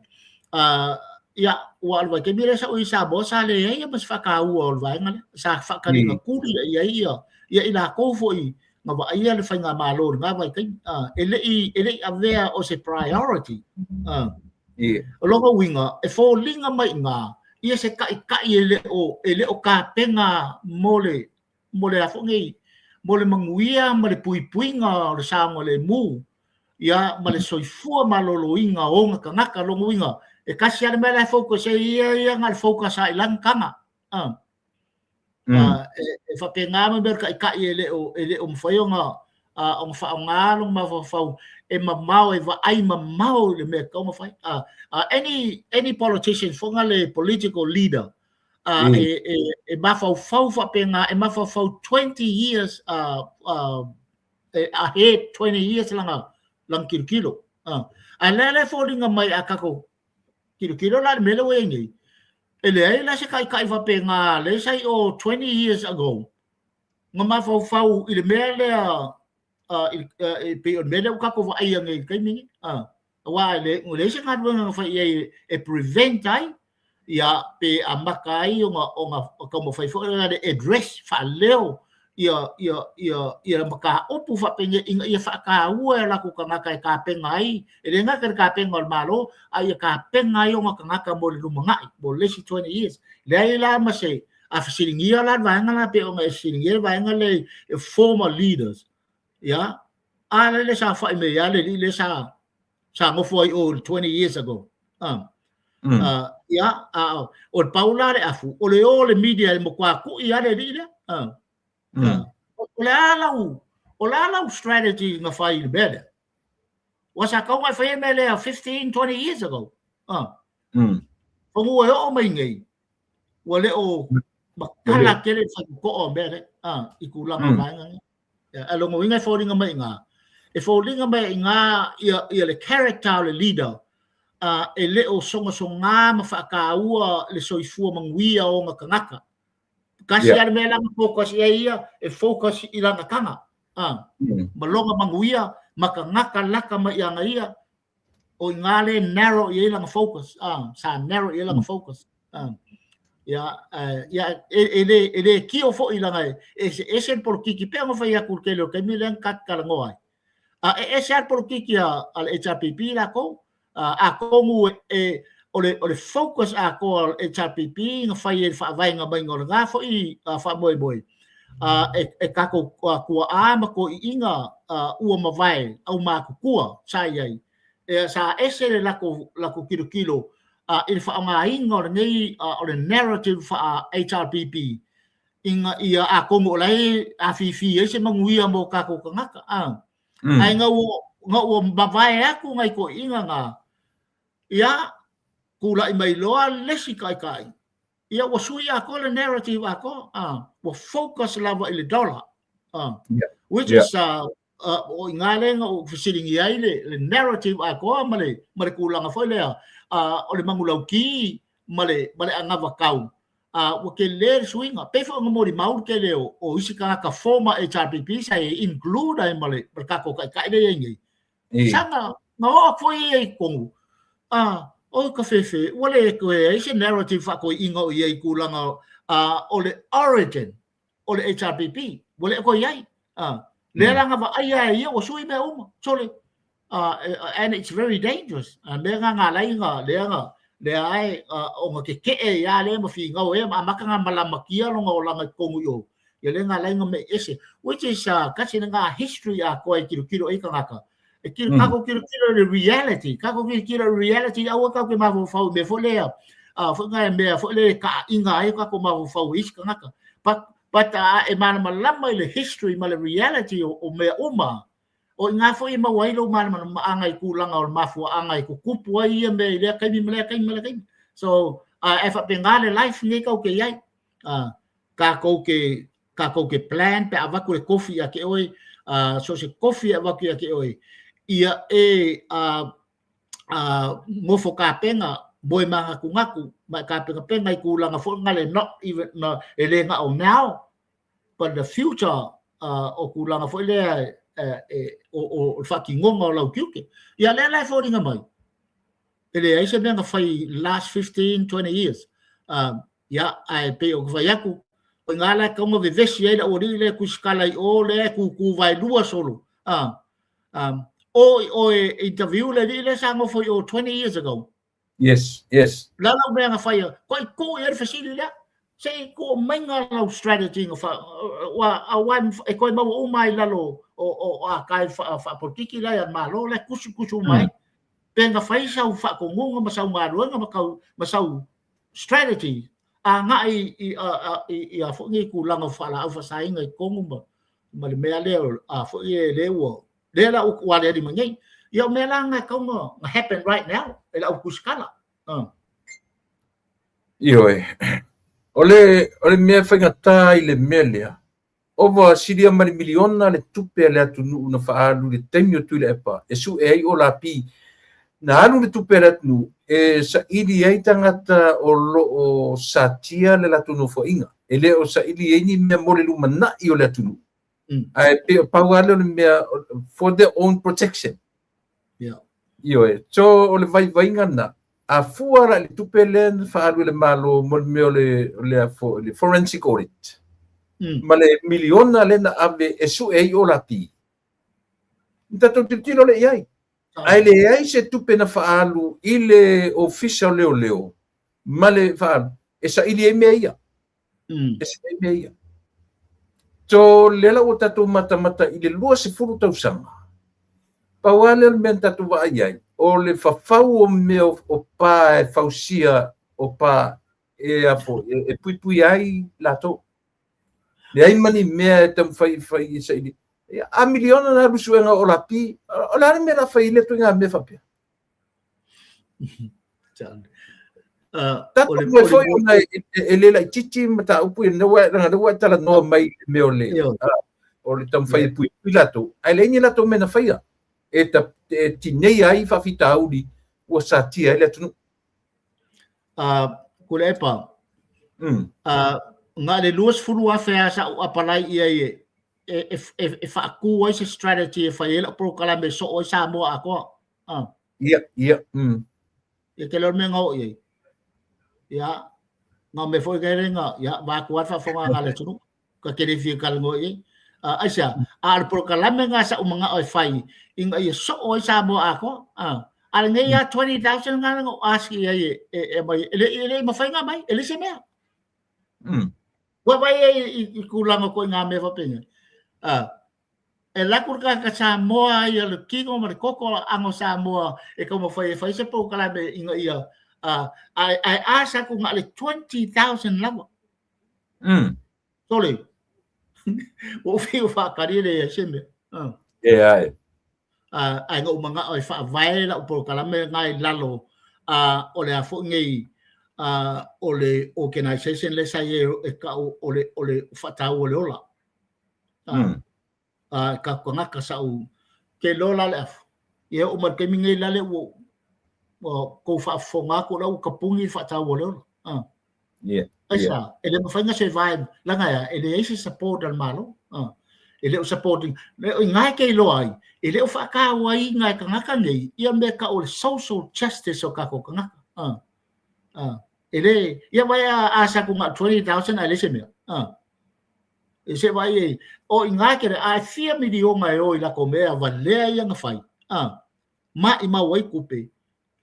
ia, ua o le vaitaimi lea sa ou i Samoa sa leai ma se faataua o le vaega lea. Sa faataliga tuli i ai ia i latou foi na vaaia le faigamalo i lena vaitaimi. E le i avea o se priority. O lona uiga, e foliga mai i ina ia se taitai e le o tapena mo le a foi nei, mo le manuia ma le puipuiga o le saogalemu ia ma le soifua maloloina o ona tagata. Lona uiga, e tasi lava le mea la e focus ai ia na o le focus lava i lana taga. E faapena ma mea o le taitai e le o mafai ona faaaoga lona mafaufau e mamao, e vaai mamao i le mea e tatau ona fai. Any politician foi na le political leader e mafaufau faapena, e mafaufau 20 years ahead, 20 years lana tilotilo. Ae lea foliga mai a tatou tilotilo la i le mea lea ua i ai nei, e leai la se taitai faapena lea sa i o 20 years ago na mafaufau i le mea lea e pei o le mea lea ua tatou vaaia nei i le taimi nei. Aua e leai se galuega na fai i ai e prevent ai ia pe amata ai ona taumafai foi le address faaleo ia mataupu faapenei ina ia faataua e latou tagata e tapena ai, e le gata i le tapena o le Malo, a ia tapena ai ona tagata mo le lumanai, mo le isi 20 years. Leai la ma se a fesiligia la le vaega la pei ona e fesiligia le vaega lea i former leaders ia a le sa fai mai ia le alii le sa nofo ai o 20 years ago. Ia o le pau la le afu o le o le media e matua tui lava le alii lea. O le a lau strategy na fai i le mea lea? Ua sa tau na e fai mea lea 15, 20 years ago. Fanua e oo mai nei, ua le o matala tele le faitotoa o mea lea i tulaga o vaega nei. Ae lona uiga e foliga mai i ina, e foliga mai i ina ia le character o le leader e le o sogasoga ma faataua le soifua manuia o ona tagata. Kasi yeah. le mea lana focus i ai ia, e focus i lana taga. Ma lona manuia, ma tagata lata mai ia ia, o i le narrow i ai lana focus. Sa narrow i ai lana focus. Ia, ia e le tio foi lana e se ese le polokiki pe ona fai atu le tele o taimi lea na tatou talanoa ai. A e ese lava le polokiki a le HRPP lakou, atonu e o le focus atoa o le HRPP na fai ai le faavaega maiga o lena foi faamoemoe e tatou tuaa ma toeaiina ua mavae aumatutua sa i ai. E, sa ese le latou tilotilo i le faaaogaina o lenei o le narrative faa HRPP ina ia atonu o la e afifi ai se manuia mo tatou tagata. Ae na ua mavae atu nai toeaiina na, ia tulai mai loa le isi taitai, ia ua sui atoa le narrative atoa, ua focus lava i le dollar, which is o i ngā lea na ou fesiligia ai le narrative atoa ma le tulaga foi lea o le manulauti ma le anavatau ua tele le suiga. Pei foi ona molimau le tele o isi tagata former HRPP sa e include ai ma le tatou taitai lea i ai nei. Sa na oo atu foi ia i totonu, o ka fefe, ua le toe ai se narrative faatoeaiina o i ai i tulaga o le origin o le HRPP, ua le toe i ai. Lea la na vaaia e ia ua sui mea uma, sole. And it's very dangerous. Mea nga nga lai nga lea nga lea ai o nga keke'e ia lea ma finau e ma amata nga malamatia longa o langa i totonu i o. Ia lea nga lai nga me ese, which is kasi nga history a koe tilotilo e tagata. E tilo kako tilotilo le reality, kako tilotilo le reality aua kau ke mafaufau me foi lea. Foi nga mea foi le ka inga ai kako mafaufau i isi tagata. But e malamalama i le history ma le reality o mea uma. O i ngā foi e maua ai lou malamalamaaga i tulaga o le mafuaaga e tutupu ai ia mea i lea taimi ma lea taimi ma lea taimi. So, e faapena le life nei tatou te i ai. Tatou te plan pe avatu le tofi ia te oe, so se tofi e avatu ia te oe, ia e nofo tapena moe manatunatu ma e tapenapena i tulaga foi na le not even na, e le na o now but the future o tulaga foi lea o le faatinoga o lau tiute. Ia lea la e foliga mai, e leai se mea na fai last 15, 20 years. Ia, ae pei o fai atu, o ngā la e kaunga vevesi ai le aualii lea kusikala i o lea e kūkū vaelua solo. O e interview le alii lea sa nofo i o 20 years ago. La lau mea na faia, ko i kū i le fesili lea. Se i kū mai ngā lau strategy nga wha, ua, a wai e koe maua uma i lalo o a kai wha polokiki la ia malo le kusu kusu mai. Pe nga fai sau whakongunga ma sau galuega ma kau ma sau strategy a nga i a foi ni tulaga o faalaau faasaina i totonu ma le mea lea a foi e le ua lea la ua aliali mai nei. Ia o mea la nga e tatau ona happen right now e le au tusitala. Ioe. O le mea faigata i le mea lea, ova silia ma le miliona le tupe a le atunuu na faaalu i le taimi o Tuilaepa e sue ai o lapi. Na alu le tupe a le atunuu e saili ai tagata o loo satia le latou nofoaiga. E le o saili ai ni mea mo le lumanai o le atunuu. Ae pe o pau lava lea o le mea for their own protection. Ioe. So o le vaivaiga na, a fua la i le tupe lea na faaalu e le Malo mo le mea o le forensic audit. Ma le miliona lea na ave e sue ai o lapi. Na tatou tilotilo lea i ai. Ae leai se tupe na faaalu i le ofisa o leoleo ma le faaalu e saili ai mea ia. E saili ai mea ia. So lea la ua tatou matamata i le 20 tausaga. Pau lava lea o le mea na tatou vaai ai, o le fafau o mea o pa e fausia o pa e afo e puipui ai latou. Leai ma ni mea e taumafai e fai e saili. A miliona na alu suega o lapi, o le a le mea la fai i le ituaiga mea faapea? Tatou moe foi ona e le laitiiti mataupu ia, leaga lea ua e talanoa mai i le mea o le taumafai e puipui latou, ae leai ni latou mea na faia e tineia ai faafitauli ua satia ai le atunuu. Tuilaepa, Na o le 20,000 lava sa ou apalai i ai e faatu ai se strategy e fai ai lau polokalame e soo ai Samoa atoa. Ah. Ia, ia. Ia te leo le mea na oo i ai. Ia, na o mea foi na ele na, ia, vaeatu lava le faafofogaaga a le atunuu. Ta te le fia talanoa i ai. Aisea? A o le polokalame lena sa ou manao e fai ina ia soo ai Samoa atoa. A o lenei lava 20,000 lena na ou ask i ai e aumai, e le i mafai ona aumai, e leai se mea. Ua vaai ai i tulaga o ituaiga mea faapena. E alu atu le tagata Samoa ia le tino ma le toto aano Samoa e taumafai e fai se polokalame ina ia ae ask atu na o le 20,000 lava. Sole. Ua ou fiu faatali e leai se mea. E ae. Ae na ou manao e faavae lau polokalame lena i lalo o le a foi nei o le organization lea sa i ai e tau o le faataua o le ola. Tatou tagata sa ou ke loa la le afu. Ia oo mai le taimi nei la lea ua tou faafofoga atu la ua tapuni le faataua o le ola. Aisea? E le mafai ona survive leaga e a? E leai se support a le Malo. E le o supporting. O i ina e te iloa ai, e le o faatauaina e tagata nei ia mea e tau o le social justice o tatou tagata. E le, ia vaai a ask atu na o le 20,000 ae leai se mea. E se vaai ai, o i ina e te, a e fia miliona e o i latou mea valea ia na fai, maimau ai tupe,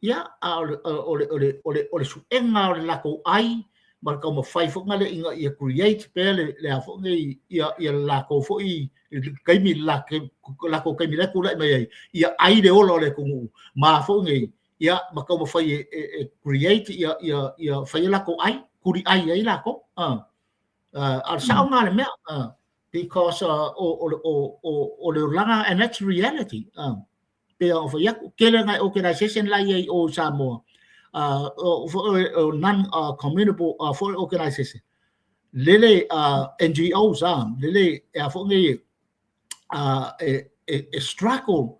Ia, a o le, o le, o le, o le, o le suega o le latou ai ma le taumafai foi lea ina ia create pea le, le a foi nei, ia, ia le latou foi taimi, le latou taimi la e tulai mai ai, ia ai le ola o le atunuu, ma foi nei, ia, ma taumafai e, e, e create ia, ia, ia fai ai latou ai, tuli ai ai latou. A o le sao lena o le mea, because o, o, o, o, o le olaga, and that's reality. Pei ona fai atu, tele nai organization la i ai o i Samoa, o non communable foi organization, lele NGOs, lele e a foi nei e struggle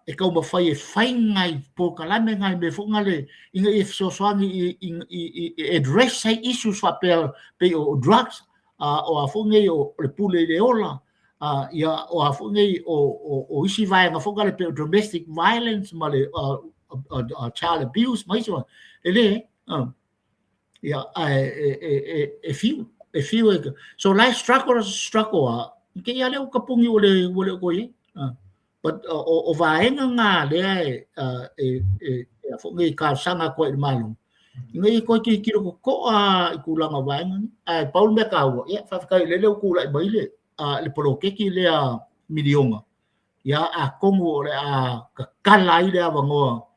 e taumafai e fai nai polokalame nai mea foi nale ina ia fesoasoani i address ai issues faapea pei o drugs, o a foi nei o le pule i le ola, ia o a foi nei o isi vaega foi nale pei o domestic violence ma le child abuse ma isi vaega. E le, ia, ae e fiu, e fiu e, so la e struggle, struggle a, ke ia lea ua tapuni ua le, ua le o toe i ai. But o vaega na lea e, e, e, e a foi nei talosaga atu ai i le Malo, ina ia toe tilotilo totoa i tulaga o vaega nei. Ae pau le mea taua, ia faafetai o lea ua tulai mai le, le poloketi lea miliona, ia atonu o le a tatala ai le avanoa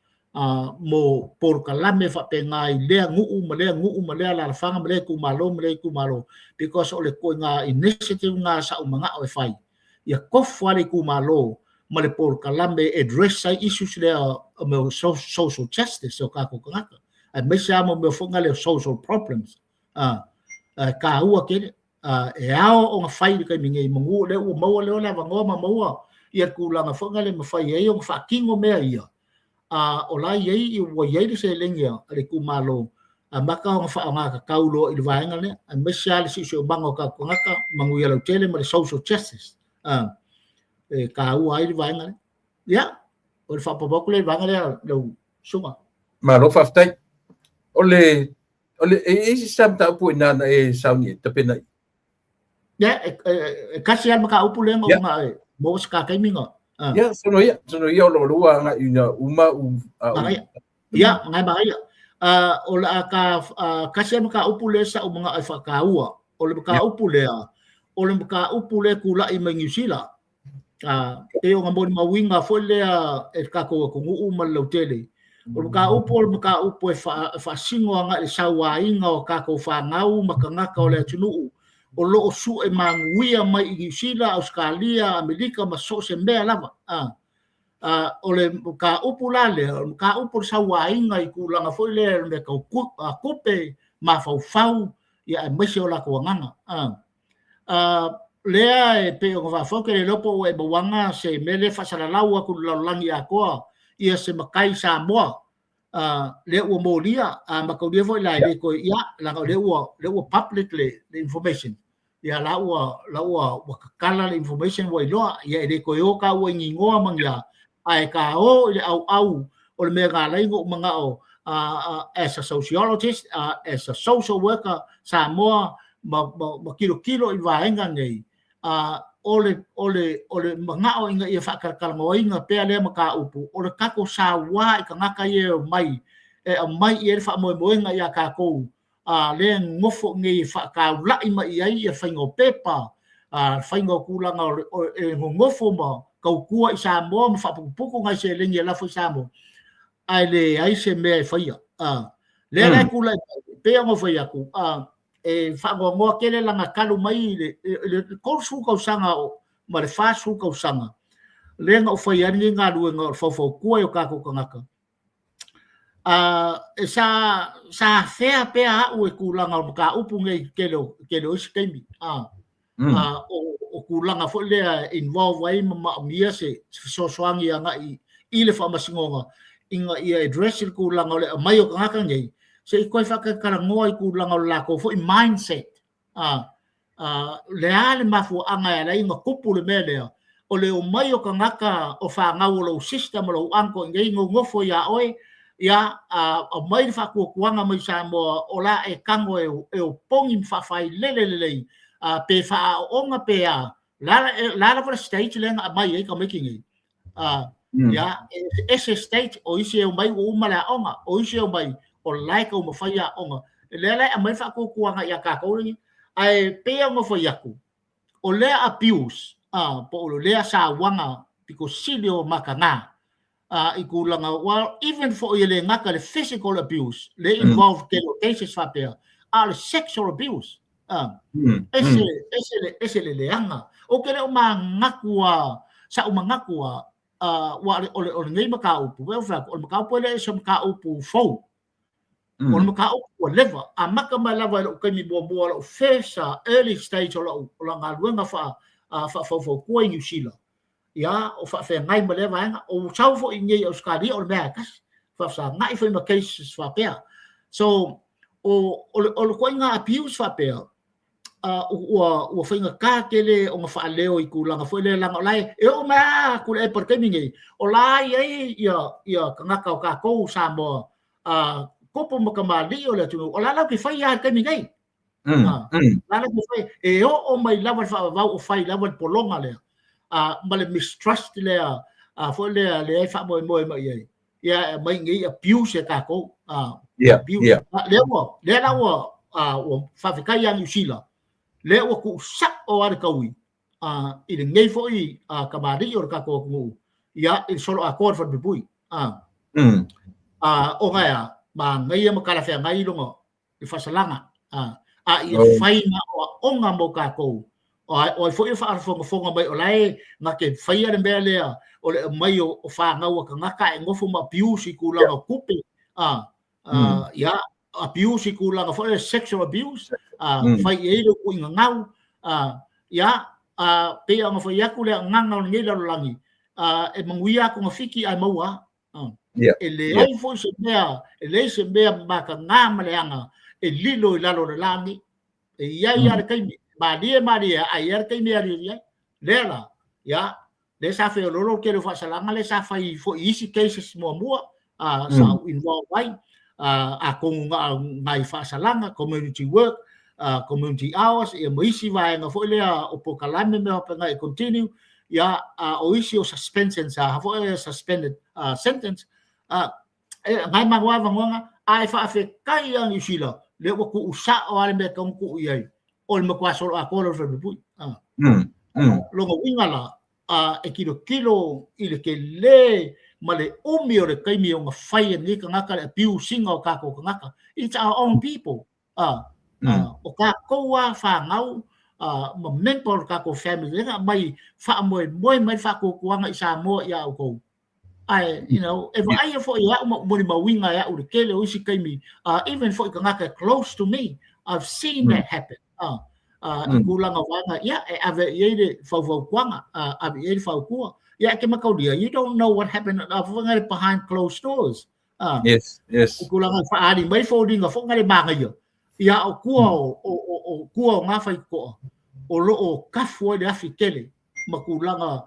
mo polokalame faapena i lea nuu ma lea nuu ma lea alaalafaga ma lea itumalo ma lea itumalo, because o le ituaiga initiative lena sa ou manao e fai, ia tofu lava le itumalo ma le polokalame e address ai issues lea o mea o social justice o tatou tagata, aemaise lava mo mea foi lea o social problems, e taua tele. E ao ona fai i le taimi nei, manu o lea ua maua lea le avanoa ma maua ia le tulaga foi lea e mafai ai ona faatino mea ia, o la i ai, ua i ai le seleni a le itumalo, amata ona faaaoga tatau loa i le vaega lea, aemaise lava le siosiomaga o tatou tagata, manuia lautele ma le social justice, e taua ai le vaega lea. Ia, o le faaopoopo atu lea i le vaega lea lau susuga. Malo faafetai. O le O le, e i ai se sa mataupu i ina na e sauni e tapena i? Ia, e kasi lava le mataupu lea na ona e maua se ta taimi na. Ia, sono ia, sono ia o lo lua agai ina uma u. Ia, ngai manaia. O le a ta kasi lava le mataupu lea sa ou manao e faataua. O le mataupu lea, o le mataupu lea e tulai mai Niu Sila. Pei ona molimauina foi lea e le tatou atunuu ma le lautele, o le mataupu o le mataupu e faasino agai i le sauaina o tatou fanau ma tagata o le atunuu o lo o sue manuia mai i Niu Sila, Ausetalia, Amerika ma so o se mea lava. O le mataupu la lea, o le mataupu o le sauaina i tulaga foi lea i mea tau tupe, mafaufau, aemaise o latou agaga. Lea e pei ona faafoe, ou te le iloa po ua e mauaga se mea lea e faasalalau atu i le lalolagi atoa, ia se matai Samoa. Lea ua molia, a mataulia foi la e le toe, ia, leaga o lea ua public le information. Ia la ua tatala le information ua iloa, ia e le toe o taua i ni igoa ma ni a, ae ta o i le auau o le mea na ala ai ona ou manao as a sociologist, as a social worker Samoa ma tilotilo i vaega nei, o le manao ina ia faatalatalanoaina pea lea mataupu o le tatou sauā i tagata ia e omai e aumai i ai le faamoemoega ia tatou, lea e nonofo i inei e faataulai mai i ai ia faiga o pepa, faiga o tulaga e nonofo ma tautua i Samoa ma faaputuputu nai seleni e lafo i Samoa, ae leai se mea e faia. Lea la e tulai mai, pei ona fai atu, e faanoanoa tele lana talu mai i le 30 tausaga ma le 40 tausaga lea na ou fai ai lenei galuega o le faufautua i o tatou tagata. Sa afea pea au e tulaga o mataupu nei tele o isi taimi. O tulaga foi lea involve ai ma maomia se fesoasoani agai i le faamasinoga ina ia address le tulaga o le aumai o tagata nei, se i toe faatalatalanoa i tulaga o le latou foi mindset. Le a le mafuaaga e ala ai ona tupu le mea lea o le omai o tagata o fanau o lou sister ma lou uncle i nei nonofo ia oe, ia aumai le faatuatuaga mai Samoa o la e tago e opogi ma faafailele lelei, pe faaaooga pe a la lava le stage lea na aumai ai tamaiti nei. Ia, ese stage o isi e omai ua uma le aoga, o isi e omai o la e taumafai aoga. Lea la e aumai le faatuatuaga ia tatou lenei. Ae pei ona fai atu, o lea abuse, po o lea sauaga pito sili o mataga i tulaga, well, even foi e le gata le physical abuse, le involve tele o cases faapea, a o le sexual abuse, ese, ese le leaga. Ou te le o manatu a, sa ou manatu a, ua o lenei mataupu, o le mataupu e le se mataupu fou. O le mataupu ua leva, amata mai lava i lou taimi muamua, lou first early stage o lau galuega faafaufautua i Niu Sila. Ia, o faafeagai ma lea vaega. O sau foi i nei Ausetalia o le mea e tasi. Faafesagai foi ma cases faapea. So, o le ituaiga abuse faapea, ua faigata tele ona faaleo i tulaga foi lea, leaga o la e oo mai lava Tuilaepa i le taimi nei, o la e i ai ia tagata o tatou Samoa, tupu ma tamalii o le atunuu, o la latou te faia lava i le taimi nei. La latou te faia, e oo mai lava le faavavau o fai lava le pologa lea, ma le mistrust lea, foi lea lea e faamoemoe mai i ai. Ia e aumai nei abuse e tatou. Abuse. Lea la ua faafetai ia Niu Sila, lea ua tuusao lava le taui i lenei foi tamalii o le tatou atunuu, ia i le solo atoa le falepuipui. Ona e a, manaia ma talafeagai lona le faasalaga, a ia fai na aoaoga mo tatou. O ai foi e faafogafoga mai o la e na te faia le mea lea o le aumai o fanau a tagata e nofo ma abuse i tulaga o tupe, ia abuse i tulaga foi le sexual abuse, fai i ai le uiga gau, ia pei ona fai atu le agaga o lenei lalolagi, e manuia atu gafiti ae maua. E leai foi se mea, e leai se mea mataga ma leaga e lilo i lalo o le lagi. E i ai lava le taimi, malie malie, ae i ai le taimi e aliali ai. Lea la, ia, lea sa feoloolo le tele o faasalaga lea sa fai foi i isi cases muamua, sa ou involve ai, atonu na o nai faasalaga, community work, community hours, ia ma isi vaega foi lea o polokalame mea faapena e continue, ia, o isi o suspension sa foi suspended sentence, e ngai manoa vanuaga, a e faafetai ia Niu Sila, lea ua tuusao lava le mea e tatau ona tuu i ai, o le matua solo atoa lea o le falepuipui. Lona uiga la, e tilotilo i le tele ma le umi o le taimi ona fai e lenei tagata le abuse ina o tatou tagata. It's our own people. O tatou lava fanau ma member o le tatou family lea na aumai faamoemoe mai le faatuatuaga i Samoa ia outou. Ae, e vaaia foi e au ma molimauina e au le tele o isi taimi, even foi tagata close to me, I've seen that happen. I tulaga o vaega, ia, e ave i ai le faufautuaga, ave i ai le fautua. Ia, e te mataulia, you don't know what happened, behind closed doors. A. Yes, yes. I tulaga e faaali mai foliga foi na le manaia, ia a o tua o, o, o, o tua o na faitotoa, o lo o kafu ai le afi tele ma tulaga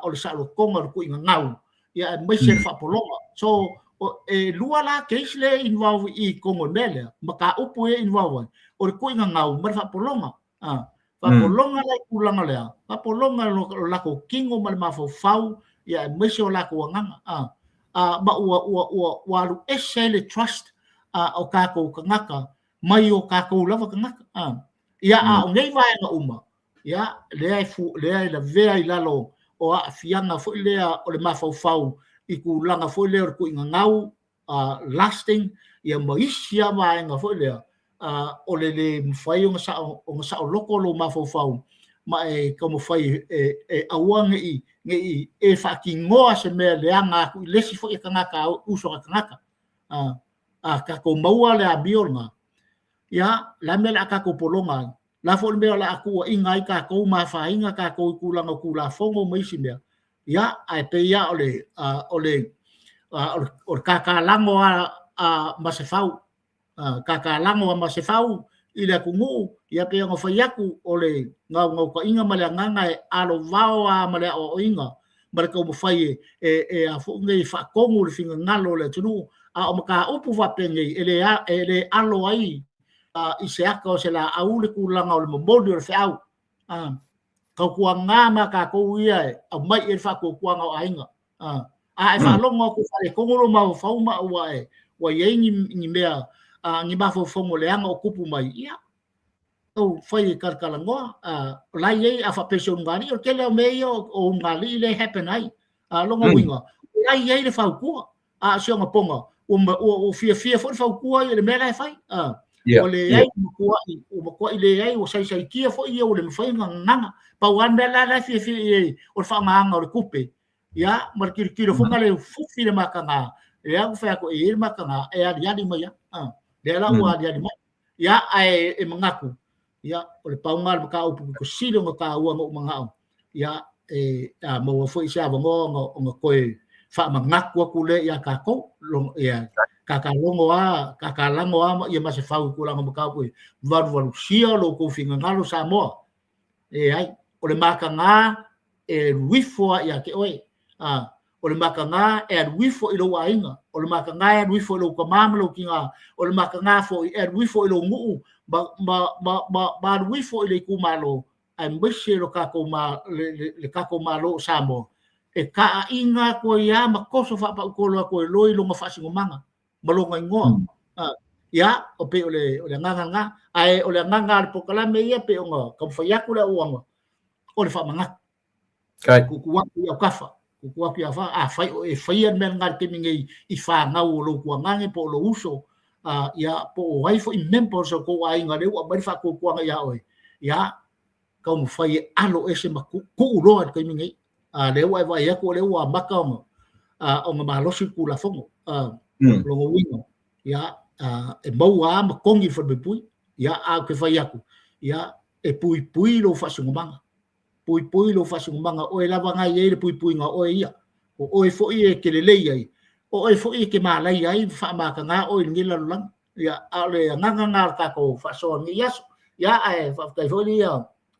o le saolotoga o le tuuina gau, ia aemaise le faapologa. So, o, e lua la case lea e involve i totonu o le mea lea, mataupu ia e involve ai, o le tuuina gau ma le faapologa. A, faapologa la i tulaga lea, faapologa lo latou tino ma le mafaufau, ia aemaise o latou agaga. A, a, ma ua alu ese ai le trust o tatou tagata mai o tatou lava tagata. A, ia, a o nei vaega uma, ia, lea e, fu, lea e lavea i lalo o aafiaga foi lea o le mafaufau i tulaga foi lea o le tuuina gau, lasting, ia ma isi lava vaega foi lea, o le lē mafai ona sao, ona saoloto lou mafaufau ma e taumafai e, e aua ne i e faatinoa se mea leaga atu i le isi foi tagata, uso a tagata. A tatou maua le amio lena, ia, le a le mea o le a tatou pologa ai? Le a foi le mea o le a tuuaina ai tatou ma afaina tatou i tulaga o Tulafono ma isi mea? Ia, ae pei lava o le, o le, o le kakalago a Masefau, kakalago a Masefau i le atunuu, ia pei ona fai atu, o le naunautaiga ma le agaga e alovao lava ma le aoaoina ma le taumafai e, e a foi nei, faatonu le finagalo o le atunuu, a o mataupu faapenei e le, e le alo ai i se ata o se laau le tulaga o le momoli o le feau. Tautuana ma tatou ia e aumai i ai le faatuatuaga o aiga. A e faalogo atu e faaletonu lou mafaufau ma ua e ua i ai ni, ni mea ni mafaufauga leaga o tupu mai, ia tau fai e talatalanoa. O la e i ai, a faapea se ulugalii, o le tele o mea ia o ulugalii lea e happen ai. Lona uiga, o la e i ai le fautua, a o si ona poga, ua fiafia foi le fautua ia i le mea la e fai. Ua leai, ua matuai leai, ua saisaitia foi ia, ua le mafai ona gagana. Pau lava le mea la la e fiafia i ai, o le faaaogaina o le tupe, ia, ma le tilotilo foi na le fufi le mataga, lea ua fai atu e i ai le mataga, e aliali mai lava. Lea la ua aliali mai. Ia, ae e manatu, ia, o le pau lena o le mataupu pito sili ona taua na ou manao, ia, e a maua foi se avanoa ona toe faamanatu atu lea ia tatou, ia, kakalogo a, kakalago a ia Masefau i tulaga o mataupu e valuvalusia lo outou finagalo Samoa. Leai, o le mataga e alu ifo lava ia te oe. A, o le mataga e alu ifo i lou aiga, o le mataga e alu ifo i lou tama ma lou tina, o le mataga foi e alu ifo i lou nuu ma, ma, ma, ma, ma alu ifo i le itumalo, aemaise lo tatou ma, le, le, le tatou Malo o Samoa, e taaiga atu ai lava ma toso faapautolo atu ai loa i lona faasinomaga ma lona igoa. Ia, o pei o le, o le agaga lena. Ae o le agaga o le polokalame ia pei ona taumafai atu le auaunaga, o le faamanatu. Kai. Tuutuu atu i autafa, tuutuu atu i autafa, afai o e faia le mea lena i le taimi nei i fanau o lou tuagane po o lou uso, ia, po o ai foi members o tou aiga lea ua aumai le faatuatuaga ia oe, ia, taumafai e alo ese ma tuu loa i le taimi nei. Lea ua e vaai atu o lea ua amata ona, ona malosi le Tulafono. Lona uiga, ia, e maua lava ma togi le falepuipui, ia, ae ou te fai atu, ia, e puipui lou faasinomaga. Puipui lou faasinomaga, o oe lava na e i ai le puipuiga o oe ia. O oe foi e te lelei ai, o oe foi e te malaia ai ma faamatagā oe i lenei lalolagi. Ia, a o le agaga lena o le tatou faasoa i lenei aso. Ia, ae faafetai foi le ia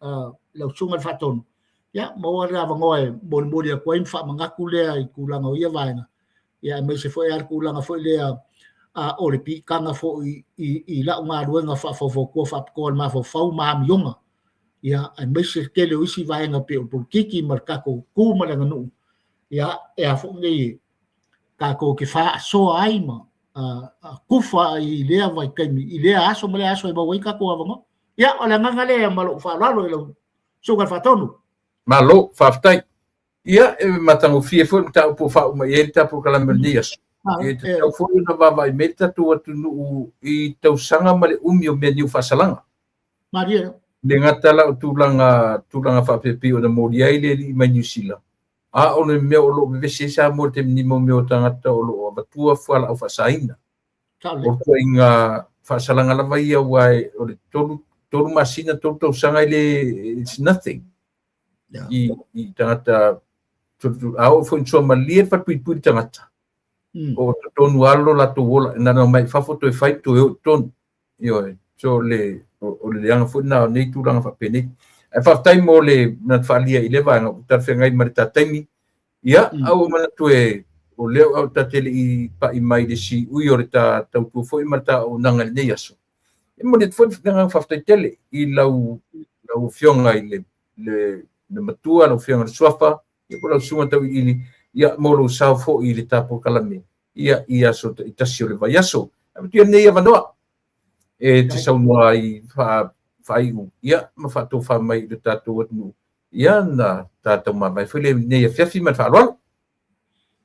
lau Susuga i le Faatonu, ia, maua le avanoa e molimoli atu ai ma faamanatu lea i tulaga o ia vaega, ia, aemaise foi lava le tulaga foi lea o le piitaga foi i lau galuega faafaufautua faapitoa i le mafaufau ma amioga, ia, aemaise le tele o isi vaega pei o le polokiki ma le tatou tu ma le aganuu, ia, e a foi nei tatou te faasoa ai ma tufa i lea vaitaimi, i lea aso ma lea aso e maua ai tatou avanoa. Ia, o le agaga lea ma lou faaaloalo i lau Susuga i le Faatonu. Malo, faafetai. Ia, e matagofie foi le mataupu ua faauma i ai le tatou polokalame o lenei aso. E tatau foi ona vaavaai mai le tatou atunuu i tausaga ma le umi o mea niu faasalaga. Malie. Le gata la o tulaga, tulaga faapea pei ona molia ai le alii mai Niu Sila, a o le mea o lo o vevesi ai Samoa i le taimi nei mo mea o tagata o lo o avatua fualaau faasaina. O le ituaiga faasalaga lava ia aua o le 3 masina, 3 tausaga e le, it's nothing. I tagata, a oo foi ina suamalie le falepuipui le tagata. O totonu lava lo latou ola, na ona omai i fafo toe fai toe o i totonu. Ioe, so le, o le leaga foi lena o nei tulaga faapenei. Ae faafetai mo le manatu faaalia i lea vaega ua talafeagai ma le ta taimi. Ia, a ua manatu e o lea ua ta te le i pai mai i le siui o le ta tautua foi ma le ta auaunaga i lenei aso. E momoli atu foi le agaga faafetai tele i lau lau Afioga i le Matua, lau Afioga i le Suafa, ia po o lau Susuga Tauiliili, ia mo lou sao foi i le ta polokalame ia i aso taitasi o le vaiaso. Avatu ia lenei avanoa e te saunoa ai faaiu ia ma faatofa mai i le tatou atunuu ia na ta taumavae foi lenei afiafi ma le faaaloalo.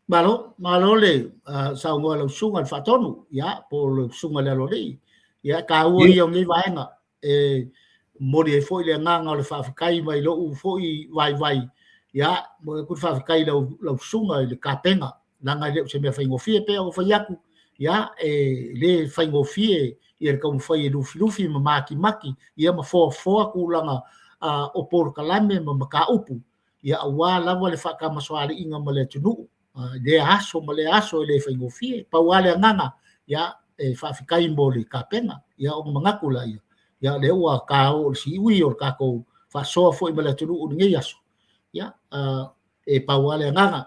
Malo, malo le saunoa lau susuga i le Faatonu, ia, po o lau susuga i le Aloalii. Ia, taua ia o nei vaega e momoli ai foi le agaga o le faafetai mai lou foi vaivai. Ia, momoli atu le faafetai i lau susuga i le Kapena, leaga e le o se mea faigofie pei ona fai atu, ia, e le faigofie ia le taumafai e lufilufi ma matimati, ia ma foafoa tulaga o polokalame ma mataupu, ia aua lava le faatamasoaliiga ma le atunuu i lea aso ma lea aso e le faigofie. Pau lava le agaga, ia, e faafetai mo le tapena, ia ona manatu laia, ia lea ua ta oo i le siui o le tatou faasoa foi ma le atunuu i lenei aso, ia, e pau lava le agaga,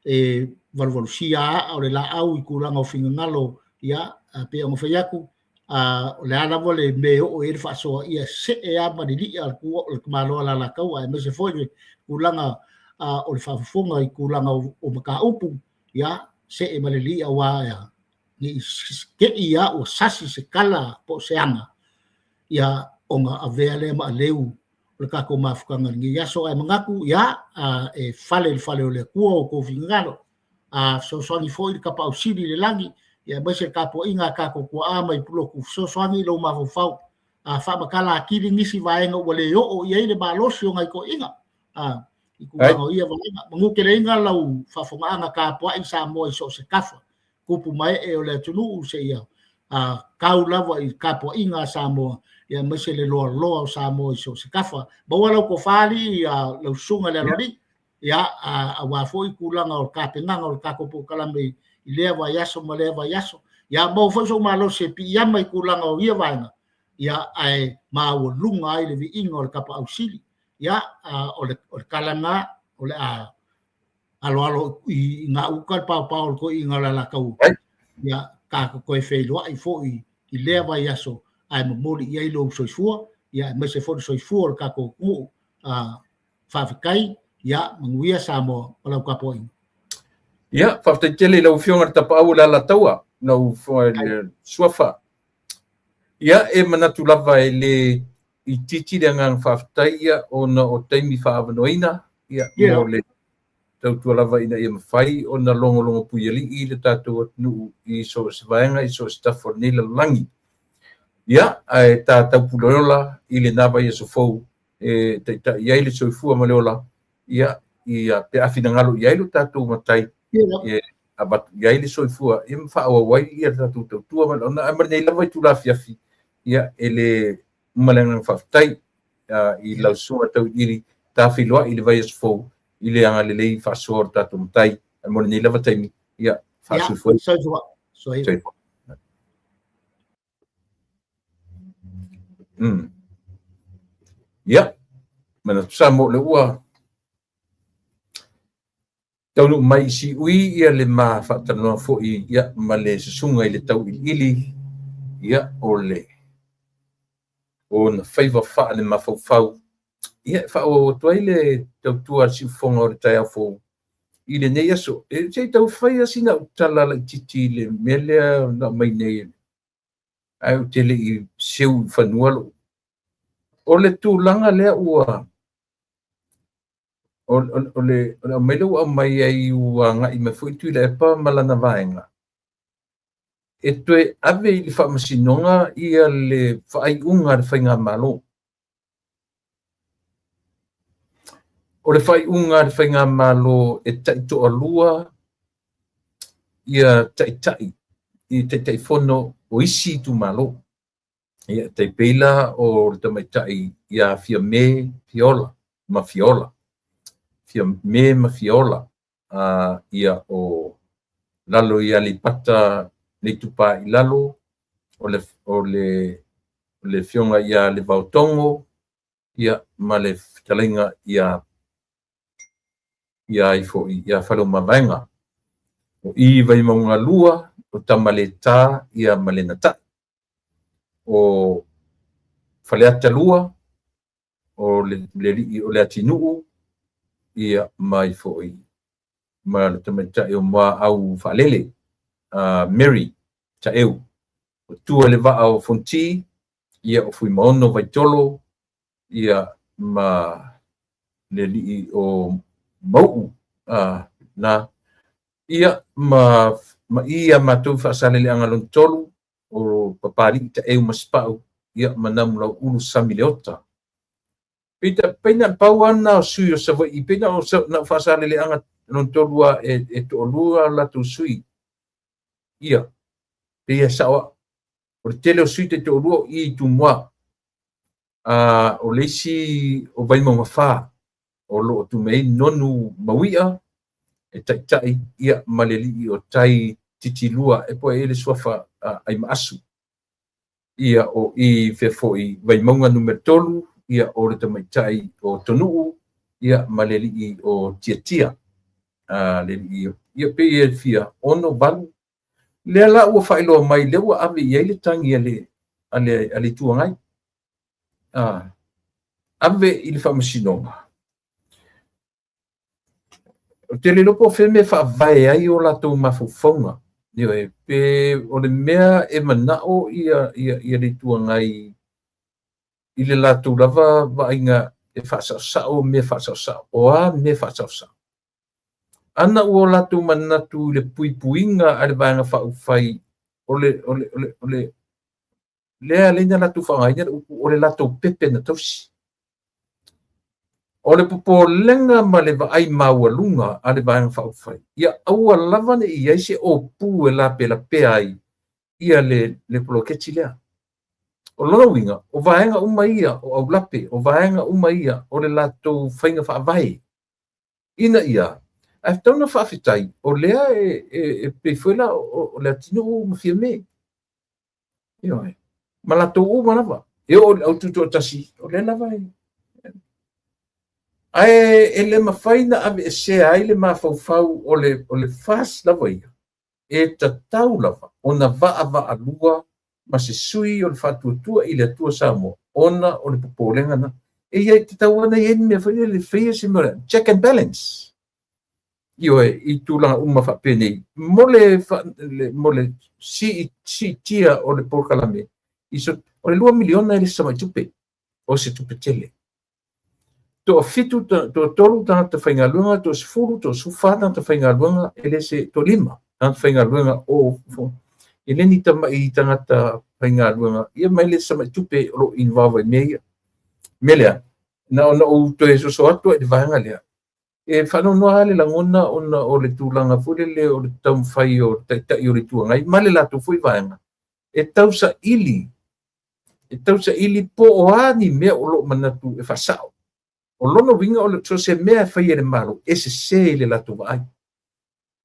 e valuvalusia aa o le laau i tulaga o finagalo, ia, pei ona fai atu, o le a lava le mea e oo i ai le faasoa, ia see lava ma le li'a o le tamaloa Alataua, aemaise foi le tulaga o le faafofoga i tulaga o mataupu, ia see ma le li'a, aua ne i te i lava ua sasi se tala po o se aga, ia ona avea lea ma aleu o le tatou mafutaga i lenei aso. Ae manatu, ia, e fale i le fale o le Atua o outou finagalo, a fesoasoani foi le Tapaau Sili i le lagi, ia aemaise le tapuaiga a tatou tuaa mai Pulotu, fesoasoani i lou mafaufau, a faamatala atili nisi vaega ua le oo i ai le malosi o nai toeaiina, i tulaga o ia vaega. Manuteleina lau faafofogaaga tapuai Samoa i so o se tafa, tupu ma ee o le atunuu seia tau lava i tapuaiga a Samoa, ia aemaise le loaloa o Samoa i so o se tafa. Maua lau tofa alii, lau susuga i le Aloalii, ia, aua foi tulaga o tapenaga o le tatou polokalame i lea vaiaso ma lea vaiaso. Ia, maua foi sou malosi e piiama i tulaga o ia vaega, ia, ae maualuga ai le viiga o le Tapaau Sili. Ia, o le tala lena, o le a aloalo i gauta le paopao o le toeaina o le Alataua. Ia, tatou toe feiloai foi i lea vaiaso, ae momoli i ai lou soifua, ia, aemaise foi le soifua o le tatou atunuu. Faafetai, ia, manuia Samoa ma lau tapuaiga. Ia, faafetai tele i lau Afioga i le Tapaau o le Alataua, lau Afioga i le Suafa. Ia, e manatu lava e le itiiti le agaga faafetai ia ona o taimi faaavanoaina ia mo le tautua lava ina ia mafai ona logologo puialii le tatou atunuu i so o se vaega i so o se tafa o lenei lalolagi. Ia, ae ta taupuleola i lena vaiaso fou e taitai ai le soifua ma le ola, ia, ia pe a finagalo i ai lo tatou matai, e avatu i ai le soifua, ia ma faaauau ai ia le tatou tautua ma le ae ma lenei lava itula afiafi, ia, e le uma le agaga faafetai i lau susuga Tauiliili, ta feiloai i le vaiaso fou i le agalelei faasoa o le tatou matai, ae mo lenei lava taimi, ia, faasoifua. Soifua. Soifua. Ia, manatu Samoa o lea ua taunuu mai i siui ia le ma faatalanoa foi ia ma le susuga i le Tauiliili ia o le ona faiva faale-mafaufau ia e faaauau atu ai le tautua a le siufofoga o le taeao fou i lenei aso. E se i tau fai lava sina au tala laitiiti i le mea lea na aumai nei, ae ou te le i seu i fanua lou. O le tulaga lea ua o le aumai lea ua aumai ai ua agai mai foi Tuilaepa ma lana vaega, e toe ave i le faamasinoga ia le faaiuga a le Faigamalo. O le faaiuga a le Faigamalo e taitoalua ia taitai i Taitaifono o isi itumalo. Ia, tai pei la o le tamaitai ia Fiame Fiola ma Fiola. Fiame ma Fiola ia o Lalo i Aleipata le Itupa i Lalo, o le Afioga ia Levaotogo, ia, ma le fetalaiga ia ifo ia Faleomavaega. O i Vaimauga 2, o Tamaleta, ia, ma le Natai. O Faleata 2, o le alii o le Atinuu, ia, ma ifo i ma le tamaitai o Muaau Faalele, Mary Taeu. O tua le vaa o Fonoti, ia, o Fuimaono Vaitolo, ia, ma le alii o Mau'u, na, ia, ma ia matou Faasaleleaga lona tolu, o Papali'i Taeu ma Sipa'u, ia, ma Namulau'ulu Sami Leota. Pita peina pau ana o sui o Savaii, peina o na Faasaleleaga lona tolu a e to'alua latou sui. Ia, pe ia sa'o o le tele o sui te to'alua o i Tumua. O le isi o Vaimauga 4, o lo o tumei Nonu Mauia e taitai, ia, ma le alii o Tai Titilua e po e le suafa Aimaasu. Ia, o i fefo'i Vaimauga numera 3, ia, o le tamaitai o Tonu'u, ia, ma le alii o Tiatia. Le alii ia pe ia fia 6 8 lea la ua faailoa mai lea ua ave i ai le tagi a le Itu Agai. Ave i le faamasinoga. O te le iloa po o fea mea e faavae ai o latou mafaufauga. Ioe, pe o le mea e manao ia le Itu Agai i le latou lava vaaiga e faasaosao mea faasaosao. O a mea faasaosao? Ana ua latou manatu i le puipuiga a le Vaega Faaupufai o le lea lea na latou faaaogaina le upu o le latou pepe na tausi. O le popolega ma le vaai maualuga a le Vaega Faaupufai, ia aua lava ne i ai se opu e lapelapea ai ia le poloketi lea. O lona uiga, o vaega uma ia o aulape, o vaega uma ia o le latou faiga faavae. Ina ia, ae tatau ona faafetai, o lea e pei foi la o le atunuu ma Fiame. Ioe. Ma latou uma lava. E oo i le aututoatasi, o lea lava e. Ae e le mafai na aveesea ai le mafaufau o le FAST lava ia, e tatau lava ona vaavaalua ma se sui o le Faatuatua i le Atua Samoa, ona o le popolega na. E iai tatau ona i ai le mea foi lele, faia se mea check and balance. Ioe, i tulaga uma faapenei, mo le siitia o le polokalame, o le 2 miliona e le se tamai tupe, o se tupe tele. Toafitu, toatolu tagata faigaluega, toasefulu, toasefulufa tagata faigaluega, e le se toalima tagata faigaluega o e le ni tama'i tagata faigaluega, ia, mai le se tamai tupe o lo o involve ai mea ia. Mea lea, na ona ou toe soso atu ai i le vaega lea, e faanoanoa le lagona ona o le tulaga foi lele o le taumafai o le Taitai o le Itu Agai ma le latou foi vaega e tausaili po o a ni mea o lo o manatu e faasao. O lona uiga o so o se mea e fai e le Malo e sese i le latou vaai.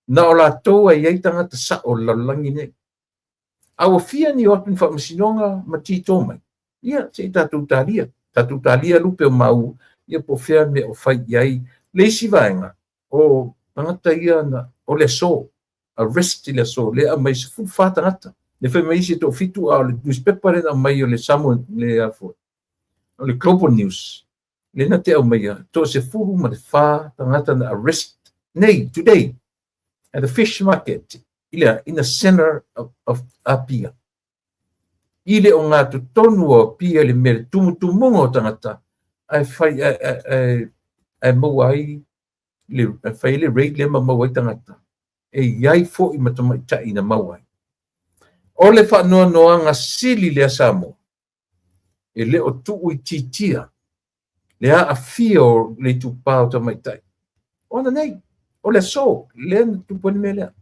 Na o latou ai ai tagata sa'o o le lalolagi nei. A ua fia ni o atu ni faamasinoga ma tito mai, ia se i tatou talia. Tatou talia lupe o mau, ia po o fea mea o fai i ai. Le isi vaega, o tagata ia na, o le aso, arrest i le aso, lea aumai 14 tagata. Le fai mai isi e toafitu, a o le newspaper lea na aumai o le Samoa, le afo, o le Global News, le na te aumaia, 14 tagata na arrest nei, today, at the fish market, in the center of Apia. I le o ngā totonu o Apia le mea le tumutumuga o tagata, ae fai, ae maua ai, le, fai le raid lea ma maua ai tagata. E iai foi ma tamaitai na maua ai. O le faanoanoaga sili lea Samoa, e le o tuu i titia le aafia o le itupa o tamaitai. Ona nei, o le aso, lea na tupu ai le mea lea.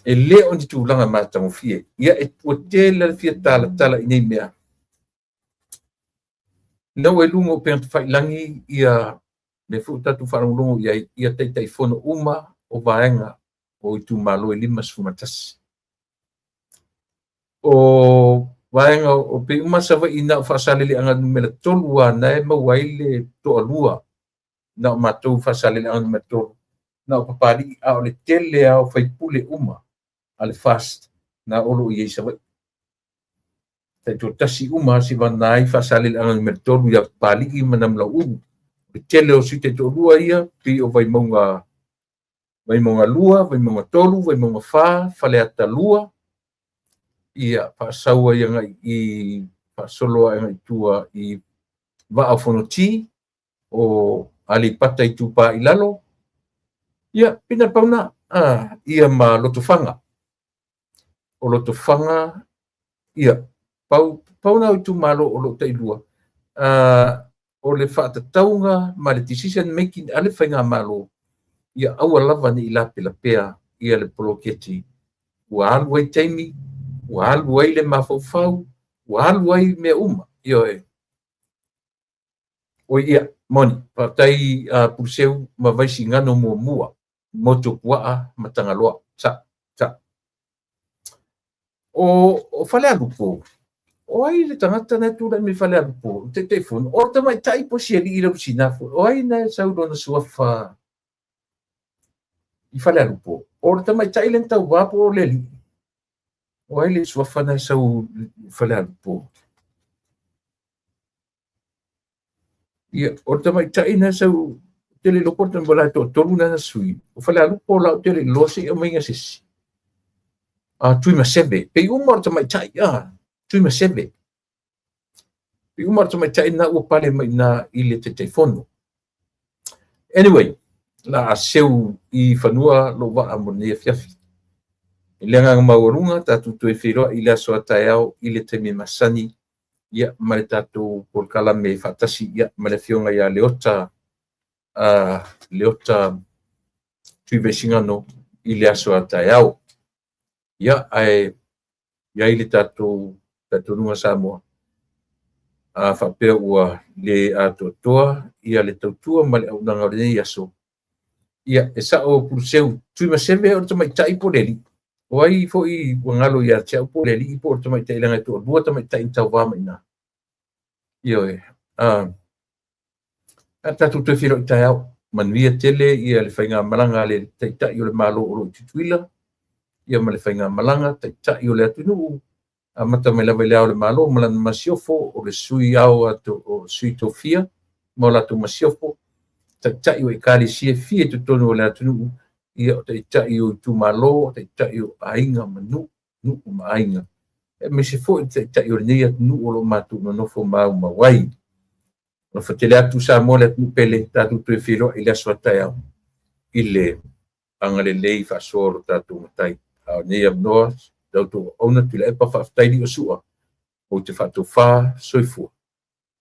E le o ni tulaga matagofie. Ia e ua tele le fia talatala i nei mea. Na ua i luga o upega tafailagi ia le foi tatou faalogologo i ai ia Taitaifono uma. o vaega o itumalo e 51. O vaega o pei uma Savaii na o Faasaleleaga numera 3 a na e maua ai le toalua na o matou Faasaleleaga numera 3 na o Papalii, a o le tele lava o faipule uma a le FAST na o lo o i ai i Savaii. Taitoatasi uma sivana ai Faasaleleaga numera 3 ia Papalii ma Namulauulu. Le tele o sui taitoalua ia pei o Vaimauga, Vaimauga 2, Vaimauga 3, Vaimauga 4, Faleata 2, ia faasaua ia ngai i faasolo ae ngai tua i Vaa o Fonoti, o Aleipata Itupa i Lalo, ia pina pauna ia ma Lotofaga. O Lotofaga, ia pauna o itumalo o lo o tailua, o le faatatauga ma le decision making a le faigamalo, ia aua lava ne i lapelapea ia le poloketi ua alu ai taimi, ua alu ai le mafaufau, ua alu ai mea uma. Ioe. Oi ia, moni, faafetai Puluseu ma Vaisigano muamua, Motuopuaa ma Tagaloa. Sa, sa. O Falealupo, o ai le tagata na tulai mai Falealupo, Taitaifono, o le tamaitai po o si alii le lusina foi, o ai na sau lona suafa i Falealupo? O le tamaitai le tauva po o le alii? O ai le suafa na sau i Falealupo? Ia, o le tamaitai na sau tele loko le tamaitai toatolu na sui. O Falealupo la o tele iloa se i aumaiga se isi. Tuimaseve, pei uma o le tamaitai, Tuimaseve. Pei uma o le tamaitai na ua pale mai na i le Taitaifono. Anyway, la a seu i fanua lo vaa mo lenei afiafi. I le agaga maualuga, tatou toe feiloai i le aso a taeao i le taimi masani, ia ma le tatou polokalame faatasi, ia ma le afioga ia Leota, Leota Tuivaisigano i le aso a taeao. Ia, ae i ai le tatou talitonuga Samoa, a faapea ua le atoatoa ia le tautua ma le auaunaga o lenei aso, ia e sao Puluseu, Tuimaseve o le tamaitai po o le alii. O ai foi ua galo ia te au po o le alii po o le tamaitai, leaga e toalua tamaitai na tauva mai ina. Ioe. A tatou toe feiloai taeao, manuia tele ia le faigamalaga a le Taitai o le Malo o lo o i Tutuila, ia ma le faigamalaga Taitai o le atunuu, amata mai lava i le Ao o le Malo ma lana masiofo, o le Sui Ao o Sui Tofia ma o latou masiofo, Taitai o Ekalesia e fia i totonu o le atunuu, ia o Taitai o itumalo, o Taitai o aiga ma nuu, nuu ma aiga, aemaise foi le Taitai o lenei atunuu o lo o matou nonofo maumau ai. Alofa tele atu Samoa le atunuu pele, tatou toe feiloai i le aso a taeao i le agalelei faasoa o lo tatou Matai. A o lenei avanoa, la outou auauna Tuilaepa, faafetai Liosua, ou te faatofa, soifua.